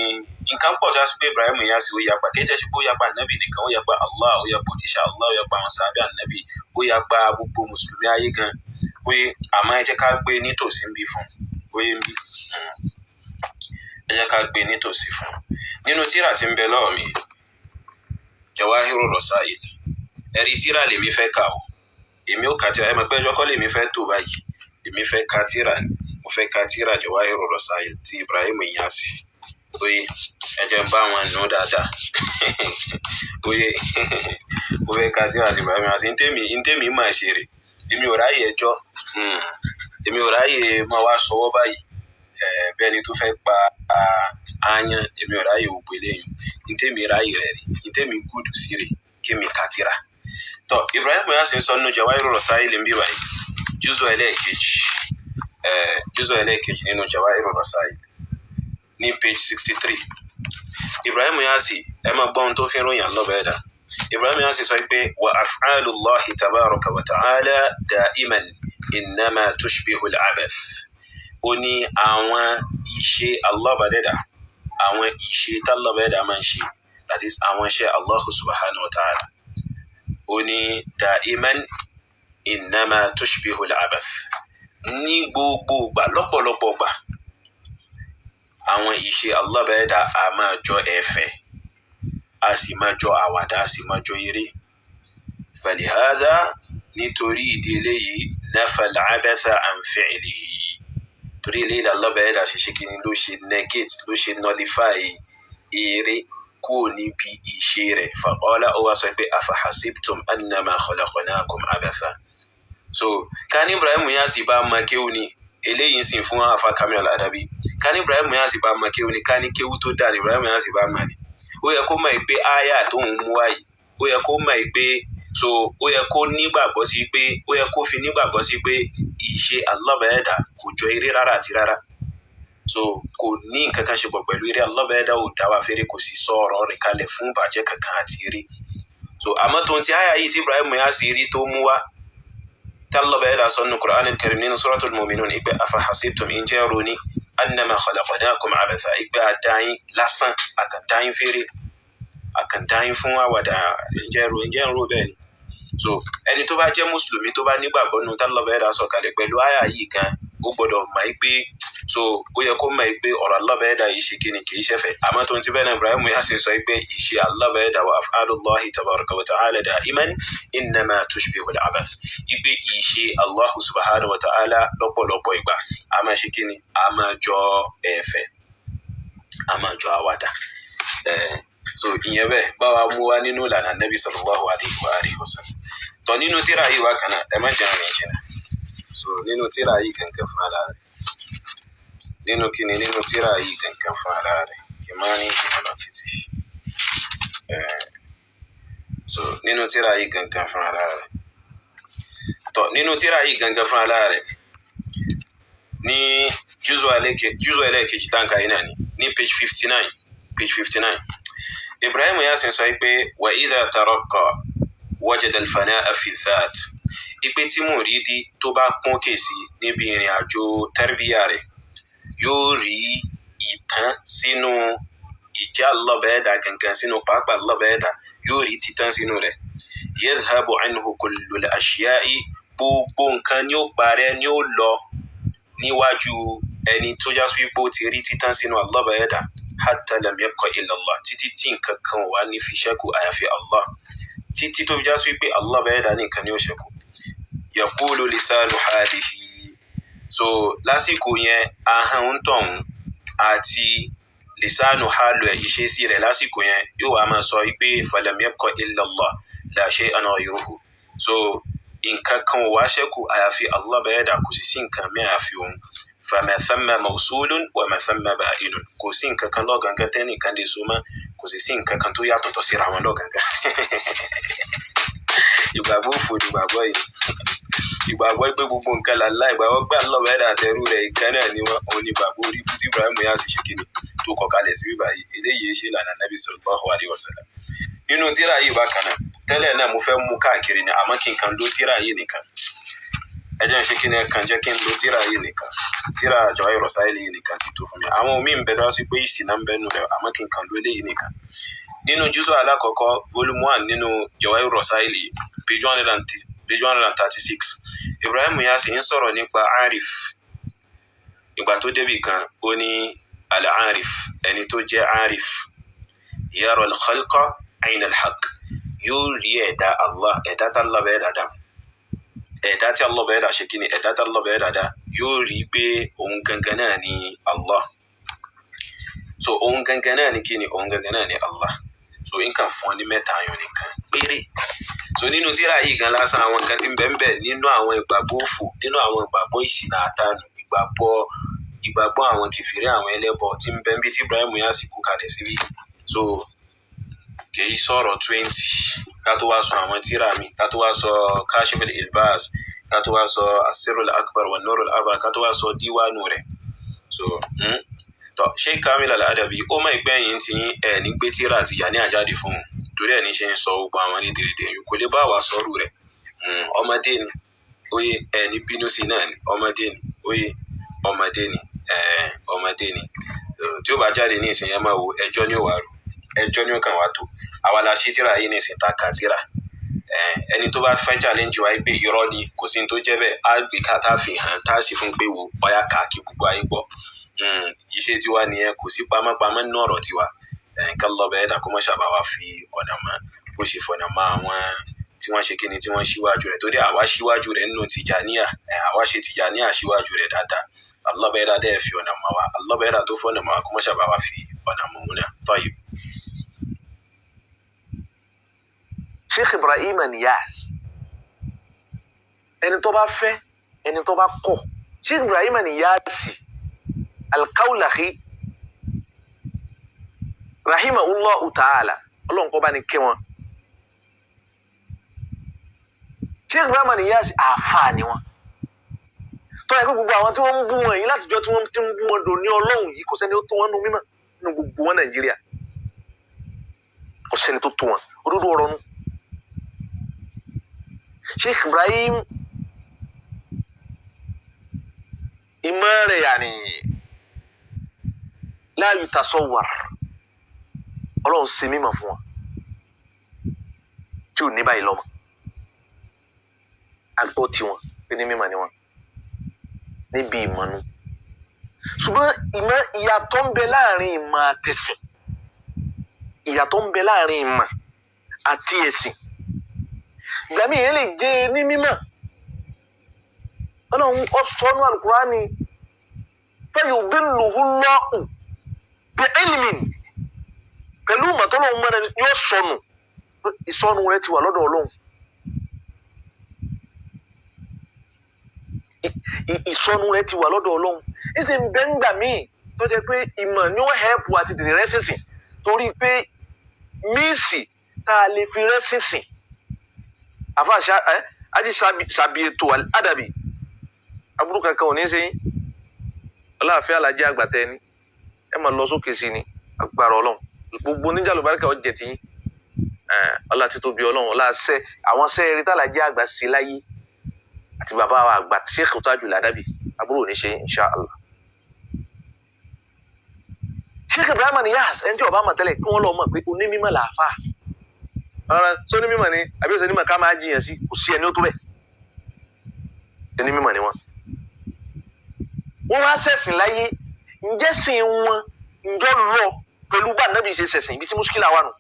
[SPEAKER 3] nǹkan pọ̀ tó yà sí pé Ibrahim Inyas ó yapa. Kì í jẹ́ pé ó yapa Ànábì nìkan, ó yapa Allah, ó yapa òjíṣẹ́ Allah, ó yapa àwọn sàábẹ́ Ànábì, ó yapa gbogbo mùsùlùmí ayé gan. Oye, àmọ́ ẹ jẹ́ ká gbé nítòsí ń bí fún oye ń bí, ẹ jẹ́ ká gbé nítòsí fún nínú tírà tí ń bẹ lọ́wọ́ mi, Jawahiru Rasail. Ẹ̀rí tírà lèmi fẹ́ kà o, èmi ò ka tírà. Ẹ mọ̀ pé ẹjọ́ kọ́ lèmi fẹ́ tó báyìí, èmi fẹ́ ka tírà ni, mo fẹ́ ka tírà Jawahiru Rasail ti Ibrahim Inyas. Oye, ẹ jẹ́ n bá wọn nù dáadáa. Oye, mo fẹ́ ka tírà ti Ibrahim Inyas. Ntẹ́mi máa ṣe rè, èmi ò ráyè ẹjọ́, èmi ò ráyè máa wá sọwọ́ báyìí bẹ́ẹ̀ ni tó fẹ́ pa aáyán. Èmi ò ráyè gbogbo eléyìí. Ntẹ́mi ráyè rẹ̀ rí, ntẹ́mi gúdù sí rè kémi ka tírà. Tọ́, Ibrahim Inyas ń sọ nínú Jawahiru Rasail ń bí báyìí, júzù ẹlẹ́ẹ̀kejì, júzù ẹlẹ́ẹ̀kejì nínú Jawahiru Rasail ní page 63. Ibrahim Inyas, ẹ máa gbọ́ ohun tó fi ń ròyìn Allah bẹ́ẹ̀ dà. Ibrahim Inyas sọ pé wa af'alullahi tabaraka wa ta'ala da'iman innama tushbihu al-abath. Ó ní àwọn ìṣe Allah bá dẹ́dà, àwọn ìṣe t'Allah bá dẹ́dà máa ń ṣe, that is, àwọn iṣẹ́ Allahu subhanahu wa ta'ala, ó ní da'iman innama tushbihu al-abath, ní gbogbo ìgbà, lọ́pọ̀lọpọ̀ ìgbà, Àwọn ìṣe Allah bẹ́ẹ̀dá a máa jọ ẹ̀fẹ̀, a sì máa jọ àwàdà, a sì máa jọ eré. Falihadha, nítorí ìdí eléyìí, nafal abatha an fi'lihi, torí eléyìí Allah bẹ́ẹ̀dá ṣe ṣe kíni, ló ṣe negate, ló ṣe nullify eré kúrò níbi ìṣe rẹ̀. Faqala, ó wá sọ pé afahasibtum annama khalaqnakum abatha. So ká ní Ibrahim Niasse bá mọ kéwú ni eléyìí ń sìn fún afa Kamil Al-Adabi. Ká ní Ibrahim Niasse bá mọ kéwú ni, ká ní kéwú tó dáa ní Ibrahim Niasse bá mọ ni, ó yẹ kó mọ̀ pé áyà tó ń mú wáyìí, ó yẹ kó mọ̀ pé, so ó yẹ kó nígbàgbọ́ sí pé, ó yẹ kó fi nígbàgbọ́ sí pé ìṣe Allah bẹ́ẹ̀dá kò jọ eré rárá àti rárá. So kò ní nǹkan kan ṣe pọ̀ pẹ̀lú eré. Allah bẹ́ẹ̀dá ò dá wa fèrè, kò sì sọ ọ̀rọ̀ rẹ̀ kalẹ̀ fún ìbàjẹ́ kankan àti eré. So àmọ́ tó ń ti áyà yìí tí Ibrahim Niasse rí tó mú wá, tálọ́ bẹ́ẹ̀dá sọ nínú Qur'an al-Karim nínú Suratul Mu'minun ìpè afahasibtum, ǹjẹ́ ronú, annama khalaqnakum abatha, ìpè àdáyín lásán, àkàndáyín fèrè, àkàndáyín fún àwàdà, ǹjẹ́ ro, ǹjẹ́ ń ro bẹ́ẹ̀ ni? So ẹni tó bá jẹ́ mùsùlùmí, tó bá nígbàgbọ́ nínú tálọ́ bẹ́ẹ̀dá sọ kalẹ̀ pẹ̀lú àyà yìí gan, ó gbọ́dọ̀ mọ̀ ẹ́ pé, so ó yẹ kó mọ̀ ẹ́ pé ọ̀rọ̀ Allah bẹ́ẹ̀dá yìí ṣe kíni, kì í ṣẹ̀fẹ̀. Àmọ́ tó ń ti bẹ́ẹ̀ náà, Ibrahim Niasse sọ pé ìṣe Allah bẹ́ẹ̀dá wa af'alullahi tabaraka wa ta'ala da'iman innama tushbihu al-abath, ipe ìṣe Allahu subhanahu wa ta'ala lọ́pọ̀lọpọ̀ ìgbà a máa ṣe kíni, a máa jọ ẹ̀fẹ̀, a máa jọ àwàdà. So ìyẹn bẹ́ẹ̀ báwa mú wa nínú ìlànà Nabi sallallahu alayhi wa alihi wa sallam. Tọ́ nínú tíra yìí wá kan náà, ẹ má jẹun rìn jìnnà. So nínú tíra yìí kankan fún ara rẹ̀, nínú kíni, nínú tíra yìí kankan fún ara rẹ̀, kì máa ní ìjìnà lọ títí. So nínú tíra yìí kankan fún ara rẹ̀, tọ́ nínú tíra yìí gangan fún ara rẹ̀, ní júzù ẹlẹ́ẹ̀kejì táǹkà yìí náà ni, ní page 59, page 59, Ibrahim Niasse sọ pé wa idha taraqqa wajada al-fana'a fi dhat, ipe tí mùrídí tó bá kún kèsì níbi ìrìn àjò tarbíyà rẹ̀, yóò rí ìtàn sínú ìjà Allah bẹ́ẹ̀dá gangan, sínú pàápàá Allah bẹ́ẹ̀dá, yóò rí títàn sínú rẹ̀. Yadhhabu anhu kullu al-ashya'i, gbogbo nǹkan ni ó parẹ́, ni ó lọ níwájú ẹni tó já sí pé ó ti rí títàn sínú Allah bẹ́ẹ̀dá, hatta lam yabqa illa Allah, títí tí nǹkan kan wà ní fi ṣẹ́kù àyàfi Allah, títí tó fi já sí pé Allah bẹ́ẹ̀dá nìkan ni ó ṣẹ́kù. Yaqulu lisanu halihi, so lásìkò yẹn, ahọ́n ń tọ̀hún àti lisanu halu ẹ̀, ìṣesí rẹ̀ lásìkò yẹn, yóò wá máa sọ pé falam yabqa illa Allah la shay'an ghayruhu. So nǹkan kan ò wá ṣẹ́kù àyàfi Allah bẹ́ẹ̀dá, kò sì sí nǹkan mí àyàfi òun. Fama thamma mawsulun wa ma thamma ba'inun, kò sí nǹkan kan lọ́gangan tẹ́nìkan lè so mọ́, kò sì sí nǹkan kan tó yàtọ̀tọ̀ síra wọn lọ́gangan. Ìgbàgbọ́ òfò ni ìgbàgbọ́ yìí, ìgbàgbọ́ pé gbogbo nǹkan làlá, ìgbàgbọ́ pé Allah bẹ́ẹ̀dá àtẹrú rẹ̀ ìkan náà ni wọ́n, òun ni ìgbàgbọ́ orí ibú tí Ibrahim Niasse ṣe kíni tó kọ kalẹ̀ sí bíbá yìí. Eléyìí ṣe ìlànà Nabi sallallahu alayhi wa sallam. Nínú tíra yìí bákan náà, tẹ́lẹ̀ náà mo fẹ́ mú káàkiri ni, àmọ́ kí n kan ló tíra yìí nìkan. Ẹ jẹ́ n ṣe kíni, ẹ kàn jẹ́ kí n lo tíra yìí nìkan, tíra Jawahir Rasail yìí nìkan ti tó fún mi. Àwọn míì ń bẹ tó wá sí pé ìsìnà ń bẹ nù rẹ̀, àmọ́ kí n kan lo eléyìí nìkan. Nínú júzù alákọ̀ọ́kọ́, volume 1, nínú Jawahir Rasail, page 136, Ibrahim Niasse ń sọ̀rọ̀ nípa arif. Ìgbà tó débì kan, ó ní al-arif, ẹni tó jẹ́ arif, yara al-khalqa ayna al-haqq, yóò rí ẹ̀dá Allah, ẹ̀dá tá Allah bẹ́ẹ̀ dáadáa, ẹ̀dá tí Allah bẹ́ẹ̀ dá ṣe kíni, ẹ̀dá tí Allah bẹ́ẹ̀ dáadáa, yóò rí pé òun gangan náà ni Allah. So òun gangan náà ni kíni, òun gangan náà ni Allah. So nǹkan fún ọ ní mẹ́ta ayọ̀ nìkan péré. So nínú tíra yìí gan lásán, àwọn nǹkan tí ń bẹ ń bẹ nínú àwọn ìgbàgbọ́ òfò, nínú àwọn ìgbàgbọ́ ìṣìnà àtànù, ìgbàgbọ́ àwọn kìfìrí, àwọn ẹlẹ́bọ tí ń bẹ ń bí tí Ibrahim Niasse kú kalẹ̀ síbí. So kì í sọ̀rọ̀ 20, ká tó wá sọ àwọn tíra mi, ká tó wá sọ Kashif al-Ilbas, ká tó wá sọ Asirul Akbar wa Nurul Akbar, ká tó wá sọ díwánu rẹ̀. So tọ Sheikh Kamil Al-Adabi, ó mọ̀ ìgbẹ́yìn tí ẹ̀ ní gbé tíra àti ìyá ní àjáde fún un, torí ẹ̀ ní ṣe ń sọ gbogbo àwọn rédèrèdè yìí, kò lè bá wa sọ́rù rẹ̀. Ọmọdé ni, oye, ẹ̀ ní bínú sí náà ni, ọmọdé ni, oye, ọmọdé ni, ọmọdé ni. Tí ó bá jáde ní ìsìn yẹn, máa wo ẹjọ́ ní òwà rò, ẹjọ́ ní ó kàn wá tó. Àwa la ṣí tíra yìí ní ìsìn tá ka tíra. Ẹni tó bá fẹ́ challenge wa pé irọ́ ni, kò sí ní tó jẹ́ bẹ́ẹ̀, á gbé ká tá fi hàn, tá sì fún pé wò bóyá ká kí gbogbo ayé gbọ́. Iṣẹ́ tiwa nìyẹn, kò sí pamọ́pamọ́ nínú ọ̀rọ̀ tiwa. Nǹkan lọ bẹ́ẹ̀ dà kó mọ́ ṣàbá wa fi ọ̀nà mọ́ bó ṣe fọ̀nà mọ́ àwọn tí wọ́n ṣe kíni tí wọ́n ṣíwájú rẹ̀, torí àwa ṣíwájú rẹ̀ nínú Tìjàníyà, àwa ṣe Tìjàníyà ṣíwájú rẹ̀ dáadáa. Allah bẹ́ẹ̀ dá dẹ́ fi ọ̀nà mọ́ wa, Allah bẹ́ẹ̀ dá tó fọ̀nà mọ́ wa, kó mọ́ ṣàbá wa fi ọ̀nà mọ́ òun náà. Tọ́yì.
[SPEAKER 1] Sheikh Ibrahim Niyas, ẹni tó bá fẹ́, ẹni tó bá kọ̀, Sheikh Ibrahim Niyas Al-Kawlahi rahimahullahu ta'ala, Ọlọ́run kó bá ní kẹ́ wọn. Sheikh Ibrahim Niyas àáfàá ni wọn, tó yẹ kó gbogbo àwọn tí wọ́n ń bú wọn yìí látijọ́ tí wọ́n ti ń bú wọn dò ní Ọlọ́run yìí, kò sẹ́ni ó tó wọn nù mímọ́ nínú gbogbo wọn Nàìjíríà, kò sẹ́ni tó tó wọn. Òdodo ọ̀rọ̀ nu. Sheikh Ibrahim ìmọ̀ rẹ̀ yàní la yutasawwar, Ọlọ́run ṣe mímọ̀ fún wọn tí ò ní báyìí lọ́mọ. Agbọ́ tiwọn pé ní mímọ̀ ni wọn níbi ìmọ̀ nu. Ṣùgbọ́n ìmọ̀, ìyàtọ̀ ń bẹ láàrin ìmọ̀ àtẹ̀sìn, ìyàtọ̀ ń bẹ láàrin ìmọ̀ àti ẹ̀sìn. Ìgbà míì yẹn lè jẹ́ ní mímọ̀. Ọlọ́run ọ̀sọ́nù Al-Qur'ani fayudilluhu Allahu bi-ilmin, pẹ̀lú ìmọ̀ tọ́lọ́run mọ́ rẹ yóò sọnù, ìsọnù rẹ ti wà lọ́dọ̀ Ọlọ́run. Ìsọnù rẹ ti wà lọ́dọ̀ Ọlọ́run. Ìsì ń bẹ ńgbà míì tó jẹ́ pé ìmọ̀ ni ó hẹ́pù àti tètè rẹ́ sísìn, torí pé míìsì tá a lè fi rẹ́ sísìn. Àfa ají ṣàbí ètò àdàbí aburú kankan ò ní ṣe yín. Ọláàfin alájẹ àgbàtẹ ni ẹ máa lọ sókè sí ni agbára Ọlọ́run. Gbogbo oníjà lùbáríkà ọjẹ tí ọlá títóbi Ọlọ́run, ọlá ṣẹ àwọn sẹẹrí tàlàjẹ àgbà sí láyé àti bàbá wa àgbà Sheikh Tajul Adabi, aburú ò ní ṣe insha Allah. Sheikh Ibrahim Niyas, ẹni tí ọba mọ̀ tẹ́lẹ̀ kí wọ́n lọ mọ̀ pé onímọ̀ làáfà. Ọ̀rọ̀ sóní mímọ̀ ni àbí òsè nímọ̀ ká máa jiyàn sí, kò sí ẹni ó tó bẹ̀. Ẹni mímọ̀ ni wọ́n. Wọ́n wá ṣẹ̀sìn láyé, ǹjẹ́ sìn wọn ǹjọ́ lọ pẹ̀lú bá nàbì ṣe ṣẹ̀sìn, ibi tí mùṣkílà wà nù.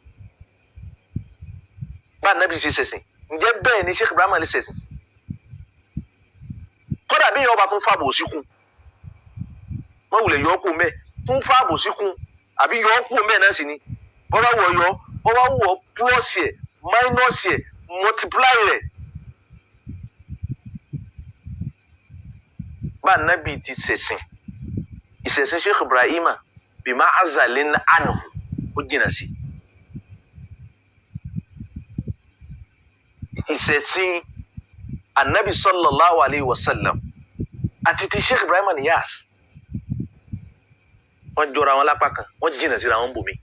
[SPEAKER 1] Bá nàbì ṣe ṣẹ̀sìn, ǹjẹ́ bẹ́ẹ̀ ni Sheikh Ibrahim lè ṣẹ̀sìn? Kódà bí yọba tún fàbò síkun, wọ́n wulẹ̀ yọ kú mẹ́, tún fàbò síkun, àbí yọ kú mẹ́ náà sì ni. Bọ́lá wọ̀ yọ, bọ́lá wọ̀ plus ẹ̀, minus ẹ̀, multiply rẹ̀. Bá nàbì ti ṣẹ̀sìn, ìṣẹ̀sìn Sheikh Ibrahim bima azalin anhu, ó jìnnà sí. Ìṣẹ̀sìn anabi sallallahu alayhi wa sallam àti ti Sheikh Ibrahim Niyas, wọ́n jọra wọn lápá kan, wọ́n jìnnà síra wọn bòmí.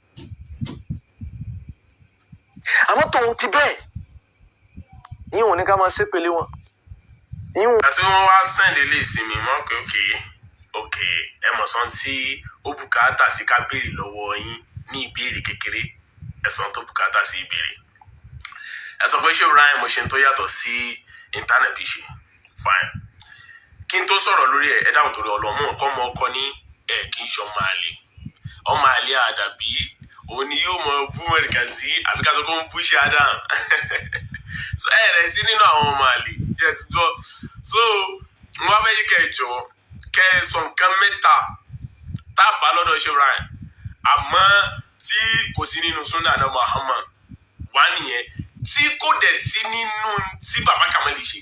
[SPEAKER 1] Àmọ́ tòun ti bẹ́ẹ̀, yín ò ní ká máa ṣépele wọn.
[SPEAKER 2] Àti wọ́n wá send eléyìí sí mi mọ́ pé ok ẹ mọ̀ sọ́n tí ó bùkátà sí ká béèrè lọ́wọ́ yín ní ìbéèrè kékeré, ẹ sọ́n tó bùkátà sí ìbéèrè. Ẹ sọ pé ṣé Ibrahim ṣe tó yàtọ̀ sí íńtánẹ̀tì ṣe, fine. Kí n tó sọ̀rọ̀ lórí ẹ̀, ẹ dáhùn torí ọlọ́mú nǹkan mọ ọkọ ní ẹ kì í ṣe ọmọ àlè. Ọmọ àlè àdàbí òun ni yóò mọ bú mẹ́rìkà sí àbí ká sọ pé ó ń bú ṣe Adam. So ẹ rẹ̀ sí nínú àwọn ọmọ àlè jẹ́ ti gbọ́. So mo wá fẹ́ yí kẹ́ ẹ jọ̀ọ́ kẹ́ ẹ sọ nǹkan mẹ́ta tá a bá lọ́dọ̀ ṣe Ibrahim àmọ́ tí kò sí nínú sunnah náà Muhammad wá nìyẹn, tí kò dẹ̀ sí nínú tí bàbá Kamali ṣe.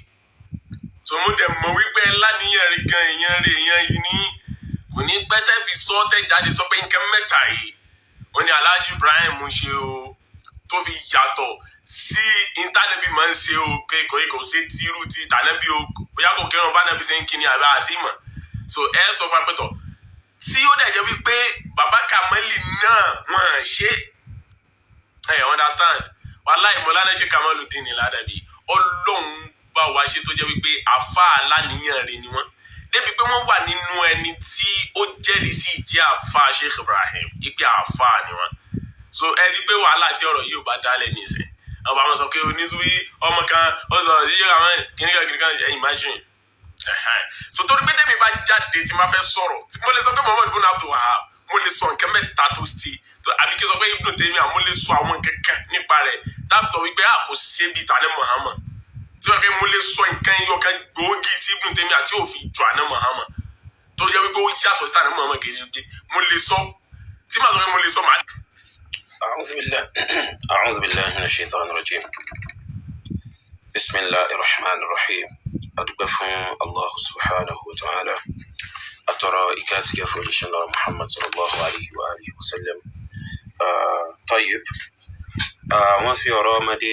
[SPEAKER 2] So mo dẹ̀ mọ̀ wípé láníyàn rí gan, èèyàn rí èèyàn yìí ní kò ní pẹ́ tẹ́ fi sọ tẹ́ jáde sọ pé nǹkan mẹ́ta yìí ó ní Alhaji Ibrahim ṣe o tó fi yàtọ̀ sí intanẹ́bí máa ń ṣe o, kò kò ṣe tírú ti tànẹ́bí o, bóyá kò kírun bá nàbí ṣe ń kí ni àbá àti ìmọ̀. So ẹ sọ fún apẹ̀tọ̀ tí ó dẹ̀ jẹ́ wípé bàbá Kamali náà wọ́n ṣe ẹ understand. Wàláhì Mọ́lánà Sheikh Kamaludeen Ládàbí, Ọlọ́run bá wa ṣe tó jẹ́ wípé àfa aláníyàn rẹ̀ ni wọ́n, débi pé wọ́n wà nínú ẹni tí ó jẹ́rìí sí jẹ́ àfa Sheikh Ibrahim ipe àfa ni wọ́n. So ẹ rí i pé wàhálà tí ọ̀rọ̀ yìí ò bá dálẹ̀ nísìn, àwọn bàbá sọ pé oníṣúwí ọmọ kan ó sọ̀rọ̀ sí yóò àwọn kìnìkan kìnìkan, ẹ imagine. Ẹ̀hẹ́n. So torí pé tẹ́mi bá jáde tí ma fẹ́ sọ̀rọ̀, tí mo lè sọ pé Muhammad ibn Abdul Wahab, mo lè sọ nǹkan mẹ́ta tó ṣe, àbí kí n sọ pé Ibn Taymiyyah, mo lè sọ àwọn kankan nípa rẹ̀ táàbù sọ wípé a kò ṣe bíi tani Muhammad, tí wọ́n kẹ́ mo lè sọ nǹkan yọkan gbòógì tí Ibn Taymiyyah tí ò fi jọ àná Muhammad, tó yẹ wípé ó yàtọ̀ sí tani Muhammad gẹ́gẹ́. Mo lè sọ tí màá sọ pé mo lè sọ màá.
[SPEAKER 3] أعوذ بالله أعوذ بالله من الشيطان الرجيم. بسم الله الرحمن الرحيم. Adúpẹ́ fún Allah subhanahu wa ta'ala, atọrọ ìkẹ́ àti ìgẹ̀ fún òjíṣẹ́ ńlá Muhammad sallallahu alayhi wa alihi wa sallam. Tayyib, wọ́n fi ọ̀rọ̀ ọmọdé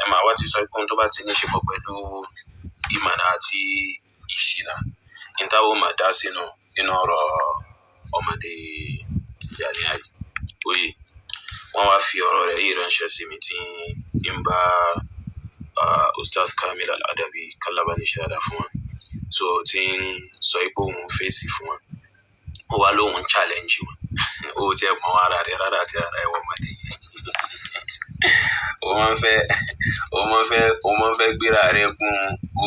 [SPEAKER 3] ẹ máa wá ti sọ pé ohun tó bá ti ní ṣe pọ̀ pẹ̀lú ìmọ̀nà àti ìṣìnà ní táwọn máa dá sínú nínú ọ̀rọ̀ ọmọdé Tìjàní àyè oyè. Wọ́n wá fi ọ̀rọ̀ rẹ̀ yìí ránṣẹ́ sí mi tí ń bá Ustaz Kamil Al-Adabi kálábà ní ṣáadá fún wọn, so tí ń sọ pé òun fèsì fún wọn, ó wá lóun challenge wọn. Ó tiẹ̀ mọ ara rẹ̀ rárá àti ara ẹ̀wọ̀n ọmọdé yìí, ó máa ń fẹ́ gbéra rẹ̀ gún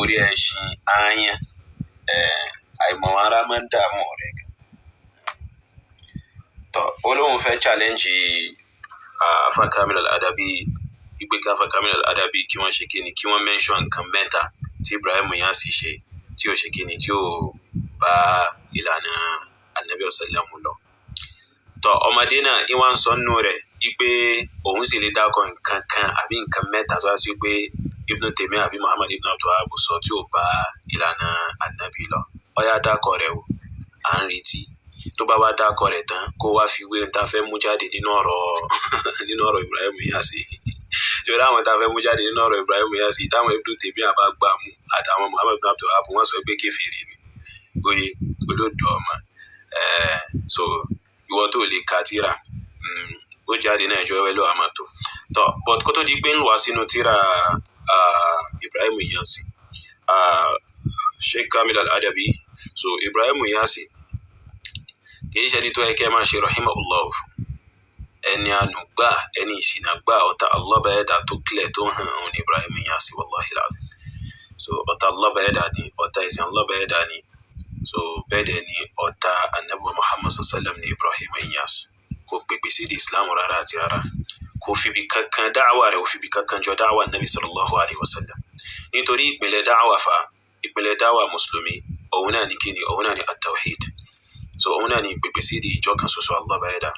[SPEAKER 3] orí ẹṣin ááyán. Àìmọ̀ ara máa ń dààmú rẹ̀ gan. Tọ́, ó lóun fẹ́ challenge Afa Kamil Al-Adabi, ìpè kí Afa Kamil Al-Adabi kí wọ́n ṣe kíni, kí wọ́n mention nǹkan mẹ́ta tí Ibrahim Inyas ṣe tí ó ṣe kíni, tí ó bá ìlànà Anabi ọ̀sálàmù lọ. Tọ́, ọmọdé náà ìwà ń sọ nínú rẹ̀ wípé òun sì lè dákọ̀ nǹkan kan àbí nǹkan mẹ́ta tó wá sí pé Ibn Taymiyyah àbí Muhammad ibn Abdul Wahhab sọ tí ò bá ìlànà Anabi lọ. Ó yá, dákọ̀ rẹ̀ o, à ń retí. Tó bá wá dákọ̀ rẹ̀ tán, kó wá fi wé ohun tá a fẹ́ mú jáde nínú ọ̀rọ̀ Ibrahim Inyas. Torí àwọn tá a fẹ́ mú jáde nínú ọ̀rọ̀ Ibrahim Inyas, táwọn Ibn Taymiyyah bá gbà mú àtàwọn Muhammad ibn Abdul Wahhab, wọ́n sọ pé kèfèrí ni oye olódò ọmọ. So ìwọ tó lè ka tíra ó jáde náà, ìjọ ẹwẹ́ ló wà máa tó tọ. But kó tó di pé ń wá sínú tíra Ibrahim Inyas, Sheikh Kamil Al-Adabi, so Ibrahim Inyas kì í ṣe ẹni tó yẹ kẹ́ ẹ máa ṣe rahimahullah fún. Ẹni àánú gbà, ẹni ìṣìnà gbà, ọ̀tá Allah bá ẹ̀dá tó clear, tó hàn òun ní Ibrahim Inyas, wallahi alazim. So ọ̀tá Allah bá ẹ̀dá ni, ọ̀tá ìsìn Allah bá ẹ̀dá ni. So bẹ́ẹ̀ dẹ̀ ni ọ̀tá Anabi Muhammad sallam ní Ibrahim Inyas. Kò pèpè sí di Islam rárá àti rárá. Kò fibi kankan dáwà rẹ̀, kò fibi kankan jọ dáwà Nabi sallallahu alayhi wa sallam, nítorí ìpìlẹ̀ dáwà fa, ìpìlẹ̀ dáwà mùsùlùmí, òun náà ní kíni? Òun náà ní at-tawhid. So òun náà ní pèpè sí di ìjọ kan ṣoṣo Allah bá ẹ̀dá.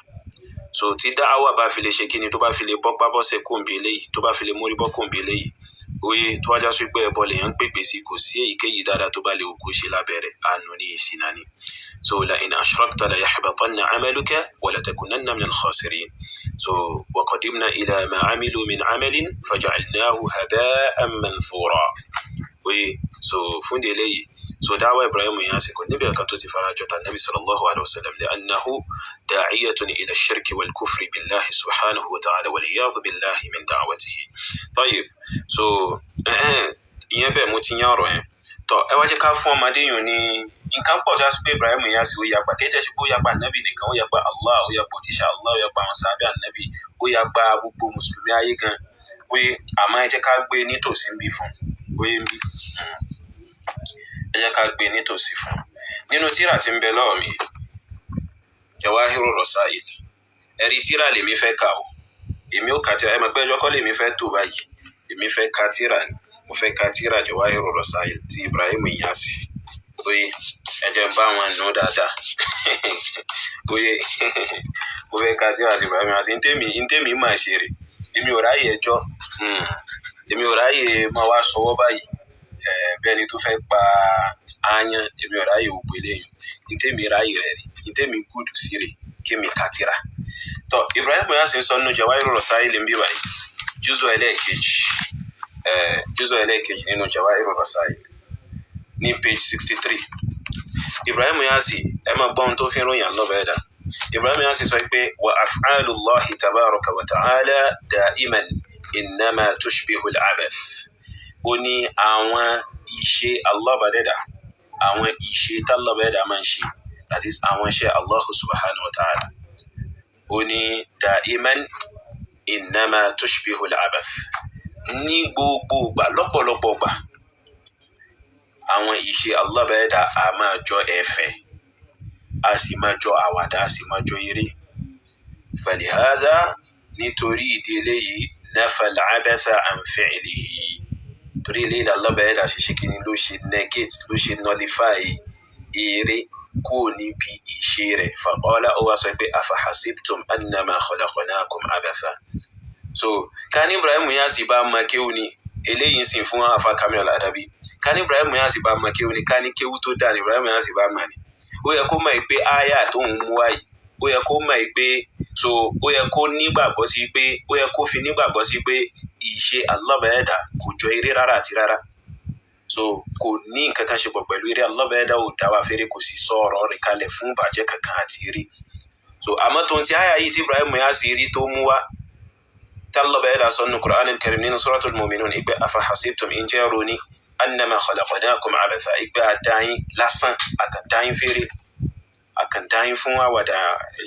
[SPEAKER 3] So tí dáwà bá fi lè ṣe kíni, tó bá fi lè bọ́pá bọ́sẹ̀ kóńbi eléyìí, tó bá fi lè mórí bọ́ kóńbi eléyìí, oye tó wájá sí pé ẹbọ lèèyàn ń pèpè sí, kò sí èyíkéyìí dáadáa tó bá lè wù kó ṣe lábẹ́rẹ̀, àánú ní, ìṣìnà ni. So la in ashrakta la yahbatanna amaluka wa la takunanna minal khasirin. So wa qadimna ila ma amilu min amalin faja'alnahu haba'an manthura. Oye, so fún di eléyìí, so dáwà Ibrahim Inyas kò níbi ẹ̀ka tó ti fara jọ ta Nabi sallallahu alayhi wa sallam, li'annahu da'iyatun ila shirki wal kufri billahi subhanahu wa ta'ala, wal iyadhu billahi min da'watihi. Tayyib, so ìyẹn bẹ́ẹ̀, mo ti yán ọ̀rọ̀ yẹn. Tọ́, ẹ wá jẹ́ ká fún ọmọdé yìí ní nǹkan pọ̀ tó yà sí pé Ibrahim Inyas ó yapa. Kì í jẹ́ sí pé ó yapa Ànábì nìkan, ó yapa Allah, ó yapa òjíṣẹ́ Allah, ó yapa àwọn sàábẹ́ Ànábì, ó yapa gbogbo mùsùlùmí ayé gan oye. Àmọ́ ẹ jẹ́ ká gbé nítòsí ń bí fún oye ń bí, ẹ jẹ́ ká gbé nítòsí fún nínú tírà tí ń bẹ lọ́wọ́ mi, Jawahiru Rasail. Ẹ̀rí tírà lèmi fẹ́ kà o, èmi ò kà tírà. Ẹ mọ̀ pé ẹjọ́ kọ́ lèmi fẹ́ tó báyìí, èmi fẹ́ ka tírà ni, mo fẹ́ ka tírà Jawahiru Rasail ti Ibrahim Inyas oye. Ẹ jẹ́ n bá wọn nù dáadáa oye. Mo fẹ́ ka tírà ti Ibrahim Inyas. Ntẹ́mi máa ṣe rè, èmi ò ráyè ẹjọ́, èmi ò ráyè máa wá sọwọ́ báyìí bẹ́ẹ̀ ni tó fẹ́ pa aáyán. Èmi ò ráyè gbogbo eléyìí. Ntẹ́mi ráyè rẹ̀ rè, ntẹ́mi gùdù sí rè, kémi ka tírà. Tọ́, Ibrahim Inyas ń sọ nínú Jawahiru Rasail ń bí báyìí, júzọ ẹlẹ́ẹ̀kejì, júzọ ẹlẹ́ẹ̀kejì nínú Jawahiru Rasail ní page 63. Ibrahim Inyas, ẹ máa gbọ́ ohun tó fi ń ròyìn Allah bẹ́ẹ̀ dà. Ibrahim Inyas sọ pé wa af'alullahi tabaraka wa ta'ala da'iman innama tushbihu al-abath. Ó ní àwọn ìṣe Allah bá dẹ́dà, àwọn ìṣe t'Allah bá dẹ́dà máa ń ṣe, that is, àwọn iṣẹ́ Allah subhanahu wa ta'ala, ó ní da'iman innama tushbihu al-abath, ní gbogbo ìgbà, lọ́pọ̀lọpọ̀ ìgbà, Àwọn ìṣe Allah bẹ́ẹ̀dá a máa jọ ẹ̀fẹ̀, a sì máa jọ àwàdà, a sì máa jọ eré. Falihadha, nítorí ìdí eléyìí, nafal abatha an fi'lihi, torí eléyìí Allah bẹ́ẹ̀dá ṣe ṣe kíni, ló ṣe negate, ló ṣe nullify eré kúrò níbi ìṣe rẹ̀. Faqala, ó wá sọ pé afahasibtum annama khalaqnakum abatha. So ká ní Ibrahim Niasse bá mọ kéwú ni eléyìí ń sìn fún afa Kamil Al-Adabi. Ká ní Ibrahim Niasse bá mọ kéwú ni, ká ní kéwú tó dáa ní Ibrahim Niasse bá mọ ni, ó yẹ kó mọ̀ pé áyà tó ń mú wáyìí, ó yẹ kó mọ̀ pé, so ó yẹ kó nígbàgbọ́ sí pé, ó yẹ kó fi nígbàgbọ́ sí pé ìṣe Allah bẹ́ẹ̀dá kò jọ eré rárá àti rárá. So kò ní nǹkan kan ṣe pọ̀ pẹ̀lú eré. Allah bẹ́ẹ̀dá ò dá wa fèrè, kò sì sọ ọ̀rọ̀ rẹ̀ kalẹ̀ fún ìbàjẹ́ kankan àti eré. So àmọ́ tó ń ti áyà yìí tí Ibrahim Niasse rí tó mú wá, tí Allah bẹ́ẹ̀dá sọ nínú Qur'an al-Karim nínú Suratul Mu'minun ìpè afahasibtum, ǹjẹ́ ronú annama khalaqnakum abatha, ìpè àdáyín lásán, àkàndáyín fèrè, àkàndáyín fún àwàdà,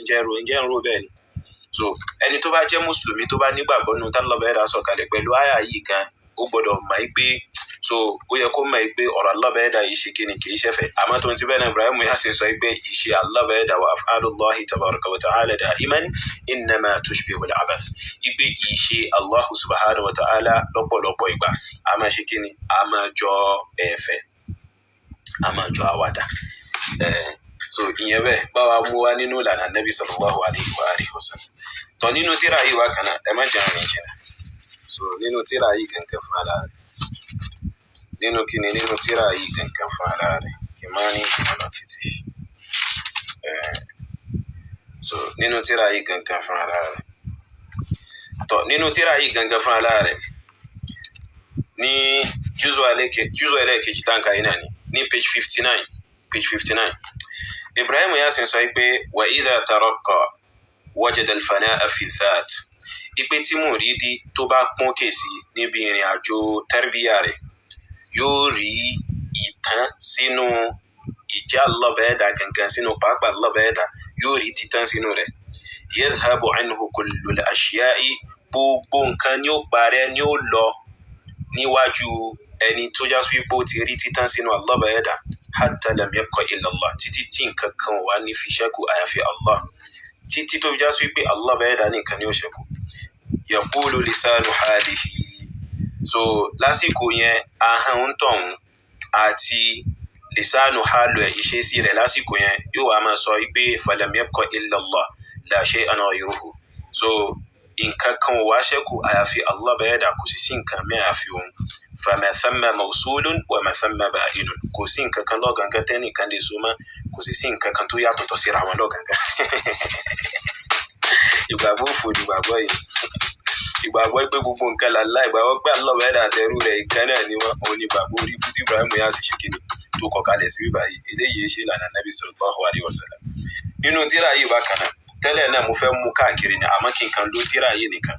[SPEAKER 3] ǹjẹ́ ro, ǹjẹ́ ń ro bẹ́ẹ̀ ni? So ẹni tó bá jẹ́ mùsùlùmí, tó bá nígbàgbọ́ nínú tí Allah bẹ́ẹ̀dá sọ kalẹ̀, pẹ̀lú àyà yìí gan, ó gbọ́dọ̀ mọ̀ pé, so ó yẹ kó mọ̀ pé ọ̀rọ̀ Allah bẹ́ẹ̀dá yìí ṣe kíni, kì í ṣẹ̀fẹ̀. Àmọ́ tó ń ti bẹ́ẹ̀ náà, Ibrahim Niasse sọ pé ìṣe Allah bẹ́ẹ̀dá wa af'alullahi tabaraka wa ta'ala da'iman innama tushbihu al-abath, ipe ìṣe Allahu subhanahu wa ta'ala lọ́pọ̀lọpọ̀ ìgbà a máa ṣe kíni, a máa jọ ẹ̀fẹ̀, a máa jọ àwàdà. So ìyẹn bẹ́ẹ̀ báwa mú wa nínú ìlànà Nabi sallallahu alayhi wa alihi wa sallam. Tọ́ nínú tíra yìí wá kan náà, ẹ má jẹun rìn jìnnà. So nínú tíra yìí kankan fún ara rẹ̀, nínú kíni, nínú tíra yìí kankan fún ara rẹ̀, kì í máa ní ìmọ̀nà títí. So nínú tíra yìí kankan fún ara rẹ̀, tọ́ nínú tíra yìí gangan fún ara rẹ̀, ní júzù ẹlẹ́ẹ̀kejì táǹkà yìí náà ni, ní page 59, page 59, Ibrahim Niasse sọ pé wa idha taraqqa wajada al-fana'a fi dhat, ipe tí mùrídìí tó bá pọ́n kèsì níbi ìrìn àjò tarbíyà rẹ̀, yóò rí ìtàn sínú ìjà Allah bẹ́ẹ̀dá gangan, sínú pàápàá Allah bẹ́ẹ̀dá, yóò rí títàn sínú rẹ̀. Yadhhabu anhu kullu al-ashya'i, gbogbo nǹkan ni ó parẹ́, ni ó lọ níwájú ẹni tó já sí pé ó ti rí títàn sínú Allah bẹ́ẹ̀dá, hatta lam yabqa illa Allah, títí tí nǹkan kan wà ní fi ṣẹ́kù àyàfi Allah, títí tó fi já sí pé Allah bẹ́ẹ̀dá nìkan ni ó ṣẹ́kù. Yaqulu lisanu halihi, so lásìkò yẹn, ahọ́n ń tọ̀hún àti lisanu halu ẹ̀, ìṣesí rẹ̀ lásìkò yẹn, yóò wá máa sọ pé falam yabqa illa Allah la shay'an ghayruhu. So nǹkan kan ò wá ṣẹ́kù àyàfi Allah bẹ́ẹ̀dá, kò sì sí nǹkan mẹ́ àfi òun. Fama thamma mawsulun wa ma thamma ba'inun, kò sí nǹkan kan lọ́gàngán tẹ́nìkan lè so mọ́, kò sì sí nǹkan kan tó yàtọ̀tọ̀ síra wọn lọ́gàngán. Ìgbàgbọ́ òfò ni ìgbàgbọ́ yìí, ìgbàgbọ́ pé gbogbo nǹkan làlá, ìgbàgbọ́ pé Allah bẹ́ẹ̀dá àtẹrú rẹ̀ ìkan náà ni wọ́n, òun ni ìgbàgbọ́ orí ibú tí Ibrahim Niasse ṣe kíni tó kọ kalẹ̀ sí bíbá yìí. Eléyìí ṣe ìlànà Nabi sallallahu alaihi wasallam. Nínú tíra yìí bákan náà, tẹ́lẹ̀ náà mo fẹ́ mú káàkiri ni, àmọ́ kí n kan ló tíra yìí nìkan.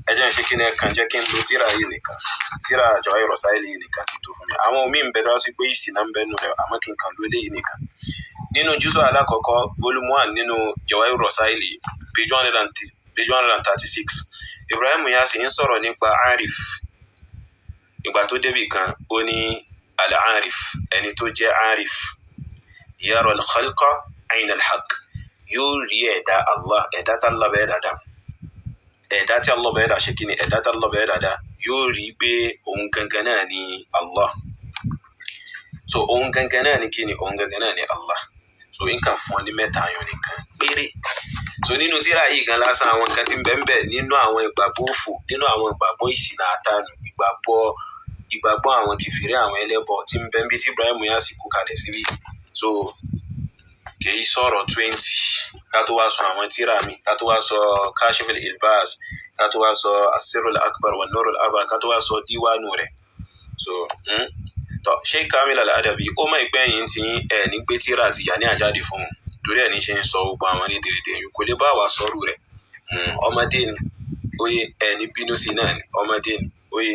[SPEAKER 3] Ẹ jẹ́ n ṣe kí ni, ẹ kàn jẹ́ kí n lo tíra yìí nìkan, tíra Jawahir Rasail yìí nìkan ti tó fún mi. Àwọn míì ń bẹ tó wá sí pé ìsìnà ń bẹ nù rẹ̀, àmọ́ kí n kàn lo eléyìí nìkan. Nínú júzù alákọ̀ọ́kọ́, volume 1 nínú Jawahir Rasail, page 136, Ibrahim Niasse ń sọ̀rọ̀ nípa arif. Ìgbà tó débì kan, ó ní al-arif, ẹni tó jẹ́ arif, yara al-khalqa ayna al-haqq, yóò rí ẹ̀dá Allah, ẹ̀dá tí Allah bẹ́ẹ̀ dáadáa, ẹ̀dá tí Allah bẹ́ẹ̀ dá ṣe kí ni, ẹ̀dá tí Allah bẹ́ẹ̀ dáadáa, yóò rí pé òun gangan náà ni Allah. So òun gangan náà ni kí ni, òun gangan náà ni Allah. So nǹkan fún ọ ní mẹ́ta ayọ̀ nìkan péré. So nínú tírà yìí gan lásán, àwọn nǹkan tí ń bẹ ń bẹ nínú àwọn ìgbàgbọ́ òfò, nínú àwọn ìgbàgbọ́ ìṣìnà àtànù, ìgbàgbọ́ àwọn kìfìrí, àwọn ẹlẹ́bọ tí ń bẹ ń bí tí Ibrahim Niasse kó kalẹ̀ síbí. So kìí sọ̀rọ̀ 20, ká tó wá sọ àwọn tírà mi, ká tó wá sọ Kashiful Ilbas, ká tó wá sọ Asirul Akbar wa Nurul Akbar, ká tó wá sọ díwánu rẹ̀. So tọ Sheikh Kamil Al-Adabi, ó mọ̀ ìpẹ́ yìí ti ẹ̀ ní gbé tírà àti ìyá ní àjáde fún un, torí ẹ̀ ní ṣe ń sọ gbogbo àwọn rédèrèdè yìí, kò lè bá wa sọ́rù rẹ̀. Ọmọdé ni, óyé, ẹ̀ ní bínú sí náà ni, ọmọdé ni, óyé,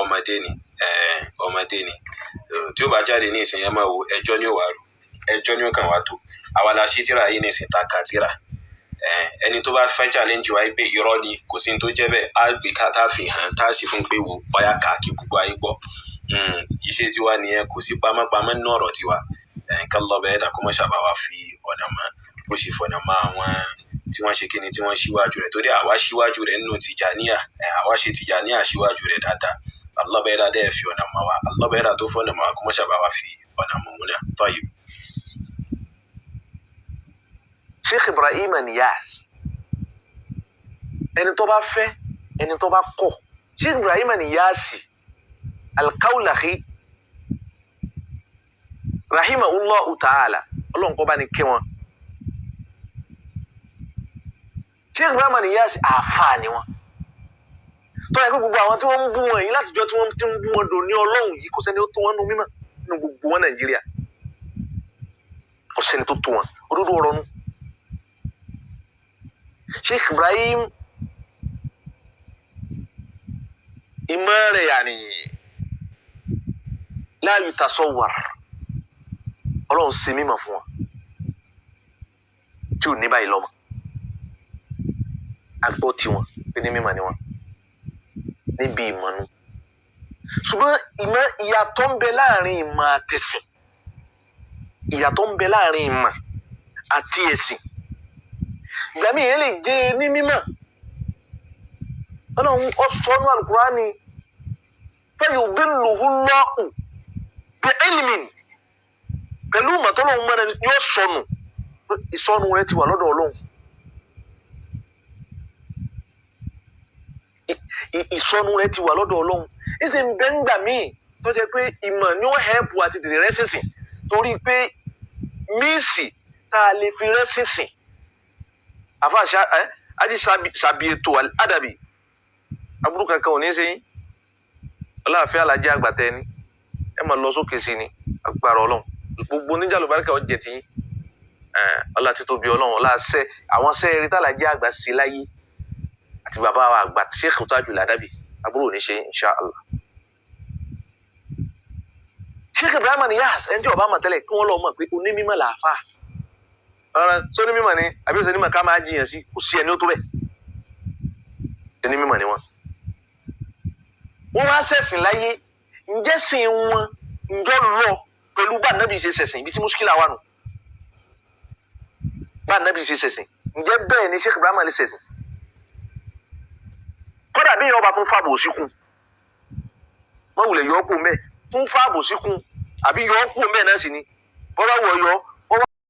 [SPEAKER 3] ọmọdé ni, ọmọdé ni. Tí ó bá jáde ní ìsìn yẹn, máa wo ẹjọ́ ní òwà rò, ẹjọ́ ní ó kàn wá tó. Àwa la ṣí tírà yìí ní ìsìn ta ka tírà. Ẹni tó bá fẹ́ challenge wa pé irọ́ ni, kò sí ní tó jẹ́ bẹ́ẹ̀, á gbé ká tá fi hàn, tá sì fún pé wò báyà ká kí gbogbo ayé gbọ́. Iṣẹ́ tiwa nìyẹn, kò sí pamọ́pamọ́ nínú ọ̀rọ̀ tiwa. Nǹkan lọ́bẹ̀ ẹ̀dá kó mọ́ ṣàbá wa fi ọ̀nà mọ́ bó ṣe fọ̀nà mọ́ àwọn tí wọ́n ṣe kíni tí wọ́n ṣíwájú rẹ̀, torí àwa ṣíwájú rẹ̀ nínú Tìjàníyà, àwa ṣe Tìjàníyà ṣíwájú rẹ̀ dáadáa. Alọ́bẹ̀ ẹ̀dá dẹ́ fi ọ̀nà mọ́ wa, alọ́bẹ̀ ẹ̀dá tó fọ̀nà mọ́ wa kó mọ́ ṣàbá wa fi ọ̀nà mọ́ òun náà. Tọ́yì.
[SPEAKER 1] Sheikh Ibrahim Niyas, ẹni tó bá fẹ́, ẹni tó bá kọ̀, Sheikh Ibrahim Niyas Al-Kawlahi rahimahullahu ta'ala, Ọlọ́run kó bá ní kẹ́ wọn. Sheikh Ibrahim Niyas àáfàá ni wọn, tó yẹ kó gbogbo àwọn tí wọ́n ń bú wọn yìí látijọ́ tí wọ́n ti ń bú wọn dò ní Ọlọ́run yìí, kò sẹ́ni ó tó wọn nù mímọ́ nínú gbogbo wọn Nàìjíríà, kò sẹ́ni tó tó wọn. Òdodo ọ̀rọ̀ nu. Sheikh Ibrahim ìmọ̀ rẹ̀ yàní la yutasawwar, Ọlọ́run ṣe mímọ̀ fún wọn tí ò ní báyìí lọ́mọ agbọ́ tiwọn pé ní mímọ̀ ni wọn níbi ìmọ̀ nu. Ṣùgbọ́n ìmọ̀, ìyàtọ̀ ń bẹ láàrin ìmọ̀ àtẹ̀sìn, ìyàtọ̀ ń bẹ láàrin ìmọ̀ àti ẹ̀sìn. Ìgbà míì yẹn lè jẹ́ ní mímọ̀, Ọlọ́run ọ̀sọ́nù Al-Qur'ani fayudilluhu Allahu bi ilmin, pẹ̀lú ìmọ̀ tọ́lọ́run mọ́ra yóò sọnù, ìsọnù rẹ ti wà lọ́dọ̀ Ọlọ́run. Ìsọnù rẹ ti wà lọ́dọ̀ Ọlọ́run. Ìsì ń bẹ ńgbà míì tó jẹ́ pé ìmọ̀ ni ó hẹ́pù àti tètè rẹ́ sísìn, torí pé míìsì tá a lè fi rẹ́ sísìn. Àfa ají sàbí ètò àdàbí aburú kankan ò ní ṣe yín, ọláàfin alájẹ àgbàtẹ ni ẹ máa lọ sókè sí ni agbára Ọlọ́run, gbogbo oníjà lùbáríkà ọjẹ tí ọlá títóbi Ọlọ́run, ọlá ṣẹ àwọn sẹẹrí tàlàjẹ àgbà sí láyé àti bàbá wa àgbà Sheikh Tajul Adabi, aburú ò ní ṣe insha Allah. Sheikh Ibrahim Niyas, ẹni tí ọba mọ̀ tẹ́lẹ̀ kí wọ́n lọ mọ̀ pé onímọ̀ làáfà ọ̀rọ̀ sóní mímọ̀ ni àbí òsè nímọ̀ ká máa jiyàn sí, kò sí ẹni ó tó bẹ́ẹ̀, ẹni mímọ̀ ni wọ́n. Wọ́n wá ṣẹ̀sìn láyé, ǹjẹ́ sìn wọn ǹjọ́ lọ pẹ̀lú bá nàbì ṣe ṣẹ̀sìn, ibi tí muskila wà nù. Bá nàbì ṣe ṣẹ̀sìn, ǹjẹ́ bẹ́ẹ̀ ni Sheikh Ibrahim lè ṣẹ̀sìn? Kódà bí ìyẹn ọba tún fàbò síkùn, wọ́n wulẹ̀ yọ ọ́ kó mẹ́, tún fàbò síkùn àbí yọ ọ́ kó mẹ́ náà sì ni, bọ́lá wọ̀ yọ